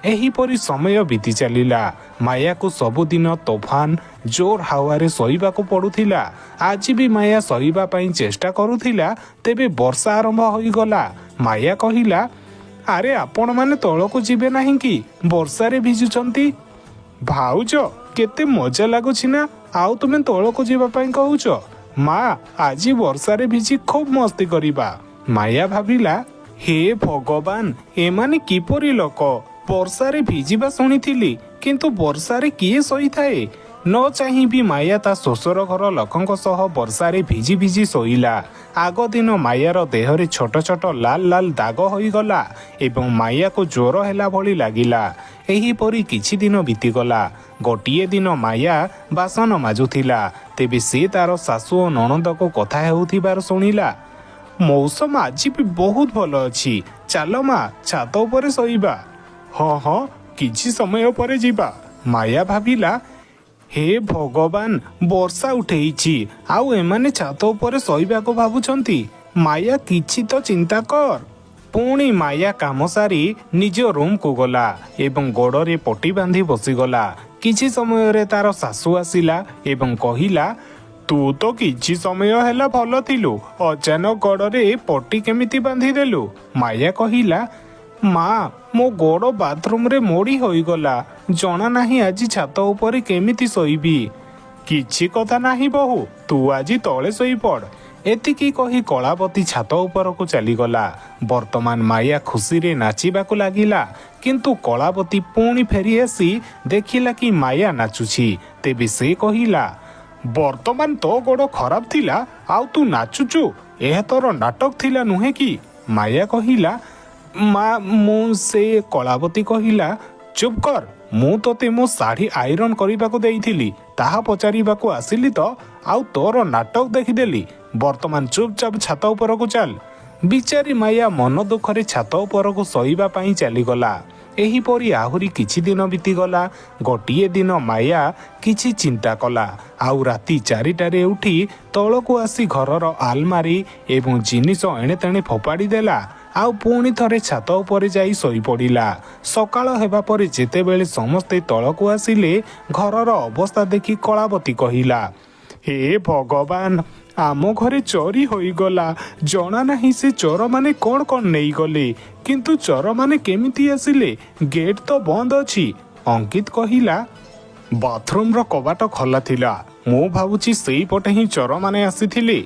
ଏହିପରି ସମୟ ବିତି ଚାଲିଲା। ମାୟାକୁ ସବୁଦିନ ତୋଫାନ ଜୋର ହାୱାରେ ଶୋଇବାକୁ ପଡୁଥିଲା। ଆଜି ବି ମାୟା ଶୋଇବା ପାଇଁ ଚେଷ୍ଟା କରୁଥିଲା, ତେବେ ବର୍ଷା ଆରମ୍ଭ ହୋଇଗଲା। ମାୟା କହିଲା, ଆରେ ଆପଣମାନେ ତଳକୁ ଯିବେ ନାହିଁ କି? ବର୍ଷାରେ ଭିଜୁଛନ୍ତି। ଭାଉଜ, କେତେ ମଜା ଲାଗୁଛି ନା, ଆଉ ତୁମେ ତଳକୁ ଯିବା ପାଇଁ କହୁଛ? ମା, ଆଜି ବର୍ଷାରେ ଭିଜି ଖୁବ୍ ମସ୍ତି କରିବା। ମାୟା ଭାବିଲା, ହେ ଭଗବାନ, ଏମାନେ କିପରି ଲୋକ? ବର୍ଷାରେ ଭିଜିବା ଶୁଣିଥିଲି, କିନ୍ତୁ ବର୍ଷାରେ କିଏ ଶୋଇଥାଏ? ନ ଚାହିଁ ବି ମାୟା ତା ଶ୍ୱଶୁର ଘର ଲୋକଙ୍କ ସହ ବର୍ଷାରେ ଭିଜି ଭିଜି ଶୋଇଲା। ଆଗ ଦିନ ମାୟାର ଦେହରେ ଛୋଟ ଛୋଟ ଲାଲ ଲାଲ ଦାଗ ହୋଇଗଲା ଏବଂ ମାୟାକୁ ଜ୍ୱର ହେଲା ଭଳି ଲାଗିଲା। ଏହିପରି କିଛି ଦିନ ବିତିଗଲା। ଗୋଟିଏ ଦିନ ମାୟା ବାସନ ମାଜୁଥିଲା, ତେବେ ସେ ତାର ଶାଶୁ ଓ ନଣନ୍ଦକୁ କଥା ହେଉଥିବାର ଶୁଣିଲା। ମୌସମ ଆଜି ବି ବହୁତ ଭଲ ଅଛି, ଚାଲ ମା, ଛାତ ଉପରେ ଶୋଇବା। ହଁ ହଁ, କିଛି ସମୟ ପରେ ଯିବା। ମାୟା ଭାବିଲା, ହେ ଭଗବାନ, ବର୍ଷା ଉଠେଇଛି ଆଉ ଏମାନେ ଛାତ ଉପରେ ଶୋଇବାକୁ ଭାବୁଛନ୍ତି। ମାୟା, କିଛି ତ ଚିନ୍ତା କର। ପୁଣି ମାୟା କାମ ସାରି ନିଜ ରୁମ୍କୁ ଗଲା ଏବଂ ଗୋଡ଼ରେ ପଟି ବାନ୍ଧି ବସିଗଲା। କିଛି ସମୟରେ ତାର ଶାଶୁ ଆସିଲା ଏବଂ କହିଲା, ତୁ ତ କିଛି ସମୟ ହେଲା ଭଲ ଥିଲୁ, ଅଚାନକ ଗୋଡ଼ରେ ପଟି କେମିତି ବାନ୍ଧିଦେଲୁ? ମାୟା କହିଲା, ମା, ମୋ ଗୋଡ଼ ବାଥରୁମରେ ମୋଡ଼ି ହୋଇଗଲା, ଜଣା ନାହିଁ ଆଜି ଛାତ ଉପରେ କେମିତି ଶୋଇବି। କିଛି କଥା ନାହିଁ ବୋହୂ, ତୁ ଆଜି ତଳେ ଶୋଇପଡ଼। ଏତିକି କହି କଳାବତୀ ଛାତ ଉପରକୁ ଚାଲିଗଲା। ବର୍ତ୍ତମାନ ମାୟା ଖୁସିରେ ନାଚିବାକୁ ଲାଗିଲା, କିନ୍ତୁ କଳାବତୀ ପୁଣି ଫେରି ଆସି ଦେଖିଲା କି ମାୟା ନାଚୁଛି। ତେବେ ସେ କହିଲା, ବର୍ତ୍ତମାନ ତୋ ଗୋଡ଼ ଖରାପ ଥିଲା ଆଉ ତୁ ନାଚୁଛୁ, ଏହା ତୋର ନାଟକ ଥିଲା ନୁହେଁ କି? ମାୟା କହିଲା, ମା, ମୁଁ ସେ। କଳାବତୀ କହିଲା, ଚୁପ୍ କର, ମୁଁ ତୋତେ ମୋ ଶାଢ଼ୀ ଆଇରନ୍ କରିବାକୁ ଦେଇଥିଲି, ତାହା ପଚାରିବାକୁ ଆସିଲି ତ ଆଉ ତୋର ନାଟକ ଦେଖିଦେଲି। ବର୍ତ୍ତମାନ ଚୁପଚାପ ଛାତ ଉପରକୁ ଚାଲ। ବିଚାରୀ ମାୟା ମନ ଦୁଃଖରେ ଛାତ ଉପରକୁ ଶୋଇବା ପାଇଁ ଚାଲିଗଲା। ଏହିପରି ଆହୁରି କିଛି ଦିନ ବିତିଗଲା। ଗୋଟିଏ ଦିନ ମାୟା କିଛି ଚିନ୍ତା କଲା ଆଉ ରାତି 4ଟାରେ ଉଠି ତଳକୁ ଆସି ଘରର ଆଲମାରି ଏବଂ ଜିନିଷ ଏଣେତେଣେ ଫୋପାଡ଼ି ଦେଲା ଆଉ ପୁଣି ଥରେ ଛାତ ଉପରେ ଯାଇ ଶୋଇପଡ଼ିଲା। ସକାଳ ହେବା ପରେ ଯେତେବେଳେ ସମସ୍ତେ ତଳକୁ ଆସିଲେ, ଘରର ଅବସ୍ଥା ଦେଖି କଳାବତୀ କହିଲା, ହେ ଭଗବାନ, ଆମ ଘରେ ଚୋରି ହୋଇଗଲା। ଜଣା ନାହିଁ ସେ ଚୋରମାନେ କ'ଣ କ'ଣ ନେଇଗଲେ। କିନ୍ତୁ ଚୋରମାନେ କେମିତି ଆସିଲେ? ଗେଟ୍ ତ ବନ୍ଦ ଅଛି। ଅଙ୍କିତ କହିଲା, ବାଥରୁମର କବାଟ ଖୋଲା ଥିଲା, ମୁଁ ଭାବୁଛି ସେଇପଟେ ହିଁ ଚୋରମାନେ ଆସିଥିଲେ।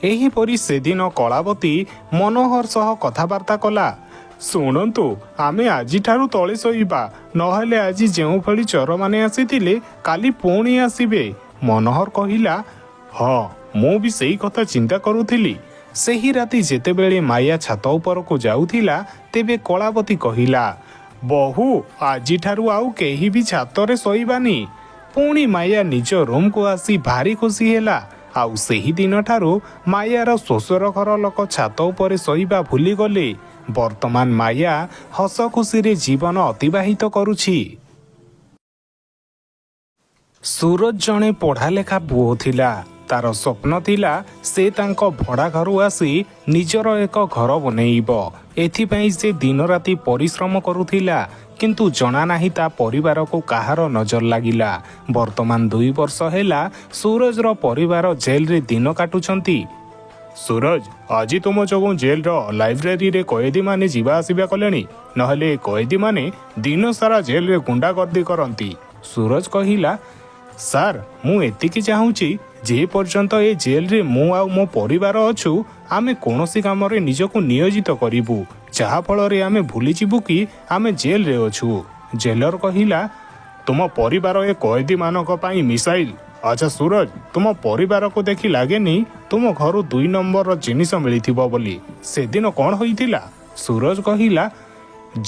ଏହିପରି ସେଦିନ କଳାବତୀ ମନୋହର ସହ କଥାବାର୍ତ୍ତା କଲା। ଶୁଣନ୍ତୁ, ଆମେ ଆଜିଠାରୁ ତଳେ ଶୋଇବା, ନହେଲେ ଆଜି ଯେଉଁଭଳି ଚୋରମାନେ ଆସିଥିଲେ କାଲି ପୁଣି ଆସିବେ। ମନୋହର କହିଲା, ହଁ, ମୁଁ ବି ସେଇ କଥା ଚିନ୍ତା କରୁଥିଲି। ସେହି ରାତି ଯେତେବେଳେ ମାୟା ଛାତ ଉପରକୁ ଯାଉଥିଲା, ତେବେ କଳାବତୀ କହିଲା, ବୋହୂ, ଆଜିଠାରୁ ଆଉ କେହି ବି ଛାତରେ ଶୋଇବାନି। ପୁଣି ମାୟା ନିଜ ରୁମକୁ ଆସି ଭାରି ଖୁସି ହେଲା। ଆଉ ସେହି ଦିନଠାରୁ ମାୟାର ଶ୍ୱଶୁର ଘର ଲୋକ ଛାତ ଉପରେ ଶୋଇବା ଭୁଲିଗଲେ। ବର୍ତ୍ତମାନ ମାୟା ହସ ଖୁସିରେ ଜୀବନ ଅତିବାହିତ କରୁଛି। ସୁରଜ ଜଣେ ପଢ଼ାଲେଖା ପୁଅ ଥିଲା। ତାର ସ୍ୱପ୍ନ ଥିଲା ସେ ତାଙ୍କ ଭଡ଼ା ଘରୁ ଆସି ନିଜର ଏକ ଘର ବନେଇବ। ଏଥିପାଇଁ ସେ ଦିନରାତି ପରିଶ୍ରମ କରୁଥିଲା। କିନ୍ତୁ ଜଣା ନାହିଁ ତା ପରିବାରକୁ କାହାର ନଜର ଲାଗିଲା। ବର୍ତ୍ତମାନ 2 ବର୍ଷ ହେଲା ସୁରଜର ପରିବାର ଜେଲରେ ଦିନ କାଟୁଛନ୍ତି। ସୁରଜ, ଆଜି ତୁମ ଯୋଗୁଁ ଜେଲର ଲାଇବ୍ରେରୀରେ କଏଦୀମାନେ ଯିବା ଆସିବା କଲେଣି, ନହେଲେ କଏଦୀମାନେ ଦିନସାରା ଜେଲରେ ଗୁଣ୍ଡାଗର୍ଦ୍ଦି କରନ୍ତି। ସୁରଜ କହିଲା, ସାର୍, ମୁଁ ଏତିକି ଚାହୁଁଛି, ଯେ ପର୍ଯ୍ୟନ୍ତ ଏ ଜେଲରେ ମୁଁ ଆଉ ମୋ ପରିବାର ଅଛୁ, ଆମେ କୌଣସି କାମରେ ନିଜକୁ ନିୟୋଜିତ କରିବୁ, ଯାହାଫଳରେ ଆମେ ଭୁଲିଯିବୁ କି ଆମେ ଜେଲରେ ଅଛୁ। ଜେଲର କହିଲା, ତୁମ ପରିବାର ଏ କଏଦୀମାନଙ୍କ ପାଇଁ ମିସାଇଲ। ଆଚ୍ଛା ସୁରଜ, ତୁମ ପରିବାରକୁ ଦେଖି ଲାଗେନି ତୁମ ଘରୁ 2 ନମ୍ବରର ଜିନିଷ ମିଳିଥିବ ବୋଲି। ସେଦିନ କ'ଣ ହୋଇଥିଲା? ସୁରଜ କହିଲା,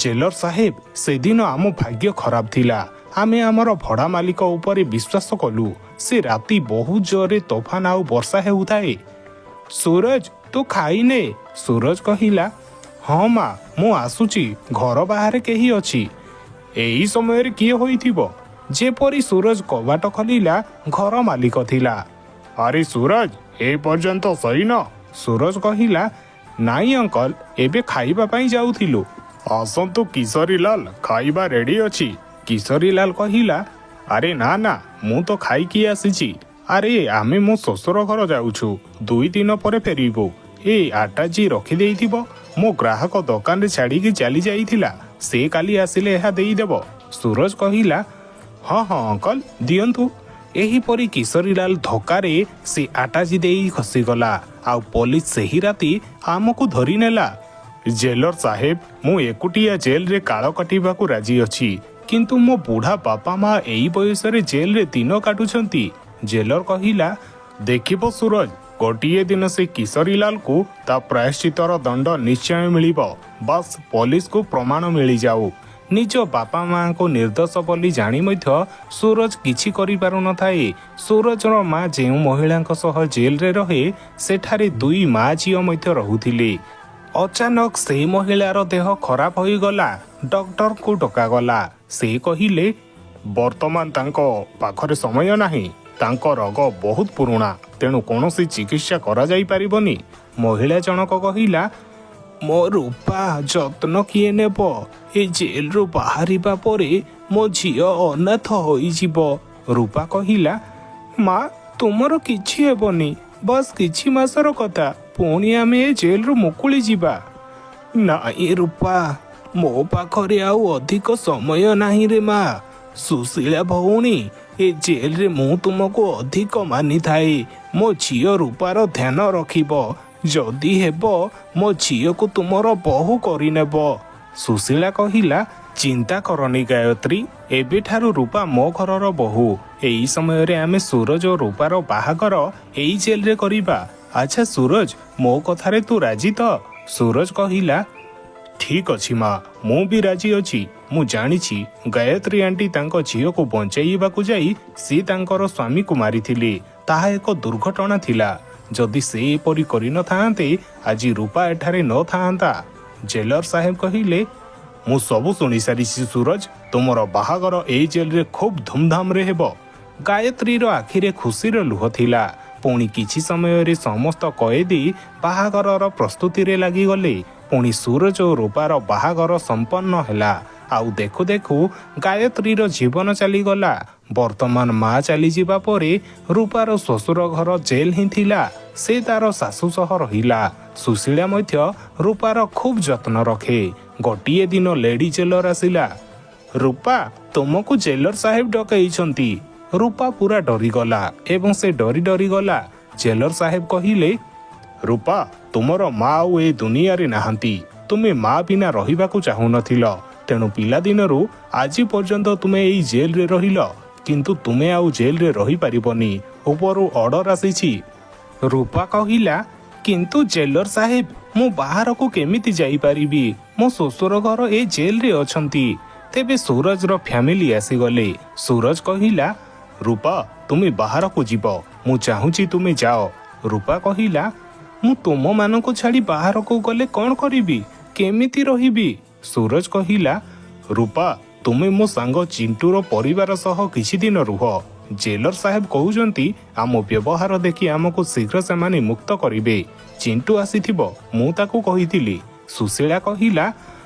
ଜେଲର ସାହେବ, ସେଦିନ ଆମ ଭାଗ୍ୟ ଖରାପ ଥିଲା। ଆମେ ଆମର ଭଡ଼ା ମାଲିକ ଉପରେ ବିଶ୍ୱାସ କଲୁ। ସେ ରାତି ବହୁତ ଜୋରରେ ତୋଫାନ ଆଉ ବର୍ଷା ହେଉଥାଏ। ସୁରଜ, ତୁ ଖାଇନେ? ସୁରଜ କହିଲା, ହଁ ମା, ମୁଁ ଆସୁଛି, ଘର ବାହାରେ କେହି ଅଛି। ଏହି ସମୟରେ କିଏ ହୋଇଥିବ? ଯେପରି ସୁରଜ କବାଟ ଖୋଲିଲା, ଘର ମାଲିକ ଥିଲା। ଆରେ ସୁରଜ, ଏ ପର୍ଯ୍ୟନ୍ତ ଶୋଇନ? ସୁରଜ କହିଲା, ନାଇଁ ଅଙ୍କଲ, ଏବେ ଖାଇବା ପାଇଁ ଯାଉଥିଲୁ। ଆସନ୍ତୁ କିଶୋରୀଲାଲ, ଖାଇବା ରେଡି ଅଛି। କିଶୋରୀଲାଲ କହିଲା, ଆରେ ନା ନା, ମୁଁ ତ ଖାଇକି ଆସିଛି। ଆରେ ଆମେ ମୋ ଶ୍ୱଶୁର ଘର ଯାଉଛୁ, 2 ଦିନ ପରେ ଫେରିବୁ। ଏ ଆଟାଜି ରଖିଦେଇଥିବ, ମୋ ଗ୍ରାହକ ଦୋକାନରେ ଛାଡ଼ିକି ଚାଲି ଯାଇଥିଲା, ସେ କାଲି ଆସିଲେ ଏହା ଦେଇଦେବ। ସୁରଜ କହିଲା, ହଁ ହଁ ଅଙ୍କଲ, ଦିଅନ୍ତୁ। ଏହିପରି କିଶୋରୀଲାଲ ଧୋକାରେ ସେ ଆଟାଜି ଦେଇ ଖସିଗଲା ଆଉ ପୋଲିସ ସେହି ରାତି ଆମକୁ ଧରିନେଲା। ଜେଲର ସାହେବ, ମୁଁ ଏକୁଟିଆ ଜେଲରେ କାଳ କାଟିବାକୁ ରାଜି ଅଛି, କିନ୍ତୁ ମୋ ବୁଢ଼ା ବାପା ମା ଏଇ ବୟସରେ ଜେଲରେ ଦିନ କାଟୁଛନ୍ତି। ଜେଲର କହିଲା, ଦେଖିବ ସୁରଜ, ଗୋଟିଏ ଦିନ ସେ କିଶୋରୀଲାଲକୁ ତା ପ୍ରାୟଶ୍ଚିତର ଦଣ୍ଡ ନିଶ୍ଚୟ ମିଳିବ। ବାସ୍ ପୋଲିସକୁ ପ୍ରମାଣ ମିଳିଯାଉ। ନିଜ ବାପା ମାଆଙ୍କୁ ନିର୍ଦ୍ଦୋଷ ବୋଲି ଜାଣି ମଧ୍ୟ ସୁରଜ କିଛି କରିପାରୁନଥାଏ। ସୁରଜର ମା ଯେଉଁ ମହିଳାଙ୍କ ସହ ଜେଲରେ ରହେ, ସେଠାରେ 2 ମା ଝିଅ ମଧ୍ୟ ରହୁଥିଲେ। ଅଚାନକ ସେଇ ମହିଳାର ଦେହ ଖରାପ ହୋଇଗଲା। ଡକ୍ଟରଙ୍କୁ ଡକାଗଲା। ସେ କହିଲେ, ବର୍ତ୍ତମାନ ତାଙ୍କ ପାଖରେ ସମୟ ନାହିଁ, ତାଙ୍କ ରୋଗ ବହୁତ ପୁରୁଣା, ତେଣୁ କୌଣସି ଚିକିତ୍ସା କରାଯାଇପାରିବନି। ମହିଳା ଜଣକ କହିଲା, ମୋ ରୂପା ଯତ୍ନ କିଏ ନେବ? ଏ ଜେଲରୁ ବାହାରିବା ପରେ ମୋ ଝିଅ ଅନାଥ ହୋଇଯିବ। ରୂପା କହିଲା, ମା, ତୁମର କିଛି ହେବନି, ବାସ୍ କିଛି ମାସର କଥା, ପୁଣି ଆମେ ଏ ଜେଲରୁ ମୁକୁଳି ଯିବା। ନାଇଁ ରୂପା, ମୋ ପାଖରେ ଆଉ ଅଧିକ ସମୟ ନାହିଁ ରେ ମା। ସୁଶୀଳା ଭଉଣୀ, ଏ ଜେଲରେ ମୁଁ ତୁମକୁ ଅଧିକ ମାନିଥାଏ। ମୋ ଝିଅ ରୂପାର ଧ୍ୟାନ ରଖିବ, ଯଦି ହେବ ମୋ ଝିଅକୁ ତୁମର ବୋହୂ କରିନେବ। ସୁଶୀଳା କହିଲା, ଚିନ୍ତା କରନି ଗାୟତ୍ରୀ, ଏବେଠାରୁ ରୂପା ମୋ ଘରର ବୋହୂ। ଏହି ସମୟରେ ଆମେ ସୁରଜ ଓ ରୂପାର ବାହାଘର ଏଇ ଜେଲରେ କରିବା। ଆଚ୍ଛା ସୁରଜ, ମୋ କଥାରେ ତୁ ରାଜି ତ? ସୁରଜ କହିଲା, ଠିକ୍ ଅଛି ମା, ମୁଁ ବି ରାଜି ଅଛି। ମୁଁ ଜାଣିଛି ଗାୟତ୍ରୀ ଆଣ୍ଟି ତାଙ୍କ ଝିଅକୁ ବଞ୍ଚେଇବାକୁ ଯାଇ ସେ ତାଙ୍କର ସ୍ୱାମୀକୁ ମାରିଥିଲେ। ତାହା ଏକ ଦୁର୍ଘଟଣା ଥିଲା। ଯଦି ସେ ଏପରି କରିନଥାନ୍ତେ, ଆଜି ରୂପା ଏଠାରେ ନଥାନ୍ତା। ଜେଲର ସାହେବ କହିଲେ, ମୁଁ ସବୁ ଶୁଣି ସାରିଛି ସୁରଜ, ତୁମର ବାହାଘର ଏଇ ଜେଲରେ ଖୁବ୍ ଧୁମଧାମରେ ହେବ। ଗାୟତ୍ରୀର ଆଖିରେ ଖୁସିର ଲୁହ ଥିଲା। ପୁଣି କିଛି ସମୟରେ ସମସ୍ତ କଏଦୀ ବାହାଘରର ପ୍ରସ୍ତୁତିରେ ଲାଗିଗଲେ। ପୁଣି ସୁରଜ ଓ ରୂପାର ବାହାଘର ସମ୍ପନ୍ନ ହେଲା। ଆଉ ଦେଖୁ ଦେଖୁ ଗାୟତ୍ରୀର ଜୀବନ ଚାଲିଗଲା। ବର୍ତ୍ତମାନ ମା ଚାଲିଯିବା ପରେ ରୂପାର ଶ୍ୱଶୁର ଘର ଜେଲ୍ ହିଁ ଥିଲା। ସେ ତାର ଶାଶୁ ସହ ରହିଲା। ସୁଶୀଳା ମଧ୍ୟ ରୂପାର ଖୁବ୍ ଯତ୍ନ ରଖେ। ଗୋଟିଏ ଦିନ ଲେଡି ଜେଲର ଆସିଲା। ରୂପା, ତୁମକୁ ଜେଲର ସାହେବ ଡକେଇଛନ୍ତି। ରୂପା ପୁରା ଡରିଗଲା ଏବଂ ସେ ଡରି ଡରିଗଲା। ଜେଲର ସାହେବ କହିଲେ, ରୂପା, ତୁମର ମା ଆଉ ଏ ଦୁନିଆରେ ନାହାନ୍ତି। ତୁମେ ମା ବିନା ରହିବାକୁ ଚାହୁଁନଥିଲ, ତେଣୁ ପିଲାଦିନରୁ ଆଜି ପର୍ଯ୍ୟନ୍ତ ତୁମେ ଏଇ ଜେଲରେ ରହିଲ। କିନ୍ତୁ ତୁମେ ଆଉ ଜେଲରେ ରହିପାରିବନି, ଉପରୁ ଅର୍ଡର ଆସିଛି। ରୂପା କହିଲା, କିନ୍ତୁ ଜେଲର ସାହେବ, ମୁଁ ବାହାରକୁ କେମିତି ଯାଇପାରିବି? ମୋ ଶ୍ୱଶୁର ଘର ଏ ଜେଲରେ ଅଛନ୍ତି। ତେବେ ସୁରଜର ଫ୍ୟାମିଲି ଆସିଗଲେ। ସୁରଜ କହିଲା, ରୂପା, ତୁମେ ବାହାରକୁ ଯିବ, ମୁଁ ଚାହୁଁଛି ତୁମେ ଯାଅ। ରୂପା କହିଲା, ମୁଁ ତୁମମାନଙ୍କୁ ଛାଡ଼ି ବାହାରକୁ ଗଲେ କ'ଣ କରିବି? କେମିତି ରହିବି? ସୁରଜ କହିଲା, ରୂପା, ତୁମେ ମୋ ସାଙ୍ଗ ଚିଣ୍ଟୁର ପରିବାର ସହ କିଛି ଦିନ ରୁହ। ଜେଲର ସାହେବ କହୁଛନ୍ତି ଆମ ବ୍ୟବହାର ଦେଖି ଆମକୁ ଶୀଘ୍ର ସେମାନେ ମୁକ୍ତ କରିବେ। ଚିଣ୍ଟୁ ଆସିଥିବ, ମୁଁ ତାକୁ କହିଥିଲି। ସୁଶୀଳା କହିଲା,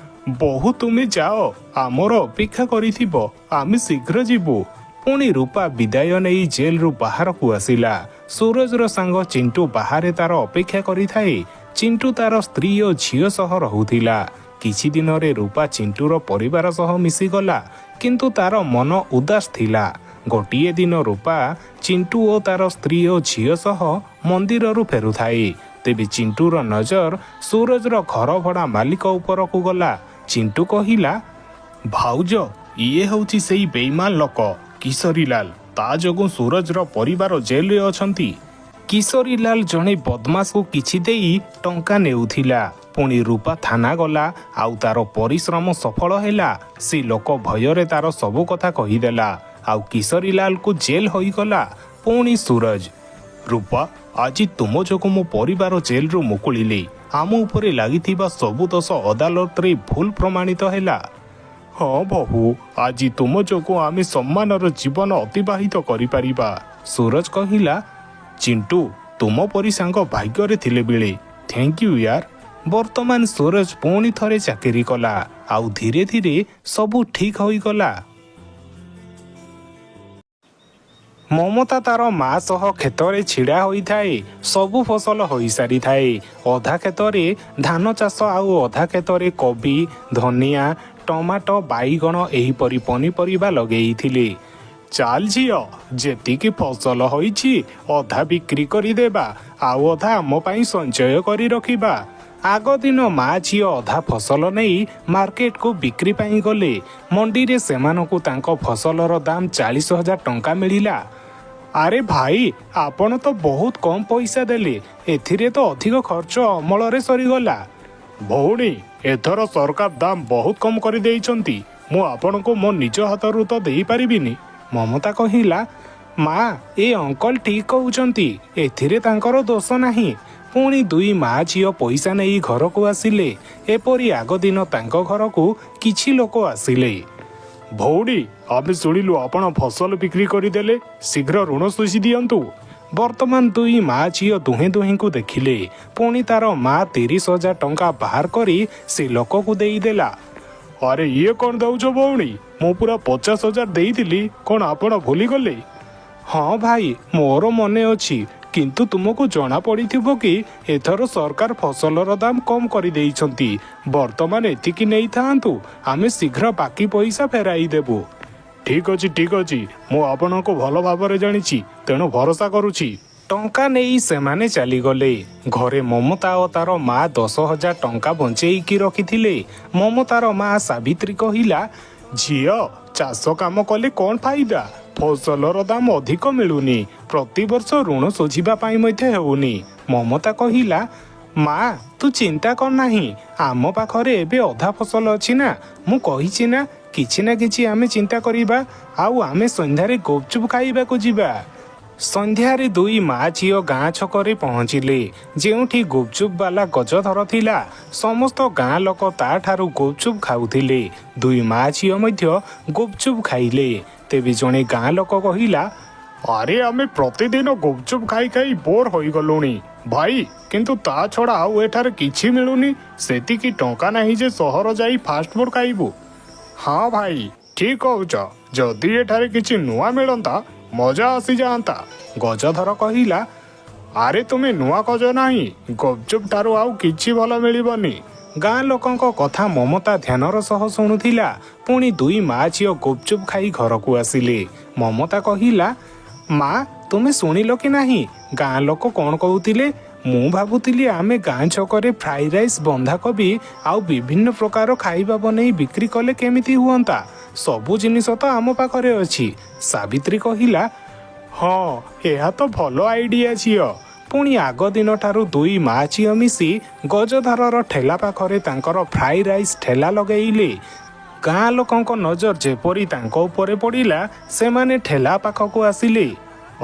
ବୋହୁ, ତୁମେ ଯାଅ, ଆମର ଅପେକ୍ଷା କରିଥିବ, ଆମେ ଶୀଘ୍ର ଯିବୁ। ପୁଣି ରୂପା ବିଦାୟ ନେଇ ଜେଲରୁ ବାହାରକୁ ଆସିଲା। ସୁରଜର ସାଙ୍ଗ ଚିଣ୍ଟୁ ବାହାରେ ତାର ଅପେକ୍ଷା କରିଥାଏ। ଚିଣ୍ଟୁ ତାର ସ୍ତ୍ରୀ ଓ ଝିଅ ସହ ରହୁଥିଲା। କିଛି ଦିନରେ ରୂପା ଚିଣ୍ଟୁର ପରିବାର ସହ ମିଶିଗଲା, କିନ୍ତୁ ତାର ମନ ଉଦାସ ଥିଲା। ଗୋଟିଏ ଦିନ ରୂପା ଚିଣ୍ଟୁ ଓ ତାର ସ୍ତ୍ରୀ ଓ ଝିଅ ସହ ମନ୍ଦିରରୁ ଫେରୁଥାଏ। ତେବେ ଚିଣ୍ଟୁର ନଜର ସୁରଜର ଘର ଭଡ଼ା ମାଲିକ ଉପରକୁ ଗଲା। ଚିଣ୍ଟୁ କହିଲା, ଭାଉଜ, ଇଏ ହେଉଛି ସେଇ ବେଇମାନ ଲୋକ କିଶୋରୀଲାଲ। ତା ଯୋଗୁଁ ସୁରଜର ପରିବାର ଜେଲରେ ଅଛନ୍ତି। କିଶୋରୀଲାଲ ଜଣେ ବଦମାସକୁ କିଛି ଦେଇ ଟଙ୍କା ନେଉଥିଲା। ପୁଣି ରୂପା ଥାନା ଗଲା ଆଉ ତାର ପରିଶ୍ରମ ସଫଳ ହେଲା। ସେ ଲୋକ ଭୟରେ ତାର ସବୁ କଥା କହିଦେଲା ଆଉ କିଶୋରୀଲାଲକୁ ଜେଲ ହୋଇଗଲା। ପୁଣି ସୁରଜ, ରୂପା, ଆଜି ତୁମ ଯୋଗୁଁ ମୋ ପରିବାର ଜେଲରୁ ମୁକୁଳିଲେ। ଆମ ଉପରେ ଲାଗିଥିବା ସବୁ ଦୋଷ ଅଦାଲତରେ ଭୁଲ ପ୍ରମାଣିତ ହେଲା। ହଁ ବୋହୁ, ଆଜି ତୁମ ଯୋଗୁଁ ଆମେ ସମ୍ମାନର ଜୀବନ ଅତିବାହିତ କରିପାରିବା। ସୁରଜ କହିଲା, ଚିଣ୍ଟୁ, ତୁମ ପରି ସାଙ୍ଗ ଭାଗ୍ୟରେ ଥିଲେ ମିଳେ। Thank you ୟାର। ବର୍ତ୍ତମାନ ସୁରଜ ପୁଣି ଥରେ ଚାକିରି କଲା ଆଉ ଧୀରେ ଧୀରେ ସବୁ ଠିକ୍ ହୋଇଗଲା। ମମତା ତାର ମା ସହ କ୍ଷେତରେ ଛିଡ଼ା ହୋଇଥାଏ। ସବୁ ଫସଲ ହୋଇସାରିଥାଏ। ଅଧା କ୍ଷେତରେ ଧାନ ଚାଷ ଆଉ ଅଧା କ୍ଷେତରେ କୋବି, ଧନିଆ, ଟମାଟୋ, ବାଇଗଣ ଏହିପରି ପନିପରିବା ଲଗେଇଥିଲେ। ଚାଲ ଝିଅ, ଯେତିକି ଫସଲ ହୋଇଛି ଅଧା ବିକ୍ରି କରିଦେବା ଆଉ ଅଧା ଆମ ପାଇଁ ସଞ୍ଚୟ କରି ରଖିବା। ଆଗ ଦିନ ମା ଝିଅ ଅଧା ଫସଲ ନେଇ ମାର୍କେଟକୁ ବିକ୍ରି ପାଇଁ ଗଲେ। ମଣ୍ଡିରେ ସେମାନଙ୍କୁ ତାଙ୍କ ଫସଲର ଦାମ 40,000 ଟଙ୍କା ମିଳିଲା। ଆରେ ଭାଇ, ଆପଣ ତ ବହୁତ କମ୍ ପଇସା ଦେଲେ, ଏଥିରେ ତ ଅଧିକ ଖର୍ଚ୍ଚ ଅମଳରେ ସରିଗଲା। ଭଉଣୀ, ଏଥର ସରକାର ଦାମ ବହୁତ କମ୍ କରିଦେଇଛନ୍ତି। ମୁଁ ଆପଣଙ୍କୁ ମୋ ନିଜ ହାତରୁ ତ ଦେଇପାରିବିନି। ମମତା କହିଲା, ମା, ଏ ଅଙ୍କଲ ଠିକ୍ କହୁଛନ୍ତି, ଏଥିରେ ତାଙ୍କର ଦୋଷ ନାହିଁ। ପୁଣି ଦୁଇ ମା ଝିଅ ପଇସା ନେଇ ଘରକୁ ଆସିଲେ। ଏପରି ଆଗ ଦିନ ତାଙ୍କ ଘରକୁ କିଛି ଲୋକ ଆସିଲେ। ଭଉଣୀ, ଆମେ ଶୁଣିଲୁ ଆପଣ ଫସଲ ବିକ୍ରି କରିଦେଲେ, ଶୀଘ୍ର ଋଣ ଶୁଝି ଦିଅନ୍ତୁ। ବର୍ତ୍ତମାନ ଦୁଇ ମା ଝିଅ ଦୁହେଁ ଦୁହିଁଙ୍କୁ ଦେଖିଲେ। ପୁଣି ତାର ମା 30,000 ଟଙ୍କା ବାହାର କରି ସେ ଲୋକକୁ ଦେଇଦେଲା। ଆରେ, ଇଏ କ'ଣ ଦଉଛ ଭଉଣୀ? ମୁଁ ପୁରା 50,000 ଦେଇଥିଲି, କ'ଣ ଆପଣ ଭୁଲିଗଲେ? ହଁ ଭାଇ, ମୋର ମନେ ଅଛି, କିନ୍ତୁ ତୁମକୁ ଜଣା ପଡ଼ିଥିବ କି ଏଥର ସରକାର ଫସଲର ଦାମ କମ୍ କରିଦେଇଛନ୍ତି। ବର୍ତ୍ତମାନ ଏତିକି ନେଇଥାନ୍ତୁ, ଆମେ ଶୀଘ୍ର ବାକି ପଇସା ଫେରାଇ ଦେବୁ। ଠିକ୍ ଅଛି, ଠିକ୍ ଅଛି, ମୁଁ ଆପଣଙ୍କୁ ଭଲ ଭାବରେ ଜାଣିଛି, ତେଣୁ ଭରସା କରୁଛି। ଟଙ୍କା ନେଇ ସେମାନେ ଚାଲିଗଲେ। ଘରେ ମମତା ଓ ତାର ମା 10,000 ଟଙ୍କା ବଞ୍ଚେଇକି ରଖିଥିଲେ। ମମତାର ମା ସାବିତ୍ରୀ କହିଲା, ଝିଅ, ଚାଷ କାମ କଲେ କ'ଣ ଫାଇଦା? ଫସଲର ଦାମ ଅଧିକ ମିଳୁନି, ପ୍ରତିବର୍ଷ ଋଣ ଶୁଝିବା ପାଇଁ ମଧ୍ୟ ହେଉନି। ମମତା କହିଲା, ମା, ତୁ ଚିନ୍ତା କର ନାହିଁ। ଆମ ପାଖରେ ଏବେ ଅଧା ଫସଲ ଅଛି ନା? ମୁଁ କହିଛି ନା, କିଛି ନା କିଛି ଆମେ ଚିନ୍ତା କରିବା। ଆଉ ଆମେ ସନ୍ଧ୍ୟାରେ ଗୁପଚୁପ ଖାଇବାକୁ ଯିବା। ସନ୍ଧ୍ୟାରେ ଦୁଇ ମା ଝିଅ ଗାଁ ଛକରେ ପହଞ୍ଚିଲେ, ଯେଉଁଠି ଗୁପଚୁପ ବାଲା ଗଜଧର ଥିଲା। ସମସ୍ତ ଗାଁ ଲୋକ ତାଠାରୁ ଗୁପଚୁପ ଖାଉଥିଲେ। ଦୁଇ ମା ଝିଅ ମଧ୍ୟ ଗୁପଚୁପ ଖାଇଲେ। ତେବେ ଜଣେ ଗାଁ ଲୋକ କହିଲା, ଆରେ, ଆମେ ପ୍ରତିଦିନ ଗୁପଚୁପ ଖାଇ ଖାଇ ବୋର୍ ହୋଇଗଲୁଣି ଭାଇ। କିନ୍ତୁ ତା ଛଡ଼ା ଆଉ ଏଠାରେ କିଛି ମିଳୁନି। ସେତିକି ଟଙ୍କା ନାହିଁ ଯେ ସହର ଯାଇ ଫାଷ୍ଟଫୁଡ୍ ଖାଇବୁ। ହଁ ଭାଇ, ଠିକ କହୁଛ। ଯଦି ଏଠାରେ କିଛି ନୂଆ ମିଳନ୍ତା, ମଜା ଆସିଯାଆନ୍ତା। ଗଜଧର କହିଲା, ଆରେ, ତୁମେ ନୂଆ ଖୋଜ ନାହିଁ। ଗୁପଚୁପ ଠାରୁ ଆଉ କିଛି ଭଲ ମିଳିବନି। ଗାଁ ଲୋକଙ୍କ କଥା ମମତା ଧ୍ୟାନର ସହ ଶୁଣୁଥିଲା। ପୁଣି ଦୁଇ ମା ଝିଅ ଗୁପଚୁପ ଖାଇ ଘରକୁ ଆସିଲେ। ମମତା କହିଲା, ମା, ତୁମେ ଶୁଣିଲ କି ନାହିଁ ଗାଁ ଲୋକ କ'ଣ କହୁଥିଲେ? ମୁଁ ଭାବୁଥିଲି ଆମେ ଗାଁ ଛକରେ ଫ୍ରାଇ ରାଇସ୍, ବନ୍ଧାକୋବି ଆଉ ବିଭିନ୍ନ ପ୍ରକାର ଖାଇବା ବନେଇ ବିକ୍ରି କଲେ କେମିତି ହୁଅନ୍ତା? ସବୁ ଜିନିଷ ତ ଆମ ପାଖରେ ଅଛି। ସାବିତ୍ରୀ କହିଲା, ହଁ, ଏହା ତ ଭଲ ଆଇଡିଆ ଝିଅ। ପୁଣି ଆଗ ଦିନଠାରୁ ଦୁଇ ମା ଝିଅ ମିଶି ଗଜଧରର ଠେଲା ପାଖରେ ତାଙ୍କର ଫ୍ରାଇ ରାଇସ୍ ଠେଲା ଲଗେଇଲେ। ଗାଁ ଲୋକଙ୍କ ନଜର ଯେପରି ତାଙ୍କ ଉପରେ ପଡ଼ିଲା, ସେମାନେ ଠେଲା ପାଖକୁ ଆସିଲେ।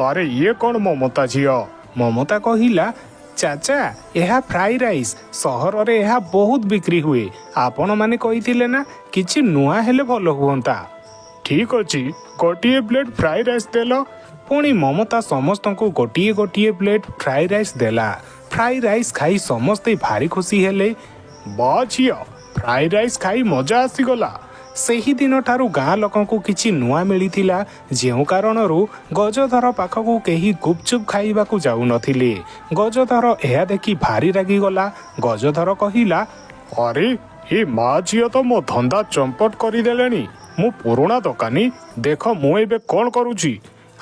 ଆରେ, ଇଏ କ'ଣ ମମତା ଝିଅ? ମମତା କହିଲା, ଚାଚା, ଏହା ଫ୍ରାଇ ରାଇସ୍। ସହରରେ ଏହା ବହୁତ ବିକ୍ରି ହୁଏ। ଆପଣମାନେ କହିଥିଲେ ନା, କିଛି ନୂଆ ହେଲେ ଭଲ ହୁଅନ୍ତା। ଠିକ ଅଛି, ଗୋଟିଏ ପ୍ଲେଟ୍ ଫ୍ରାଇ ରାଇସ୍ ଦେଲ। ପୁଣି ମମତା ସମସ୍ତଙ୍କୁ ଗୋଟିଏ ଗୋଟିଏ ପ୍ଲେଟ୍ ଫ୍ରାଇ ରାଇସ୍ ଦେଲା। ଫ୍ରାଇ ରାଇସ୍ ଖାଇ ସମସ୍ତେ ଭାରି ଖୁସି ହେଲେ। ବା ଝିଅ, ଫ୍ରାଇ ରାଇସ୍ ଖାଇ ମଜା ଆସିଗଲା। ସେହି ଦିନଠାରୁ ଗାଁ ଲୋକଙ୍କୁ କିଛି ନୂଆ ମିଳିଥିଲା, ଯେଉଁ କାରଣରୁ ଗଜଧର ପାଖକୁ କେହି ଗୁପଚୁପ ଖାଇବାକୁ ଯାଉନଥିଲେ। ଗଜଧର ଏହା ଦେଖି ଭାରି ରାଗିଗଲା। ଗଜଧର କହିଲା, ଆରେ, ଏ ମା ଝିଅ ତ ମୋ ଧନ୍ଦା ଚମ୍ପଟ କରିଦେଲେଣି। ମୁଁ ପୁରୁଣା ଦୋକାନୀ, ଦେଖ ମୁଁ ଏବେ କ'ଣ କରୁଛି।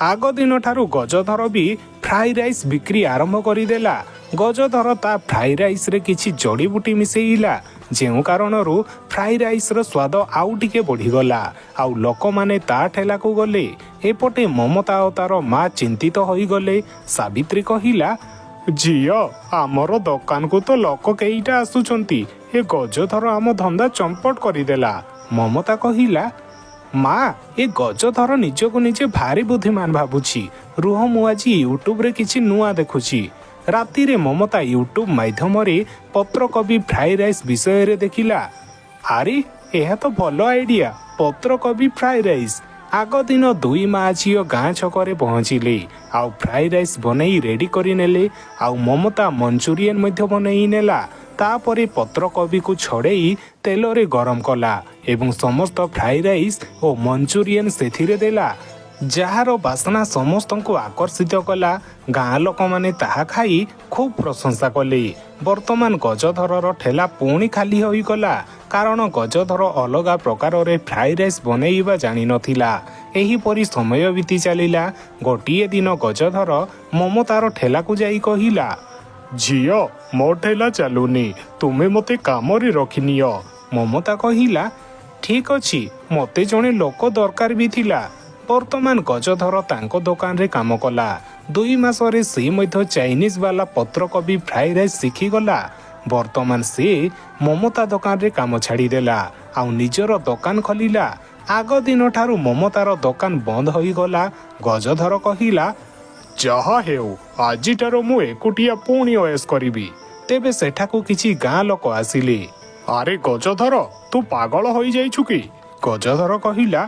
ଆଗ ଦିନଠାରୁ ଗଜଧର ବି ଫ୍ରାଇ ରାଇସ୍ ବିକ୍ରି ଆରମ୍ଭ କରିଦେଲା। ଗଜଧର ତା ଫ୍ରାଇ ରାଇସ୍ରେ କିଛି ଜଡ଼ିବୁଟି ମିଶେଇଲା, ଯେଉଁ କାରଣରୁ ଫ୍ରାଇ ରାଇସ୍ର ସ୍ୱାଦ ଆଉ ଟିକେ ବଢ଼ିଗଲା ଆଉ ଲୋକମାନେ ତା ଠେଲାକୁ ଗଲେ। ଏପଟେ ମମତା ଓ ତାର ମା ଚିନ୍ତିତ ହୋଇଗଲେ। ସାବିତ୍ରୀ କହିଲା, ଝିଅ, ଆମର ଦୋକାନକୁ ତ ଲୋକ କେଇଟା ଆସୁଛନ୍ତି। ଏ ଗଜଧର ଆମ ଧନ୍ଦା ଚମ୍ପଟ କରିଦେଲା। ମମତା କହିଲା, ମା, ଏ ଗଜଧର ନିଜକୁ ନିଜେ ଭାରି ବୁଦ୍ଧିମାନ ଭାବୁଛି। ରୁହ, ମୁଁ ଆଜି ୟୁଟ୍ୟୁବରେ କିଛି ନୂଆ ଦେଖୁଛି। ରାତିରେ ମମତା ୟୁଟ୍ୟୁବ ମାଧ୍ୟମରେ ପତ୍ରକୋବି ଫ୍ରାଇ ରାଇସ୍ ବିଷୟରେ ଦେଖିଲା। ଆରେ, ଏହା ତ ଭଲ ଆଇଡିଆ, ପତ୍ରକୋବି ଫ୍ରାଇ ରାଇସ୍। ଆଗ ଦିନ ଦୁଇ ମା ଝିଅ ଗାଁ ଛକରେ ପହଞ୍ଚିଲେ ଆଉ ଫ୍ରାଇ ରାଇସ୍ ବନେଇ ରେଡି କରିନେଲେ, ଆଉ ମମତା ମଞ୍ଚୁରିଆନ ମଧ୍ୟ ବନେଇ ନେଲା। ତାପରେ ପତ୍ରକୋବିକୁ ଛଡ଼େଇ ତେଲରେ ଗରମ କଲା ଏବଂ ସମସ୍ତ ଫ୍ରାଇ ରାଇସ୍ ଓ ମଞ୍ଚୁରିଆନ ସେଥିରେ ଦେଲା, ଯାହାର ବାସ୍ନା ସମସ୍ତଙ୍କୁ ଆକର୍ଷିତ କଲା। ଗାଁ ଲୋକମାନେ ତାହା ଖାଇ ଖୁବ୍ ପ୍ରଶଂସା କଲେ। ବର୍ତ୍ତମାନ ଗଜଧରର ଠେଲା ପୁଣି ଖାଲି ହୋଇଗଲା, କାରଣ ଗଜଧର ଅଲଗା ପ୍ରକାରରେ ଫ୍ରାଇ ରାଇସ୍ ବନେଇବା ଜାଣିନଥିଲା। ଏହିପରି ସମୟ ବିତି ଚାଲିଲା। ଗୋଟିଏ ଦିନ ଗଜଧର ମମତାର ଠେଲାକୁ ଯାଇ କହିଲା, ଝିଅ, ମୋ ଠେଲା ଚାଲୁନି, ତୁମେ ମୋତେ କାମରେ ରଖିନିଅ। ମମତା କହିଲା, ଠିକ୍ ଅଛି, ମୋତେ ଜଣେ ଲୋକ ଦରକାର ବି ଥିଲା। ବର୍ତ୍ତମାନ ଗଜଧର ତାଙ୍କ ଦୋକାନରେ କାମ କଲା। 2 ମାସରେ ସେ ମଧ୍ୟ ଚାଇନିଜ୍ ବାଲା ପତ୍ରକୋବି ଫ୍ରାଇ ରାଇସ୍ ଶିଖିଗଲା। ବର୍ତ୍ତମାନ ସେ ମମତା ଦୋକାନରେ କାମ ଛାଡ଼ିଦେଲା ଆଉ ନିଜର ଦୋକାନ ଖୋଲିଲା। ଆଗ ଦିନଠାରୁ ମମତାର ଦୋକାନ ବନ୍ଦ ହୋଇଗଲା। ଗଜଧର କହିଲା, ଯାହା ହେଉ, ଆଜିଠାରୁ ମୁଁ ଏକୁଟିଆ ପୁଣି ଅଏସ କରିବି। ତେବେ ସେଠାକୁ କିଛି ଗାଁ ଲୋକ ଆସିଲେ। ଆରେ ଗଜଧର, ତୁ ପାଗଳ ହୋଇଯାଇଛୁ କି? ଗଜଧର କହିଲା,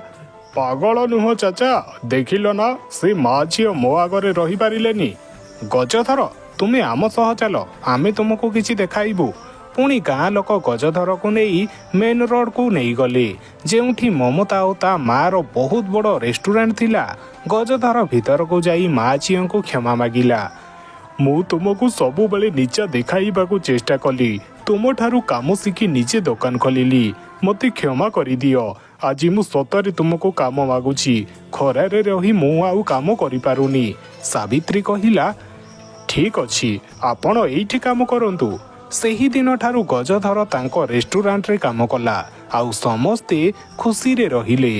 ପାଗଳ ନୁହଁ ଚାଚା, ଦେଖିଲ ନା, ସେ ମା ଝିଅ ମୋ ଆଗରେ ରହିପାରିଲେନି। ଗଜଧର, ତୁମେ ଆମ ସହ ଚାଲ, ଆମେ ତୁମକୁ କିଛି ଦେଖାଇବୁ। ପୁଣି ଗାଁ ଲୋକ ଗଜଧରକୁ ନେଇ ମେନ୍ ରୋଡକୁ ନେଇଗଲେ, ଯେଉଁଠି ମମତା ଓ ତା ମାର ବହୁତ ବଡ଼ ରେଷ୍ଟୁରାଣ୍ଟ ଥିଲା। ଗଜଧର ଭିତରକୁ ଯାଇ ମା ଝିଅଙ୍କୁ କ୍ଷମା ମାଗିଲା। ମୁଁ ତୁମକୁ ସବୁବେଳେ ନିଚା ଦେଖାଇବାକୁ ଚେଷ୍ଟା କଲି। ତୁମଠାରୁ କାମ ଶିଖି ନିଜେ ଦୋକାନ ଖୋଲିଲି। ମୋତେ କ୍ଷମା କରିଦିଅ। ଆଜି ମୁଁ ସତରେ ତୁମକୁ କାମ ମାଗୁଛି। ଖରାରେ ରହି ମୁଁ ଆଉ କାମ କରିପାରୁନି। ସାବିତ୍ରୀ କହିଲା, ଠିକ୍ ଅଛି, ଆପଣ ଏଇଠି କାମ କରନ୍ତୁ। ସେହି ଦିନଠାରୁ ଗଜଧର ତାଙ୍କ ରେଷ୍ଟୁରାଣ୍ଟରେ କାମ କଲା ଆଉ ସମସ୍ତେ ଖୁସିରେ ରହିଲେ।